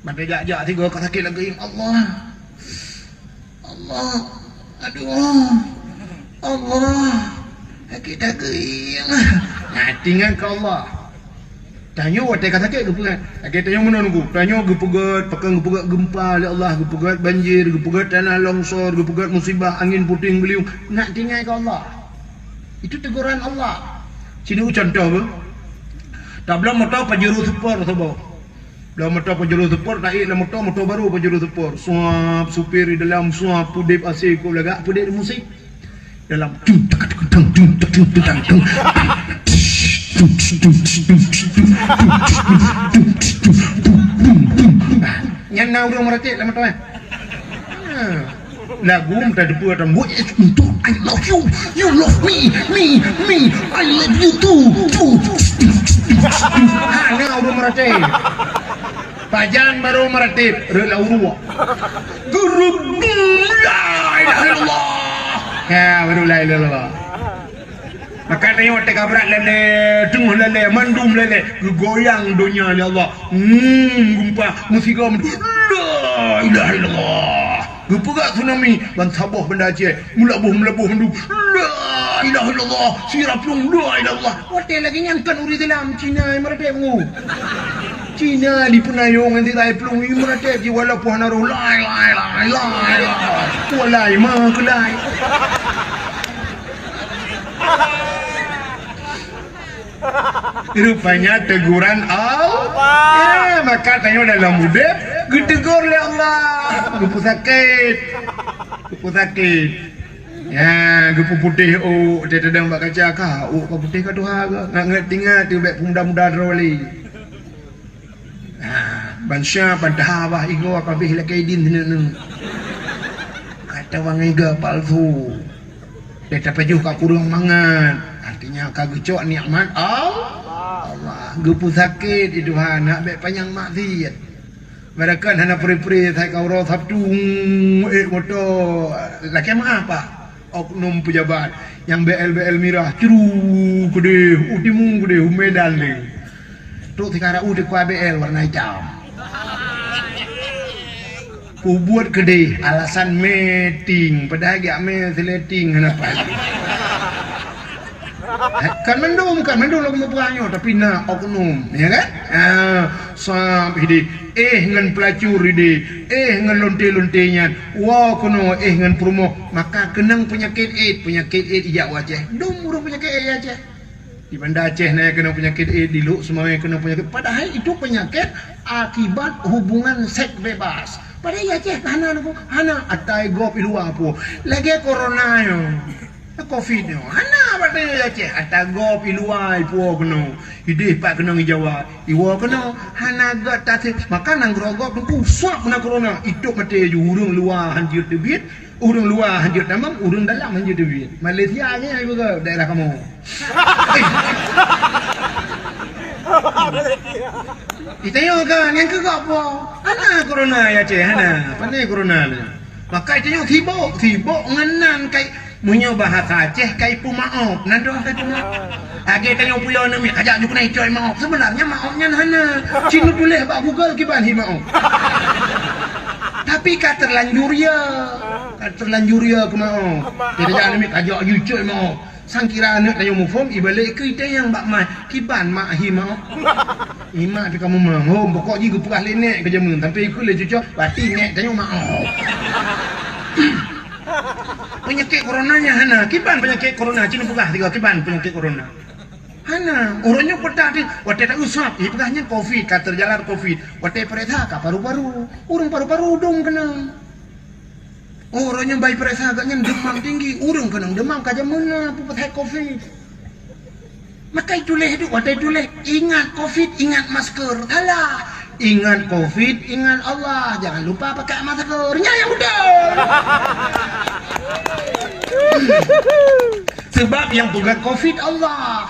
Mata jak-jak sigo ka sakét lagée, Allah. Allah, aduh, Allah, sakét daging. Nah, teuingat keu Allah. Tanyoe watée ka sakét geupeugét. Lagée tanyoe meunan nunggu. Tanyoe geupeugét, pakon geupeugét geumpa lé Allah, geupeugét banjir, geupeugét tanah longsor, geupeugét musibah angin puting beliung. Nak teuingat keu Allah. Itu teguran Allah. Sinoe contoh beuh. Tabloe moto Pajero Sport saboh. Lam moto Pajero Sport, taék lam moto, moto barô Pajero Sport. Suap, supir di dalam, suap, peudeb A C keu lagak, peudeb musik. Dalam, tung, tak, tak, tang, tung, tak, tung, tak, tang, tung. Nyan na ureuëng meuratéb lam moto, eh. Ha. Lagu minta depa dan buat untuk I love you, you love me, me, me, I love you too, too. Ha, na ureuëng meuratéb. Pajan barô meuratéb, rot lam uruek. Guru, la ilaha illallah. Ha, baru la ilaha illallah. Maka tanyoe watée ka brat lalée, teungoh lalée, mandum lalée, geugoyang donya lé Allah. Hmm, geumpa, meusigoe mandum. La ilaha illallah. Geupeugah tsunami, ban saboh Banda Aceh, meulaboh-meulaboh mandum. La ilaha illallah. Sira plueng, la ilaha illallah. Watée lagée nyan kan ureuëng Islam, Cina meuratéb ngu. Cina di Peunayong ngon sira plueng meuratéb ji walaupun hana roh. Lai, lai, lai, lai, lai. Walai, ma keulai. Rupanya teguran Allah. Ya, maka tanyoe dalam udeb geutegur lé Allah. Geupeusakét. Geupeusakét. Ya, geupeuputéh ôk, teudeunang bak kaca ka, ôk ka putéh ka tuha ka. Ngat-ngat tingat tu bék peumuda-muda droe lé. Ha, bansa bantaha bah igoe ka bih lakée idin sineuk-neuk. Kata bangai ga palsu. Dia tapajoh ka kureueng mangat. Artinya ka geucok nikmat Allah. Allah. Geupeusakét di Tuhan, nak bék panyang maksiat. Barakan hana pre-pre sai ka uroe Sabtu, eh, moto. Lakée meu'ah, Pak. Oknum pejabat nyang B L B L mirah, cru keudeh, u timu keudeh, u Medan lé. Trok sikara u dikua B L warna itam. Kubuet keudeh alasan meeting, padahai geujak mé seuleting hana paih. Kan mandum, kan mandum lagu meupeugah nyoe, tapi na oknum, ya kan? Ha, sab hideh, éh ngon peulacur hideh, éh ngon lonte-lonte nyan, woe keunoe éh ngon peurumoh, maka keunong peunyakét éh, peunyakét éh ijak u Aceh. Dum ureuëng peunyakét éh Aceh. Di Banda Aceh na keunong peunyakét éh, di Lhokseumawe keunong peunyakét. Padahai itu penyakit akibat hubungan seks bebas. Padahai Aceh ka hana lagèe, hana, ata gob i luwa po. Lagèe corona nyoe. Covid nyoe. Hana, padahai Aceh ata gob i luwa i po keunoe. Idéh pat keunoe i Jawa. Iwoe keunoe. Hana göt tasé. Maka nanggroe gob teungku sab na corona. Itôp maté ju ureueng luwa hanjeuet teubiet. Ureueng luwa hanjeuet tamong, ureueng dalam hanjeuet teubiet. Malaysia nyan ibu ke daerah kamoe. Itanyoe kan, nyang keu gob po. Hana corona ya, Aceh, hana. Pane corona nyoe. Maka itanyoe sibok, sibok ngon nan kai. Meunyoe bahasa Aceh kai peumaob. Nan droe kai peumaob. Lagèe tanyoe puyoe aneuk miet, kajak ju keuneuk icok maob. Sebenarnya maob nyan hana. Cit neutuléh bak Google kiban hi maob. Tapi ka terlanjur ya. Ka terlanjur ya keu maob. Jadi kajak aneuk miet, kajak ju icok maob. Sangkira aneuk tanyoe muphom, ibalek keu itanyong bak mak, kiban mak hi maob. Imak pih kamoe mahom, pokok jih geupeugah lé nèk keu jameun, sampai ikheun lé cucoe, berarti nèk tanyoe maob. Peunyakét corona nyan hana, kiban peunyakét corona, cit neupeugah sigoe kiban peunyakét corona. Hana, uroe nyoe peudak teuh, watèe tausap, ipeugah nyan covid, ka teujalar covid, watèe peuriksa ka paru-paru, ureueng paru-paru dum keunong. Uroe nyoe bak ipeuriksa geuh nyan deumam tinggi, ureueng keunong deumam ka jameun na peue pasai covid. Maka ituléh duek watèe ituléh, ingat covid, ingat masker. Alah, ingat covid, ingat Allah. Jangan lupa pakai masker. Nyan nyang beutôi. Sebab nyang peugah covid Allah.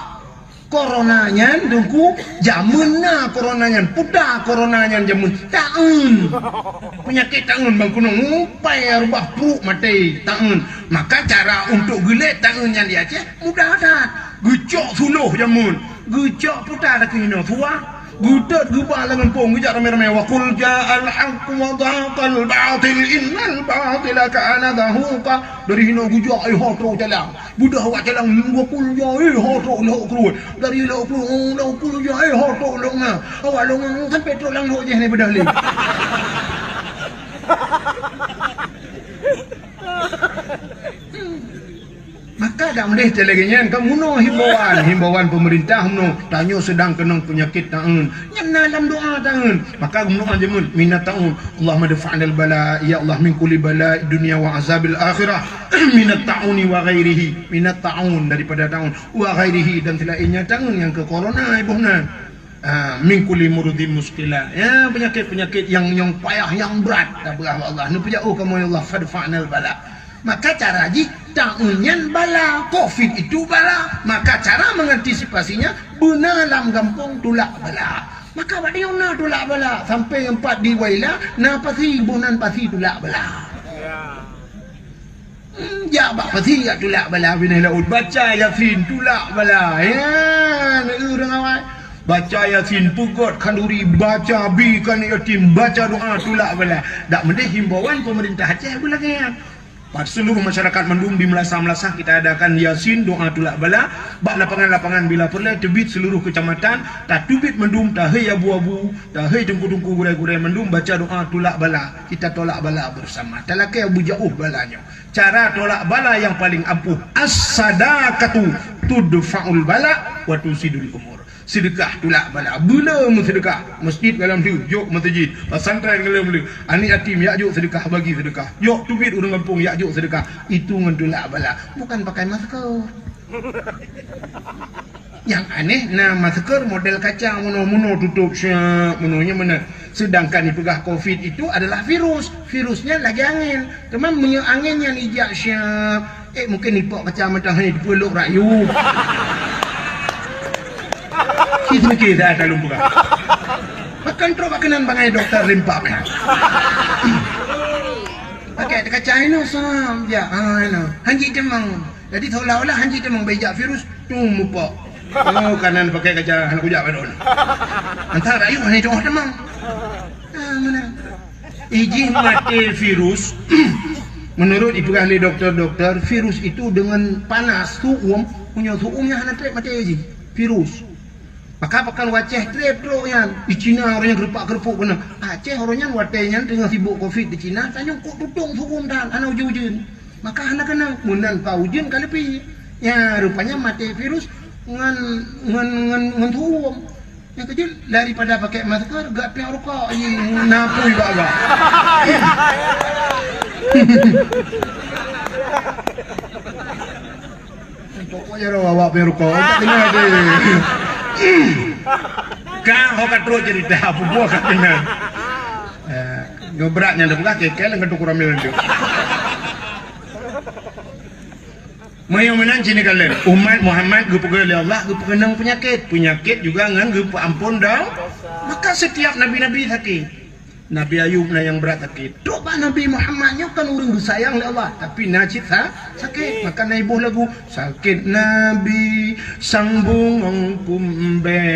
Corona nyan teungku, jameun na corona nyan, puta corona nyan jameun taeun. Peunyakét taeun bang keunong, mupai rubah pruet maté taeun. Maka cara untuk geulét taeun nyan di Aceh mudah that. Geucok suloh jameun, geucok puta lagèe inoe suah, geutot geuba lam gampông, geujak ramé-ramé, "Wa qul ja'al haqq wa zahaqal batil innal batila kana zahuqa." Dari hinoe geujak, eh, ho trok jalan. Beudah awak jalan, "Wa qul ja, eh, ho trok lhok keureueh." Dari lhok keureueh, oh, "Wa qul ja, eh, ho trok lhok na." Awak lhok na, sampai trok lam lhok jih ni beudah lé. Maka dak meudeh teuh lagèe nyan, ka meunoe himbauan, himbauan peumeurintah meunoe, tanyoe seudang keunong peunyakét taeun. Nyan na lam doa taeun. Maka meunoe jameun, minat taeun. Allahumma dfa' 'anil bala, ya Allah, min kulli bala dunya wa azabil akhirah. Minat ta'uni wa ghairihi. Minat ta'un daripada taeun. Wa ghairihi dan selainnya taeun nyang keu corona iboh na. Ah, min kulli murdin muskila. Ya, penyakit-penyakit yang, yang payah, yang berat. Dah berah Allah. Neupeujak, oh, kamu ya Allah, fadfa'nal bala. Maka cara jih, taeun nyan bala, covid itu bala. Maka cara mengantisipasinya, beuna lam gampông tulak bala. Maka bak tanyoe na tulak bala, sampai empat di Waila, na pasi, boh nan pasi tulak bala. Hmm, jak bak pasi jak tulak bala binéh laôt. Baca Yasin tulak bala. Ya, ureueng awai. Baca Yasin, peugöt khanduri, baca bi keu aneuk yatim, baca doa tulak bala. Dak meudeh himbauan peumeurintah Aceh beulagèe nyan. Bak seluruh masyarakat mandum di meunasah-meunasah kita adakan Yasin, doa tulak bala. Bak lapangan-lapangan bila peureulèe teubiet seluruh keucamatan, tateubiet mandum, tahei abu-abu, tahei teungku-teungku, gurèe-gurèe mandum baca doa tulak bala. Kita tolak bala bersama. Talakèe beujaôh bala nyoe. Cara tolak bala nyang paleng ampuh, as-sadaqatu tudfa'ul bala wa tuzidul umur. Seudeukah tulak bala. Beu le meuseudeukah. Masjid goh lom teuh, jok meuseujid. Pesantren goh lom teuh. Aneuk yatim jak jok seudeukah, bagi seudeukah. Jok teubiet ureueng gampông jak jok seudeukah. Itu ngon tulak bala. Bukan pakai masker. Nyang aneh, na masker model kaca meunoe-meunoe tutôp syek, meunoe nyan meunan. Sedangkan ipeugah covid itu adalah virus. Virus nyan lagèe angén. Teuma meunyoe angén nyan ijak syek, eh, mungkin ipok kaca meutan hai dipeulok rakyat. Ci seumike dah ka lôn peugah. Makan trok bak keunan bangai dokto limpak nyan. Pakai kaca inoe sam, ya, ah, inoe. Hanji teumang. Jadi seolah-olah hanji teumang beujak virus, tum mupok. Oh, kanan pakai kaca hana kujak padon. Antara yuk hana jauh teumang. Ah, mana? Ijih maté virus. Menurut ipeugah lé doktor-doktor, virus itu dengan panas, su'um, punya su'umnya hana trép maté ijih. Virus. Maka pakon u Aceh trép trok nyan. Di Cina ureueng nyan keurepak-keureupok keunan. Aceh ureueng nyan watèe nyan teungoh sibok covid di Cina, tanyoe kok tutong su'um tan, hana ujeuen-ujeuen. Maka hana keunong, meunan pa ujeuen ka leupie. Nya, rupanya maté virus ngon, ngon, ngon, ngon su'um. Nyang keujeuet daripada pakai masker, gak piang rukok, ih, napui bak-bak. Pokoknya roh awak piang rukok, tak dengar deh. Ka ho ka trok cerita, apa buah ka dengar. Eh, nyoe brat nyang dipeugah kekel ngon tuku ramil tu. Meunyoe meunan cit neukalon, umat Muhammad geupeugah lé Allah geupeukeunong peunyakét. Peunyakét juga ngon geupeuampon do-, maka setiap nabi-nabi sakét. Nabi Ayub na nyang brat sakét. Trok bak Nabi Muhammad nyoe kan ureuëng geusayang lé Allah, tapi na cit sa-, sakét. Maka na iboh lagu, sakét Nabi sang bungong kumbé,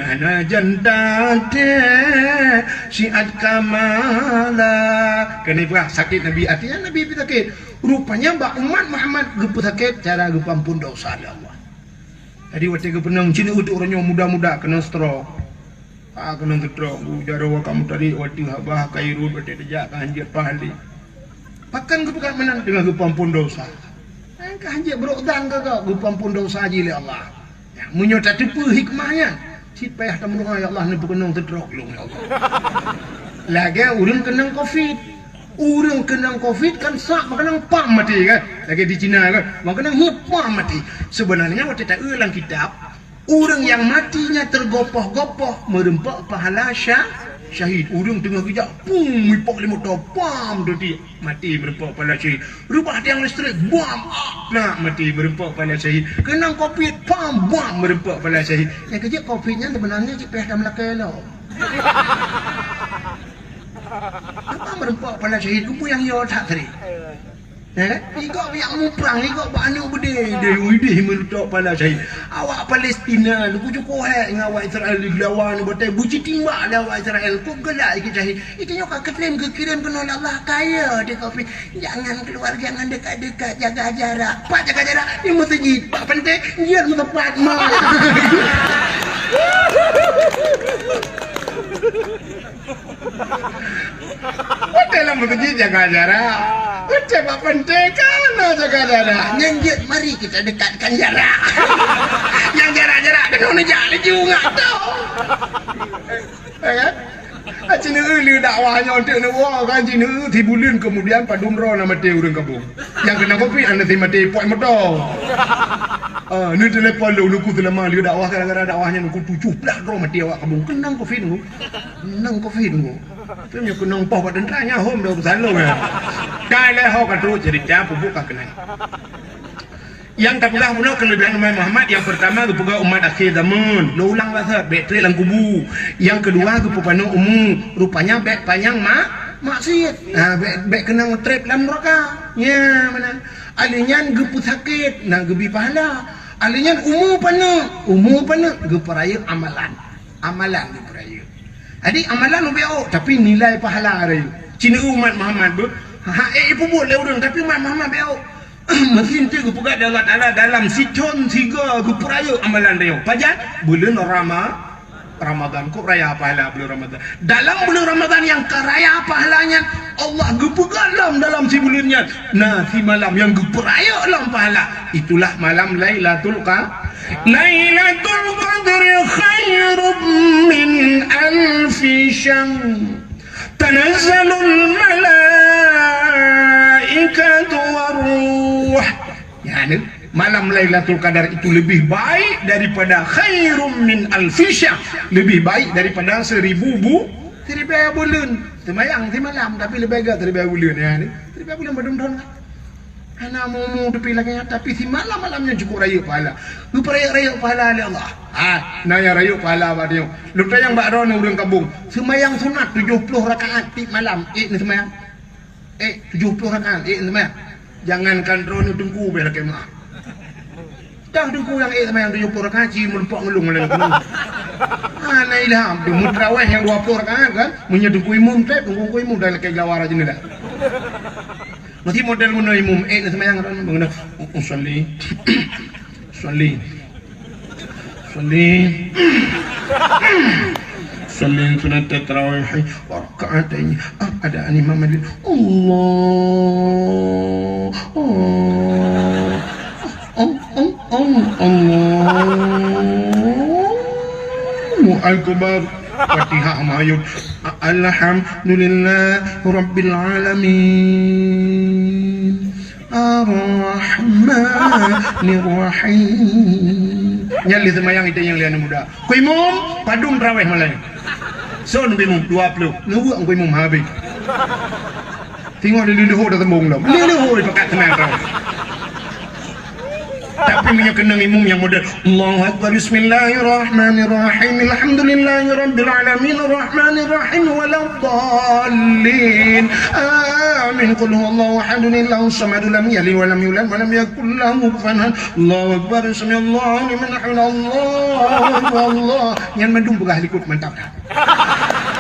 hana janta tée siat kamala. Keuneuk peugah sakét Nabi, artinya Nabi pih sakét. Rupanya bak umat Muhammad geupeusakét cara geupeuampon desya lé Allah. Jadi watée geupeunong cit utok uroe nyoe muda-muda keunong stroke. Ah, keunong stroke, bu jaroe ka meutarik watée habah ka irot watée teujak ka hanjeuet paih lé. Pakon geupeugah meunan teungoh geupeuampon desya. Ka hanjeuet brok dan ka geupeuampon desya jih lé Allah. Ya, meunyoe tateupeue hikmah nyan, cit payah tameudoá, "Ya Allah, neupeukeunong stroke lôn, ya Allah." Lagée ureuëng keunong covid. Ureuëng keunong covid kan sak meukeunong pam maté kan? Lagée di Cina kan? Meukeunong hiep pam maté. Sebenarnya watée taeu lam kitab, ureuëng nyang maté nyan teugopoh-gopoh meureumpok pahala sya-, syahid. Ureuëng teungoh geujak, pum, ipok lé moto, pam, dodi maté meureumpok pahala syahid. Reubah tiang listrik, bam, ak, nak maté meureumpok pahala syahid. Keunong covid, pam, bam, meureumpok pahala syahid. Nyang keujeuet covid nyan sebenarnya cit payah tameulakée lom. Apa meureumpok pahala syahid? Kubu nyang yo that tadi. Ya kan? Ikok nyang muprang, ikok bak aneuk beudé, deh, widih meureumpok pahala syahid. Awak Palestina, lugu cukup hék ngon awak Israel dilawan, batée beuci timbak lé awak Israel. Kok galak ikot syahid? Itu nyoe ka keutem geukirém keunoe lé Allah, kaya di covid. Jangan keluar, jangan dekat-dekat, jaga jarak. Pat jaga jarak? Di meuseujid, bak pantai, nyan meuteumpat, ma. Watée lam meuseujid jaga jarak. Watée bak pantai kana jaga jarak. Nyang jeuet mari kita dekatkan jarak. Nyang jarak-jarak keunoe neujak laju ngat tu. Ya kan? Cina le dakwah nyoe untuk neuwoe kan cina si buleuen kemudian padum droe na maté ureuëng kampung. Nyang keunong covid hana si maté pok moto. Ah, ni telepon lôn, luku selama dia dakwah gara-gara dakwah nyan luku tujuh belas droe maté awak kampung. Keunong covid tu. Keunong covid tu. Tu nyoe keunong poh bak tentara nyan hom dah besalong ya. Ka lé ho ka trok cerita pupuk ka keunong. Nyang tapeugah bunoe keulebihan umat Muhammad nyang peurtama geupeugah umat akhé zaman. Lôn ulang basa, bék treb lam kubu. Nyang keudua geupeupanoe umu, rupanya bék panyang ma-, maksiet. Ha, bék, bék keunong treb lam neuraka. Nya meunan. Alèh nyan geupeusakét, na geubi pahala. Alèh nyan umu paneuk, umu paneuk geupeurayeuk amalan. Amalan geupeurayeuk. Jadi amalan ubé ôk, tapi nilai pahala rayeuk. Cina umat Muhammad beuh, ha, eh, ipubuet lé ureuëng, tapi umat Muhammad bé ôk. Meusinti geupeugah lé Allah Taala dalam sithon siga geupeurayeuk amalan rayeuk. Pajan? Buleuen Rama-, Ramadan. Kok raya pahala buleuen Ramadan? Dalam buleuen Ramadan nyang ka raya pahala nyan, Allah geupeugah lom dalam sibuleuen nyan. Na simalam nyang geupeurayeuk lom pahala. Itulah malam Lailatul Qa-, Lailatul Qadri khairum min alfi syahr. Tanazzalul malaikatu war ruh. Ya, ni, malam Lailatul Qadar itu lebih baik daripada khairum min alfi syahr. Lebih baik daripada seribu bu-, seribu buleuen. Seumayang simalam, tapi lebih baik seribu buleuen, ya, ni. Seribu buleuen padum thon kan? Hana mu-mu teupie lagée nyan, tapi simalam-malam nyan cukup rayeuk pahala. Geupeurayeuk-rayeuk pahala lé Allah. Ha, na nyang rayeuk pahala bak tanyoe. Lôn tanyong bak droeneuh ureuëng kampung, seumayang sunat tujoh ploh rakaat tiep malam, ék neuseumayang? Ék, tujoh ploh rakaat, ék neuseumayang? Jangankan droeneuh, teungku bèk lakée meu'ah. Dah teungku nyang ék seumayang tujoh ploh rakaat, ci meureumpok ngeulung lé lakoe. Hana ilham, teungku teurawéh nyang dua ploh rakaat kan? Meunyoe teungku imum treb, teungku imum dah lakée jawara jeuneulah. Meusti model meunoe imum, ék neuseumayang droeneuh, usalli. Usalli. Usalli. Usalli sunat tarawih. Wa rak'ataini. Ah, ada imam hadir. Allah. Oh. Oh, oh, oh, Allahu Akbar. Fatihah mayueb. Alhamdulillah Rabbil Alamin. Ar-Rahmanir Rahim. Nyan lé seumayang itanyong lé aneuk muda. Ku imum, padum taraweh malam. Son ku imum, dua ploh. Neuweuek ku imum habéh. Singoh di leuhô dah tembong lom. Leuhô pakat teunang taraweh. Tapi meunyoe keunong imum nyang model, Allahu Akbar, Bismillahirrahmanirrahim, Alhamdulillahirabbil alamin, Arrahmanirrahim, waladdallin, amin, Qul huwallahu ahad, Allahus samad, lam yalid walam yulad, walam yakul lahu kufuwan ahad. Allahu Akbar, Samiallahu liman hamidah, Allahu Akbar, Allah. Nyan mandum peugah likot mantap dah.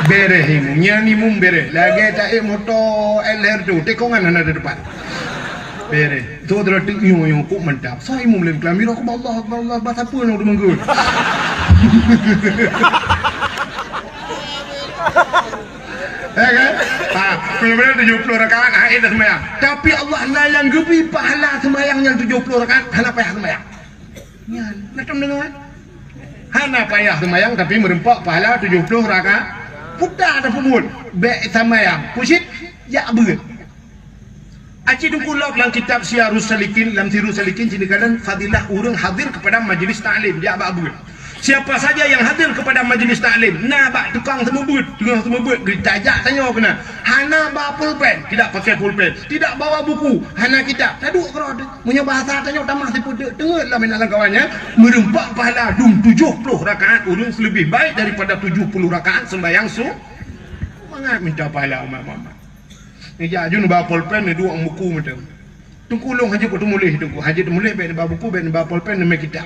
Bereh imum, nyan imum bereh. Lagèe taék moto L R tu, tikongan hana di depan. Bereh. Tu adalah tik nyo nyo kok mantap. Sa imum lem kelam, ira ku Allah Akbar, Allah Akbar, siapa nak deungon? Ya kan? Ha, benar-benar tujuh puluh rakaat, ha, itu sembahyang. Tapi Allah na nyang geubri pahala sembahyang nyang tujuh puluh rakaat, hana payah sembahyang. Nyan, na tom deungon? Hana payah seumayang tapi meureumpok pahala tujoh ploh rakaat. Puta tapeubuet, bèk seumayang. Pusit, jak beuet. Aci teungku lok lam kitab Siyarus Salikin, lam Sirus Salikin, sini kalon fadilah ureueng hadir kepada majlis taklim, jak bak beuet. Siapa saja yang hadir kepada majlis taklim, na bak tukang seumeubeuet, tukang seumeubeuet, geutajak tanyoe keunan. Hana ba pulpen, tidak pakai pulpen. Tidak bawa buku, hana kitab. Taduek keudroe teuh. Meunyoe bahasa tanyoe tamah sipeuteuk teungeut lam inan lam kawan nyan, meureumpok pahala dum tujoh ploh rakaat ureueng leubeh baik daripada tujoh puluh rakaat sembahyang su-, mangat minta pahala umat Muhammad. Neujak aju neuba pulpen, neuduek buku mantong. Teungku lôn hanjeuet kuteumuléh, teungku. Hanjeuet teumuléh, bèk neuba buku, bèk neuba pulpen, neumè kitab.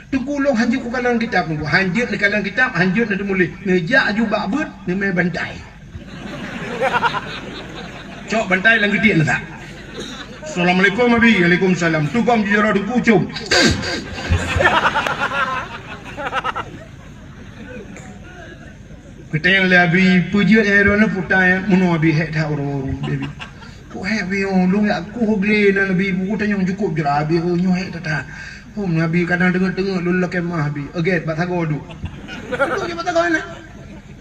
Teungku lôn hanjeuet kukalon kitab, teungku. Hanjeuet neukalon kitab, hanjeuet neuteumuléh. Neujak aju bak beuet, neumè bantai. Cok bantai lam geutiek neusak. Assalamualaikum, Abi. Waalaikumsalam. Tugom jujur teungku cum. Geutanyong lé Abi, peue jeuet nyang droeneuh puta nyan, meunoe Abi, hék that uroe-uroe, Abi. Kok hék Abi, oh, lôn jak kueh glé nan Abi, buku tanyong cukôp jroh Abi, oh, nyoe hék that-that. Oh, Abi kadang teungeut-teungeut lôn lakèe meu'ah Abi. Agèt bak sagoe duek. Duek je bak sagoe na.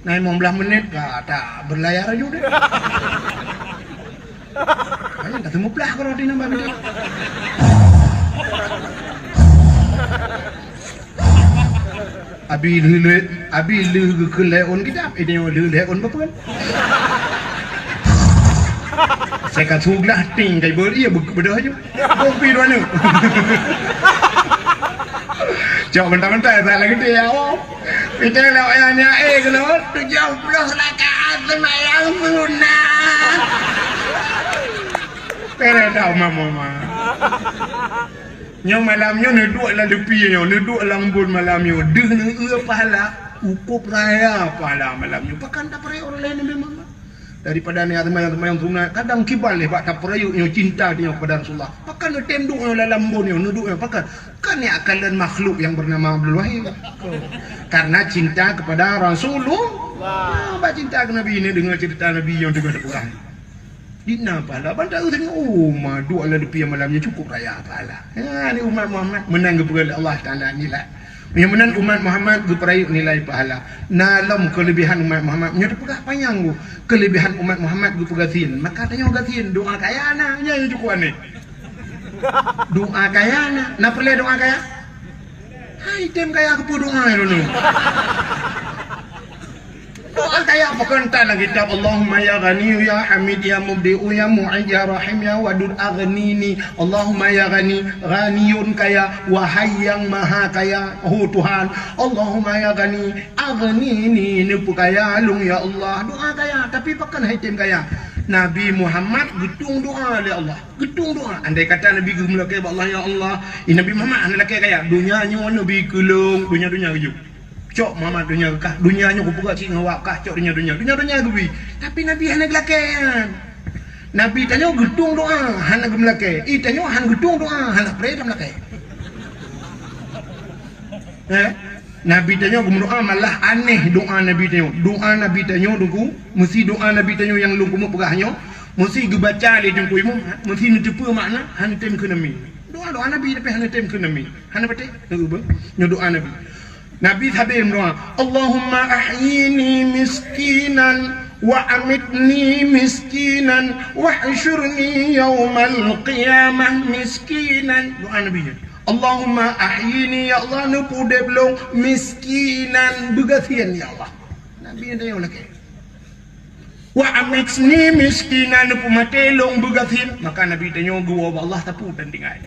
Na limong blaih menit ka, tak berlayar aju deh. Hanya tak temu plah kalau di nambah menit. Abi lheuh lheuh, Abi lheuh geukheun lhèe ôn kitab, ini lheuh lhèe ôn beupeuen. Saya ka suglah ting kai beu, iya beu-, beudôh aju. Bông pi dua nyoe. Cok mentah-mentah, tak lagi dia, oh. Kita lewat yang nyae, kalau tujuh puluh rakaat sembahyang sunat. Pere dah, mama, mama. Nyoe malam nyoe neuduek lam leupie nyoe, neuduek lam embôn malam nyoe. Deuh neueu pahala, cukup raya pahala malam nyoe. Pakon tapeureuek ureueng laén leubeh mangat daripada nyan seumayang-seumayang sunat? Kadang kiban lé bak tapeureuek nyoe cinta nyoe kepada Rasulullah. Pakon neutem duek nyoe lam embôn nyoe, neuduek nyoe pakon? Kan nyan kalon makhluk yang bernama Abdul Wahid. Karena cinta kepada Rasulullah. Nah, bak cinta keu Nabi ni, deungoe cerita Nabi nyang teungoh teupeugah. Di na pahala, ban taeu teurimong, oh, ma, duek lam leupie malam nyoe cukup raya pahala. Ya, ni umat Muhammad meunan geupeugah lé Allah Taala nilai. Meunyoe meunan umat Muhammad geupeurayeuk nilai pahala. Na lom keulebihan umat Muhammad, meunyoe teupeugah panyang geuh, keulebihan umat Muhammad geupeugah gasien. Maka tanyoe gasien, doa kaya na, nyan nyang cukup aneh. Doa kaya na, na peureulèe doa kaya? Hai, tem kaya keupeue doa nyoe? Doa kaya pakon tan lam kitab, Allahumma ya Ghaniyyu ya Hamid ya Mubdi'u ya Mu'id ya Rahim ya Wadud aghnini. Allahumma ya Ghani, Ghaniyun kaya, wahai yang maha kaya, oh Tuhan. Allahumma ya Ghani, aghnini, neupeukaya lôn ya Allah. Doa kaya, tapi pakon hai tem kaya? Nabi Muhammad geutueng doa lé Allah. Geutueng doa. Andai kata Nabi geumeulakèe bak Allah, ya Allah, eh, Nabi Muhammad hana lakèe kaya. Donya nyoe Nabi keu lôn, donya-donya geuyue. Cok Muhammad donya kah, donya nyoe kupeugah cit ngon awak kah, cok donya-donya. Donya-donya geubri. Tapi Nabi hana geulakèe nyan. Nabi tanyoe geutueng doa, hana geumeulakèe. Eh, tanyoe hana geutueng doa, hana preh tameulakèe. Eh? Nabi tanyoe geumeudoa malah aneh doa Nabi tanyoe. Doa Nabi tanyoe, Teungku, meusi doa Nabi tanyoe nyang lôn keumeung peugah nyoe, meusi geubaca lé Teungku Imum, meusi neuteupeue makna, hana tem kheun amin. Doa-doa Nabi tapi hana tem kheun amin. Hana patéh, Teungku, nyoe doa Nabi. Nabi sabe meudoa, "Allahumma ahyini miskinan wa amitni miskinan wahsyurni yaumal qiyamah miskinan." Doa Nabi nyan, "Allahumma ahyini, ya Allah, neupeuudeb lôn miskinan, beugasien, ya Allah." Nabi nyan tanyong lakée. "Wa amitni miskinan," neupeumaté lôn beugasien. Maka Nabi tanyoe geuwoe bak Allah sapeue dan tinggai.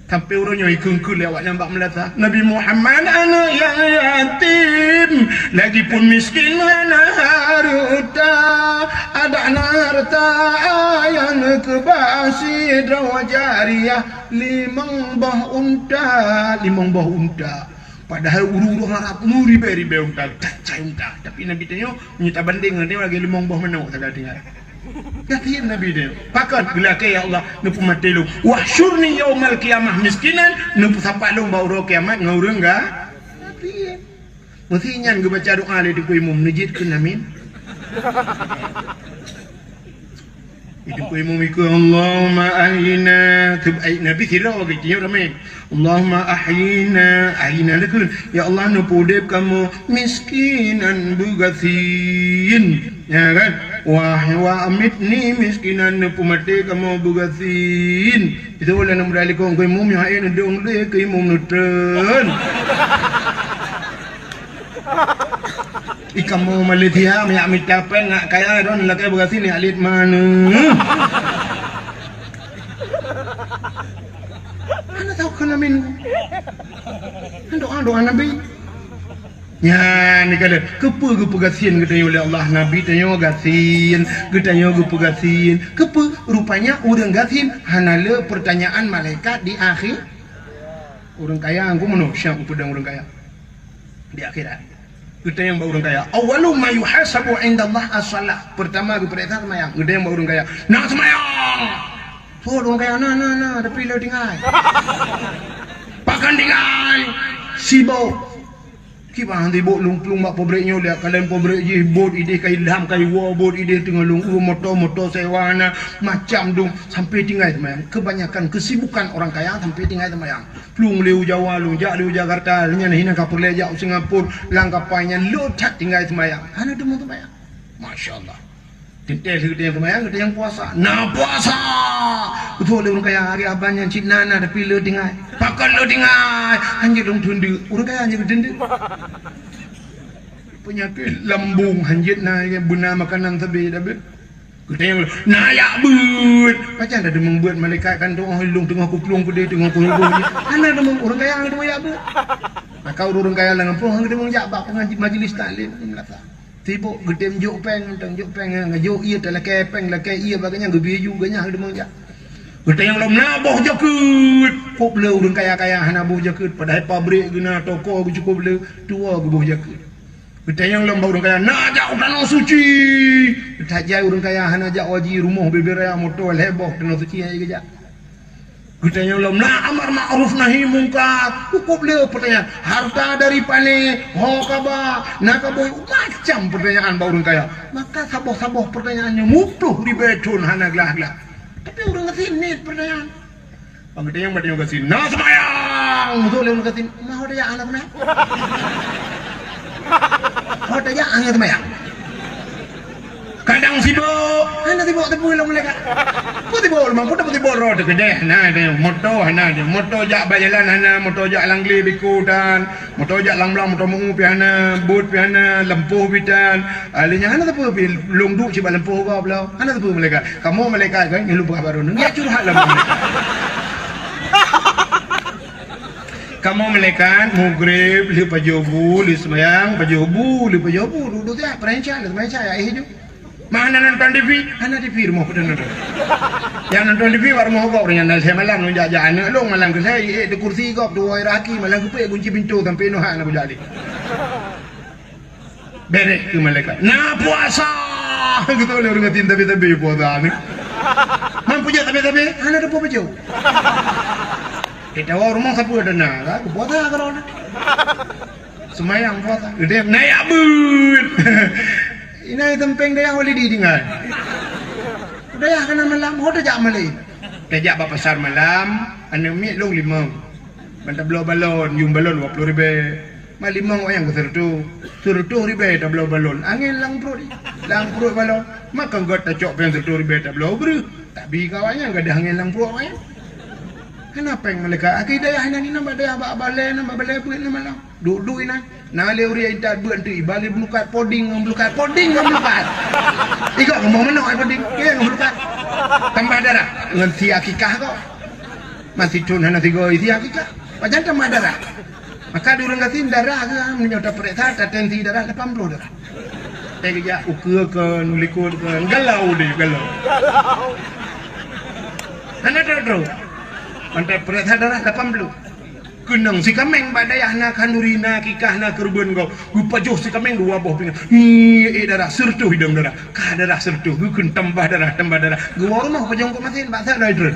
Sampai uroe nyoe ikheun-kheun lé awaknyan bak meulasa, "Nabi Muhammad aneuk nyang yatim, lagipun miskin hana hareuta, adak na hareuta nyang keuba sidroe jariah limong boh unta, limong boh unta." Padahai ureueng-ureueng Arab meuribée-ribée unta, tacai unta. Tapi Nabi tanyoe, meunyoe tabandeng ngon nyoe lagée limong boh manok sagai tinggai. Yatim Nabi tanyoe. Pakon geulakée, "Ya Allah, neupeumaté lôn. Wahsyurni yaumal qiyamah miskinan," neupeusapat lôn bak uroe kiamat ngon ureueng ga-, yatim. Meusé nyan geubaca doa lé Teungku Imum, neujeuet keu amin. Itu pun imum ikut, "Allahumma ahyina." Teubaik Nabi sidroe lagée nyoe ramé. "Allahumma ahyina, ahyina," lakon, "Ya Allah, neupeuudeb kamoe miskinan beugasien." Ya kan? "Wah, wa amitni miskinan," neupeumaté kamoe beugasien. Itu ulama muda likong keu imum, yang lain dong deh keu imum nutron. Ih, kamoe Malaysia, meunyak mita péng ngat kaya droen lakée beugasien nyak liet manö. Hana tau keunan min. Doa-doa Nabi. Nyan, ni kata, keupeue geupeugasien geutanyoe lé Allah, Nabi tanyoe gasien, geutanyoe geupeugasien. Keupeue? Rupanya ureueng gasien hana le pertanyaan malaikat di akhé. Ureueng kaya, engkau meunoe, siap geupeudong ureueng kaya. Di akhirat. Geutanyong bak ureueng kaya, "Awwalu ma yuhasabu indallah as-shalah." Pertama geupeuriksa seumayang. Geutanyong bak ureueng kaya, "Na seumayang?" Sot ureueng kaya, "Na, na, na, tapi le tinggai." "Pakon tinggai?" "Sibok." Kiban sibok lôn plueng bak pabrék nyoe, lihat kalon pabrék jih, bot idéh ka ilham, ka iwoe, bot idéh teungoh lôn urus moto, moto sewa na, macam dong, sampai tinggai seumayang. Kebanyakan kesibukan orang kaya sampai tinggai seumayang. Plueng lé u Jawa, lôn jak lé u Jakarta, nyan hina ka peureulée jak u Singapura, lam kapai nyan lôn that tinggai seumayang. Hana teuma seumayang. Masya Allah. Teuntée lheueh geutanyoe seumayang, geutanyoe puasa. Na puasa! Beutôi lé ureueng kaya, hari abang nyan cit na, na, tapi lôn tinggai. Pakon lôn tinggai? Hanjeuet lôn teundeuk. Ureueng kaya hanjeuet teundeuk. Peunyakét lambung hanjeuet na, beuna makanan sabe dah beuet. Geutanyong lom, "Na jak beuet?" Pajan tadeungoe beuet, malaikat kan teungoh lôn, teungoh kuplueng keudeh, teungoh kuhibur. Hana deungoe ureueng kaya, hana deungoe jak beuet. Maka ureueng kaya lam gampông hana deungoe jak bak pengaji-, majlis taklim, meulasa. Sibok geutem jok péng, mantong jok péng, jok ié talakée péng, lakée ié bak geuhnyan geubri ju, geuhnyan hana deungoe jak. Geutanyong lom, "Na boh jakeuet?" Kop le ureueng kaya-kaya hana boh jakeuet, padahai pabrék geuh na, toko geuh cukop le, tuwoe geuboh jakeuet. Geutanyong lom bak ureueng kaya, "Na jak u Tanoh Suci?" Tajai ureueng kaya hana jak haji, rumoh bubé raya, moto lhée boh, Tanoh Suci hana geujak. Geutanyong lom, "Na amar makruf nahi mungkar?" Cukop le peutanyaan. "Harta dari pané, ho ka ba, na ka boh?" Macam peutanyaan bak ureueng kaya. Maka saboh-saboh peutanyaan nyan muploh ribée thon hana glah-glah. Tapi ureueng gasien niet peutanyaan. Bak geutanyong, bak geutanyong gasien, "Na seumayang?" Beutôi lé ureueng gasien, "Ma ho tajak hana seumayang? Ho tajak hana seumayang?" Kadang sibok, hana sibok teupeu lom malaikat. Peue sibok lom, peue teupeu sibok droe teuh keudeh, hana teuh. Moto hana teuh. Moto jak bak jalan hana, moto jak lam glé biko tan. Moto jak lam blang, moto meu pih hana, bot pih hana, lampôh pih tan. Ah, lé nyan hana sapeue pih, lôn duek cit bak lampôh gob lom. Hana sapeue malaikat. Kamoe malaikat kan, nyoe lôn peugah bak droeneuh. Nyak curhat lam malaikat. Kamoe malaikat, mugreb, lheueh pajoh bu, lheueh seumayang, pajoh bu, lheueh pajoh bu, duek-duek siat, peurencah, lheueh seumayang, siat, ya, eh, ju. Ma hana nonton T V? Hana T V rumoh, peue nonton. Nyang nonton T V bak rumoh gob, nyang na lhée malam lôn jak-jak aneuk lôn, malam keulhée, eh, di kursi gob, tuwoe raki, malam keupeuet gunci pintoe sampai nyoe hana kujak lé. Bereh keu malaikat. "Na puasa!" Geutôi lé ureueng gasien tabe-tabe puasa ni. Man peujeuet tabe-tabe? Hana teupeu peujeuet. Kita wa rumoh sapeue dana, kan? Puasa ka droe. Seumayang puasa. Geutem, "Na jak beuet?" Inan teumpéng dayah Walidi tinggai. Dayah kana malam, ho tajak malée. Tajak bak pasar malam, aneuk miet lôn limong. Ban tabloe balon, yuem balon dua ploh ribée. Malimong awaknyan keu seureutôh, seureutôh ribèe tabloe balon, angén lam pruet, lam pruet balon. Maka göt tacok péng seureutôh ribèe tabloe breuh, tapi ka awaknyan gadôh angén lam pruet awaknyan. Hana péng malaikat. Akhé dayah inan, inan bak dayah, bak balèe, inan bak balèe beuet inan malam. Duek-duek inan. Na lé ureueng intat beuet teuk, iba lé meulukat poding ngon meulukat, poding ngon meulukat. Igoe rumoh manok ai poding, ngon meulukat. Tambah darah ngon si akikah kok. Masih thon hana sigoe si akikah. Pajan tambah darah. Maka di ureueng gasien darah geuh, meunyoe tapeuriksa, tatensi darah lapan ploh darah. Teuh geujak ukeue keu, likot keu, galau deh, galau. Hana trok-trok. Mantap peuriksa darah lapan ploh. Keunong si kaméng bak dayah na khanduri, na akikah, na keureubeuen gob. Geupajoh si kaméng dua boh pingan. Ngiek darah, seureutôh idong darah. Ka darah seureutôh, geukheun tambah darah, tambah darah. Geuwoe rumoh pajoh keu masin, bak sa dai treun.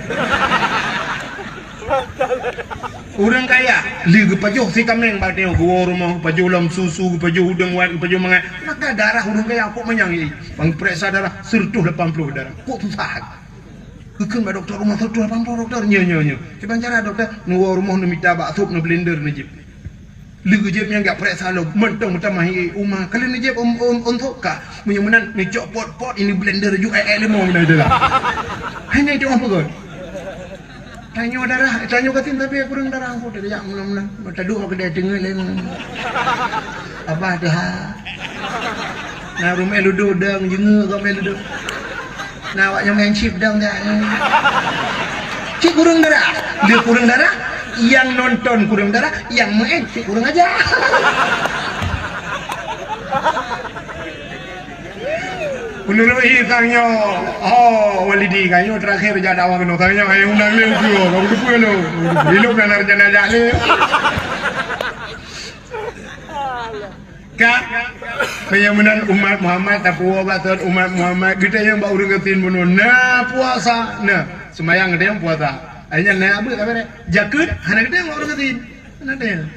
Ureueng kaya, lé geupajoh si kaméng bak tanyoe, geuwoe rumoh, geupajoh lom susu, geupajoh udeueng wat, geupajoh mangat. Maka darah ureueng kaya kok manyang, ye. Bang peuriksa darah, seureutôh lapan ploh darah. Kok susah. Geukheun bak dokto rumoh, seureutôh lapan ploh, dokto. Nyo, nyo, nyo. Kiban cara dokto, neuwoe rumoh, neumita bak sop, neublender, neujieb. Lé geujieb nyan geujak peuriksa lom, mantong meutamah, ye, uma. Ka lheueh neujieb, ôn, ôn, ôn sop ka. Meunyoe meunan, neucok pot-pot, ini blender ju, eh, eh, limong na itulah. Hanya itu apa kot? Tanyoe darah, tanyoe gasien tapi kureueng darah, aku tak jak meunan-meunan. Mata duek aku dah tengok lain. Abah dah. Na rumoh ludu dang, jengeuk kau main ludu. Na awak nyang main chip dang dah. Cit kureueng darah. Dia kureueng darah, yang nonton kureueng darah, yang main cit kureueng aja. Menurut i kang nyoe, oh, Walidi kang nyoe terakhir jak dakwah keunoe, kang nyoe hai undang lé ukeue, kang teupeue lôn. Ilok dan rencana jak lé. Ka? Meunyoe meunan umat Muhammad, tapuwoe bak umat Muhammad, geutanyoe bak ureueng gasien bunoe, na puasa, na. Seumayang geutanyoe puasa. Akhirnya na abeuet ka beres. Jakeuet, hana geutanyoe bak ureueng gasien. Hana geutanyoe.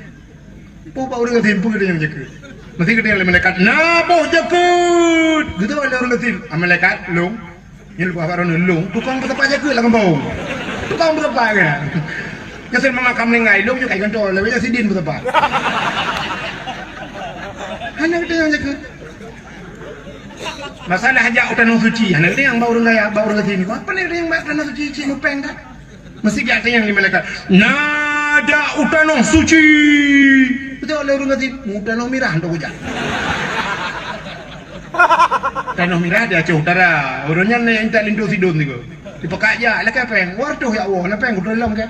Boh bak ureueng gasien peue geutanyoe jakeuet. Meusti geutanyoe lé malaikat, "Na boh jakeuet!" Geutanyoe lé ureueng gasien, "Ah, malaikat, lôn." Nyan leupah bak droeneuh, "Lôn, tukang peusapat jakeuet lam gampông." Tukang peusapat kan? Nyang seumayang makam meuninggai, "Lôn nyoe kai gantoe, lewat nyan sidin peusapat." Hana geutanyoe jakeuet. Masalah jak u tanoh suci, hana geutanyoe bak ureueng kaya, bak ureueng gasien. Apa ni geutanyoe bak tanoh suci, cit mupeng dah? Meusti geutanyong lé malaikat, "Na jak u tanoh suci?" Beutôi lé ureueng gasien, "U tanoh mirah untuk jak." Tanoh mirah di Aceh Utara. Ureueng nyan intat linto sidon sigoe. Dipakat jak, lakèe péng. Waduh, ya Allah, na péng kutulông kèe.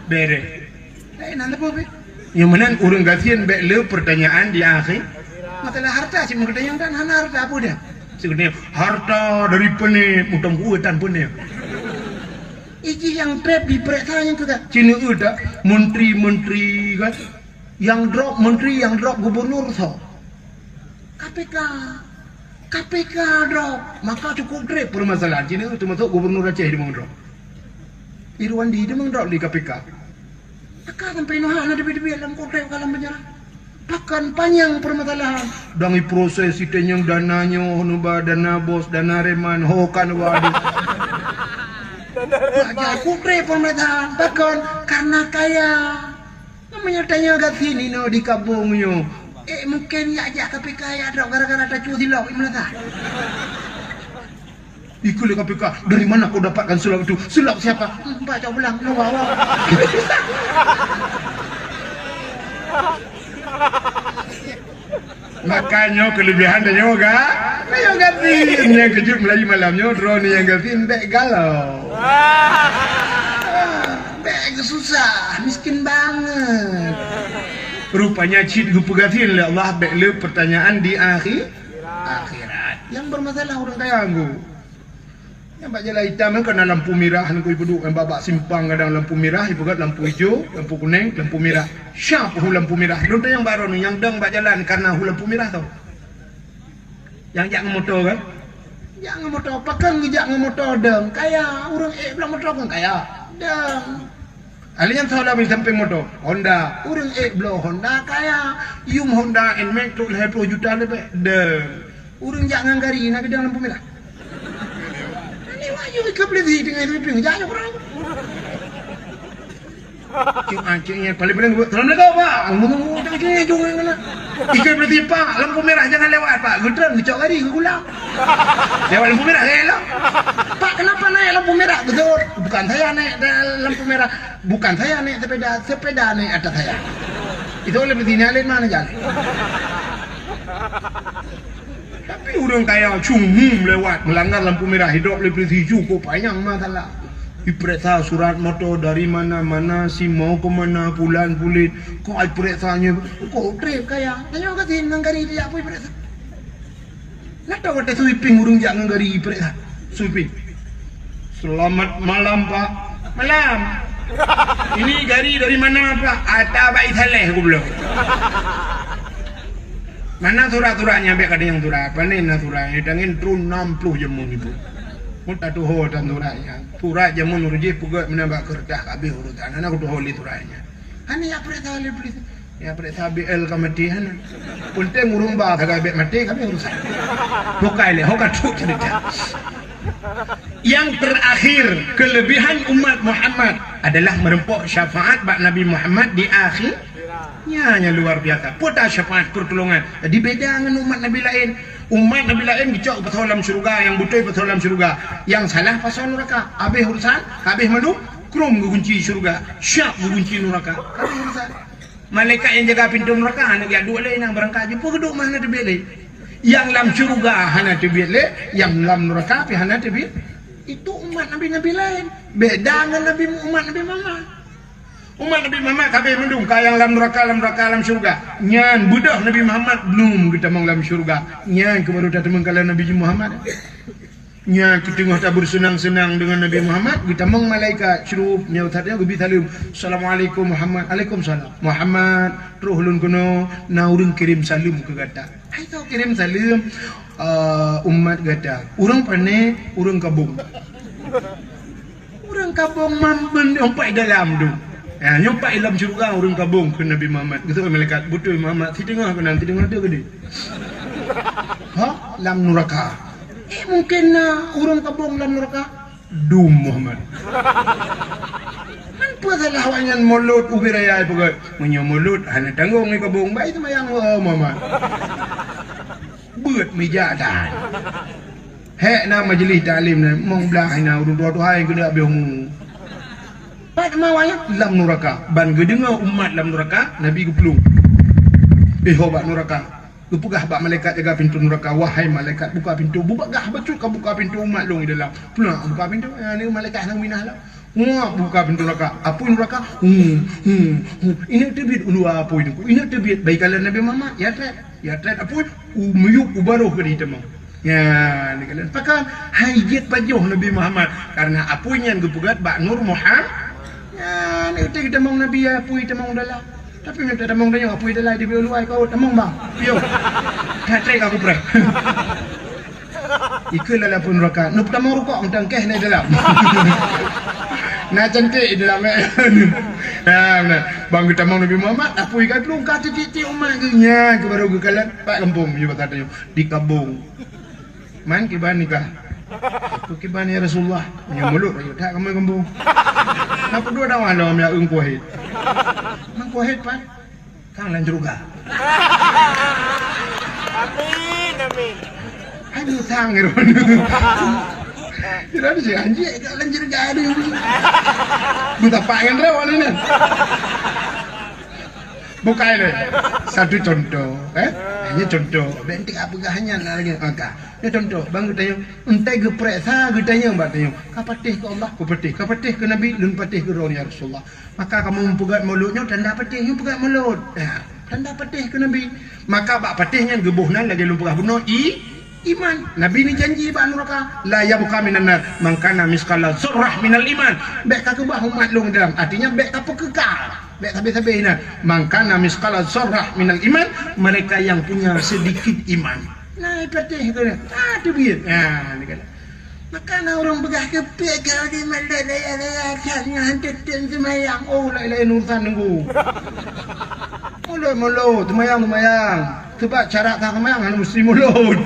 Beres. Eh, nan teupeu pih. Nyang meunan ureueng gasien bèk le pertanyaan di akhé. Masalah harta cit meugeutanyong kan hana harta peue dia. Cit geutanyong, "Harta dari pané, mutông kueh tan pané." Iji nyang trép dipeuriksa nyang keu ka. Cit neueu that menteri-menteri kan. Nyang drop menteri, nyang drop gubernur soe? K P K. K P K drop. Maka cukup trép permasalahan. Cit neueu teumasok gubernur Aceh di mandrop. Irwandi di mandrop di K P K. Maka sampai noh hana teubiet-teubiet lam kotak ka lam penjara. Pakon panyang permasalahan. Dang iproses itanyong dana nyoe, neuba dana bos, dana reman, ho kan waduh. Wajah putre permasalahan. Pakon? Karena kaya. Namanya tanya gasien inoe di kampung nyoe. Eh, mungkin yak jak K P K yak drop gara-gara tacue silop imeulata. Ikut lé K P K, "Dari mana kau dapatkan sulap itu?" "Sulap siapa?" "Hmm, Pak Cok Belang, lu wawa." Makanya kelebihan dia nyoe ga, nyoe gasien. Nyang keujeuet Melayu malam nyoe, droeneuh nyang gasien bèk galau. Ah, bèk susah, miskin banget. Rupanya cit geupeugasien lé Allah bèk le pertanyaan di akhi-, akhirat. Nyang bermasalah ureueng kaya nggu. Nyang bak jalan itam nyan ka na lampu mirah, nyan keuh ipeuduek, nyang bak, bak simpang kadang lampu mirah, ipeugöt lampu ijo, lampu kuneng, lampu mirah. Siap hu lampu mirah. Lôn tanyong bak droeneuh, nyang dong bak jalan ka na hu lampu mirah tau. Nyang jak ngon moto kan? Jak ngon moto, pakon geujak ngon moto dong? Kaya, ureueng ék bloe moto kon kaya. Dong. Ahli nyan soe lam sampéng moto? Honda. Ureueng ék bloe Honda kaya. Yum Honda Nmax trok lhèe ploh juta leubeh. Dong. Ureueng jak ngon gari na geudong lampu mirah. Ini wajib ikab lagi dengan itu pun jak nyoe kurang. Cuk, ah, cuk, nyan paling-paling geubeuet, "Assalamualaikum, Pak." Ngomong, "Oh, cuk, cuk, cuk, ngana?" Ikeu berhenti, "Pak, lampu merah jangan lewat, Pak." Geutreun, geucok gari, geugulang. Lewat lampu merah, gaya lah. "Pak, kenapa naik lampu merah?" Betul, bukan saya naik da-, lampu merah. Bukan saya naik sepeda, sepeda naik atas saya. Itu oleh berhenti, naik lain mana jalan. Tapi ureuëng kaya cuma lewat, melanggar lampu merah, hidrop lé polisi, ju kok panyang masalah. Diperiksa surat motor dari mana, mana, si mau ke mana, pulan pulit. Kok ai periksa nyoe, kok trép kaya. Tanyoe ka sien ngon gari dijak pih periksa. Nah, tahu watée sweeping ureuëng jak ngon gari periksa. Sweeping. "Selamat malam, Pak." "Malam." "Ini gari dari mana, Pak?" "Ata Baik Saleh goblok." "Mana surat-suratnya?" "Biar kada yang surat. Apa ni na surat? Ini tangin turun enam puluh jamun itu." Mun tatuho dan suratnya. Surat jamun ureuëng jih peugét meunan bak keureutah, habéh urusan. Hana kutuho lé suratnya. Hana ya periksa lé polisi. Ya periksa B L ka maté hana. Penting ureuëng ba ka bek maté, habéh urusan. Bukai lé, ho ka trok cerita. Yang terakhir, kelebihan umat Muhammad adalah meureumpok syafaat bak Nabi Muhammad di akhir. Nya, nya luar biasa. Peue ta syafaat pertolongan. Jadi beda ngon umat Nabi laén. Umat Nabi laén geucok pasoe lam syeuruga, nyang beutôi pasoe lam syeuruga. Nyang salah pasoe nuraka. Habéh urusan, habéh mandum, krum geugunci syeuruga. Siap geugunci nuraka. Habéh urusan. Malaikat nyang jaga pintoe nuraka hana geujak duek lé, nyang beurangkat jumpa geuduek mah hana teubiet lé. Nyang lam syeuruga hana teubiet lé, nyang lam nuraka pih hana teubiet. Itu umat nabi-nabi laén. Beda ngon nabi, umat Nabi Muhammad. Umat Nabi Muhammad ka habéh mandum, ka nyang lam nuraka, lam nuraka, lam syeuruga. Nyan beudôh Nabi Muhammad belum geutamong lam syeuruga. Nyan keuh baru tateumong kalon Nabi Muhammad. Nyan keuh teungoh tabeurseunang-seunang deungon Nabi Muhammad, geutamong malaikat, syurup, nyoe that nyoe geubi saleuem. "Assalamualaikum Muhammad." "Alaikumsalam." "Muhammad, troh lôn keunoe, na ureuëng kirém saleuem keu gata." "Hai soe kirém saleuem?" "Eh, umat gata." "Ureuëng pane?" "Ureuëng Kabong." "Ureuëng Kabong mamben nyompai dalam tu." "Ya, nyompai lam syeuruga ureuëng Kabong," kheun Nabi Muhammad. Geuseuôt malaikat, "Beutôi Muhammad, siteungoh keunan, siteungoh tu keudeh." "Ha? Lam nuraka?" "Eh, mungken na ureuëng Kabong lam nuraka." "Dum Muhammad." "Man peue salah awaknyan mulod ubé raya peugah?" "Meunyoe mulod hana tanggong di Kabong, bai seumayang, oh, Muhammad." Beuet meja dan. Hék na majelis taklim na, mong blah na ureuëng tuha-tuha nyang keuneuk habéh umu. Pat ma wayang lam nuraka, ban geudeungoe umat lam nuraka, Nabi geuplueng. Eh, ho bak nuraka. Geupeugah bak malaikat jaga pintoe nuraka, "Wahai malaikat, buka pintoe, beubagah bacut ka buka pintoe umat lôn di dalam." Peue na buka pintoe, "Ya, ni malaikat nyang minah lah." Wah, buka pintoe nuraka. Apui nuraka. Hmm, hmm, hmm. Ineuk teubiet u luwa apui nyoe. Ineuk teubiet bak ikalon Nabi Muhammad. Ya treb. Ya treb apui. U miyueb u barôh ka jitamong. Ya, ikalon. Pakon hai jeuet pajoh Nabi Muhammad. Karena apui nyan geupeugét bak Nur Muhammad. Ya, ineuk teubiet tamong Nabi ya apui tamong dalam. Tapi meunyoe tamong tanyoe apui dalam di luwa kau tamong bang. Yo. Treb ka kupreh. Ikeu lalapui nuraka, neupeutamong rukok mantong keh na dalam. Na cantik dalam, eh. Nah, nah. Bang geutamong Nabi Muhammad, apui ka plueng ka titik-titik umat geuh nyan keu baru geukalon pat gampông meunyoe basa tanyoe di Kabong. Man kiban nikah. Peue kiban ya Rasulullah? Meunyoe mulod rayeuk that kamoe gampông. Na peudua dakwah lom ya eung kuhit. Man kuhit pat. Kang lam syeuruga. Amin, amin. Hai, musang ngiru. Kira ni si anjing kat lam syeuruga ni. Beusapak ngon droe ni kan. Bukai lé. Satu contoh, eh? Ini contoh. Bèk enteuk peugah nyan lagi. Maka, ini contoh. Bang geutanyoe, enteuk geupeuriksa geutanyoe bak tanyoe. Ka patéh keu Allah, ku patéh. Ka patéh keu Nabi, lôn patéh keu droe ya Rasulullah. Maka kamoe meupeugét mulod nyoe tanda patéh nyoe peugét mulod. Ya, tanda patéh keu Nabi. Maka bak patéh nyan geuboh nan lagèe lôn peugah bunoe i, iman. Nabi ni janji bak nuraka, "La yabqa minan nar man kana misqala dzarrah minal iman." Bèk ka keubah umat lôn dalam. Artinya bèk ka peukeuka. Bèk sabé-sabé inan. "Man kana misqala dzarrah minal iman," mereka yang punya sedikit iman. Nah, patéh keu dia. Ah, teubiet. Nah, dia kata. Maka na ureuëng peugah keupiek ka lagèe malèe daya-daya that nyan hantom tem seumayang. Oh, laén-laén urusan nunggu. Mulod-mulod, seumayang-seumayang. Sebab syarat that seumayang hana meusti mulod.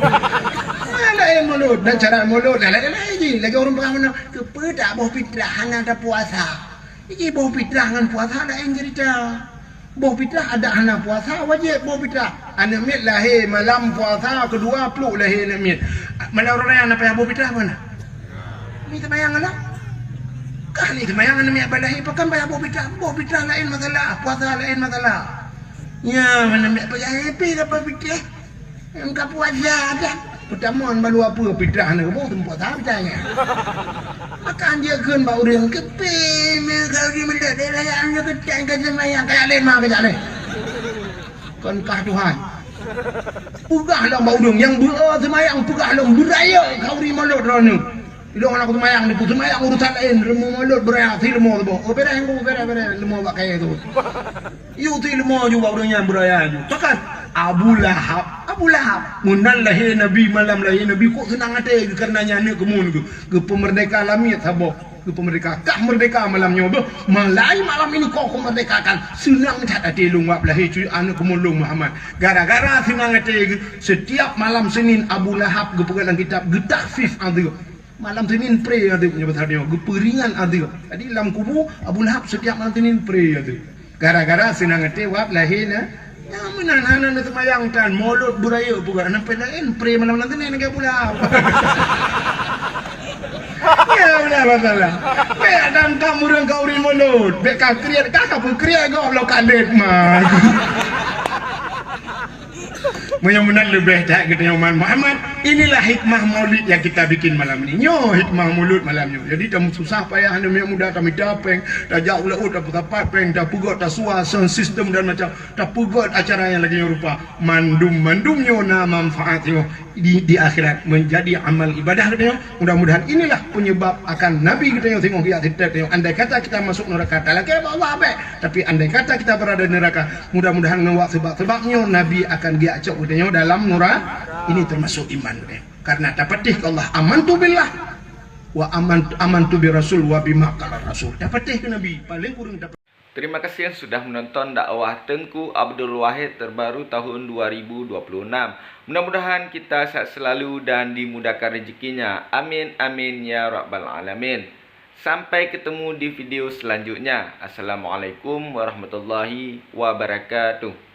Laén mulod dan syarat mulod laén-laén jih. Lagèe ureuëng peugah meunan, keupeue tak boh fitrah hana tapuasa. Jadi boh fitrah ngon puasa laén cerita. Boh fitrah adak hana puasa wajéb boh fitrah. Aneuk miet lahé malam puasa keudua pluek lahé aneuk miet. Malam uroe raya na payah boh fitrah mana? Ni teumayang lah. Kah ni teumayang aneuk miet ba lahé pakon payah boh fitrah? Boh fitrah laén masalah, puasa laén masalah. Nya mana miet payah happy ka boh fitrah. Nyang ka puasa dah. Peutamong balu apa fitrah na keuboh teumpat sabe tanya. Maka anjeuk kheun bak ureueng keupe me kau di meulot daerah nyang nyoe keutai ka seumayang ka lé ma ka lé. Kon kah Tuhan. Peugah lom bak ureueng nyang beu seumayang peugah lom beuraya kau di meulot droeneuh. Ilong anak seumayang ni seumayang urusan laén leumo meulot beuraya si leumo saboh. Oh beres engko beres beres leumo bak kayée tu. Yue ti leumo ju bak ureueng nyan beuraya ju. Pakon? Abu Lahab. Abu Lahab. Meunan lahé Nabi, malam lahé Nabi, kok seunang até geuh kareuna nyan aneuk keumuen geuh. Geupeumeurdeka lamiet saboh. Geupeumeurdeka. Kah meurdeka malam nyoe beuh. Mulai malam ini kok kumeurdekakan. Seunang that até lôn wab lahé cuy aneuk keumuen lôn Muhammad. Gara-gara seunang até geuh, setiap malam Senin Abu Lahab geupeugah lam kitab geutakhfif adeueb. Malam Senin pré adeueb nyoe pasal nyoe, geupeuringan adeueb. Jadi lam kubu Abu Lahab setiap malam Senin pré adeueb. Gara-gara seunang até wab lahé na. Nyang meunan hana neuseumayang tan, mulot beuraya peugah, sampai laén pré malam-malam Senin lagée Abu Lahab. Ya udah masalah. Kayak dangkam ureueng kau ri mulot. Bek ka kriet, ka ka peukriet gob lo kadet man. Meunyoe meunan leubeh that geutanyoe umat Muhammad, inilah hikmah maulid yang kita bikin malam ini. Nyoe hikmah maulid malam nyoe. Jadi tamu susah payah aneuk miet muda tamita péng, tajak u laôt tapeusapat péng, tapeugöt tasua sound system dan macam, tapeugöt acara yang lagée nyoe rupa. Mandum-mandum nyoe na manfaat nyoe di, di akhirat menjadi amal ibadah geutanyoe. Mudah-mudahan inilah penyebab akan Nabi geutanyoe singoh geujak siteuk tanyoe. Andai kata kita masuk neraka, talakée bak Allah abéh. Tapi andai kata kita berada di neraka, mudah-mudahan ngon wak seubab-seubab nyoe Nabi akan geujak cok geutanyoe dalam nura-, ini termasuk iman geutanyoe. Karena tapatéh keu Allah, amantu billah wa amantu, amantu bi rasul wa bima qala rasul. Tapatéh keu Nabi, paléng kureueng tapatéh. Terima kasih yang sudah menonton dakwah Teungku Abdul Wahid terbaru tahun dua ribu dua puluh enam. Mudah-mudahan kita sehat selalu dan dimudahkan rezekinya. Amin, amin, ya rabbal alamin. Sampai ketemu di video selanjutnya. Assalamualaikum warahmatullahi wabarakatuh.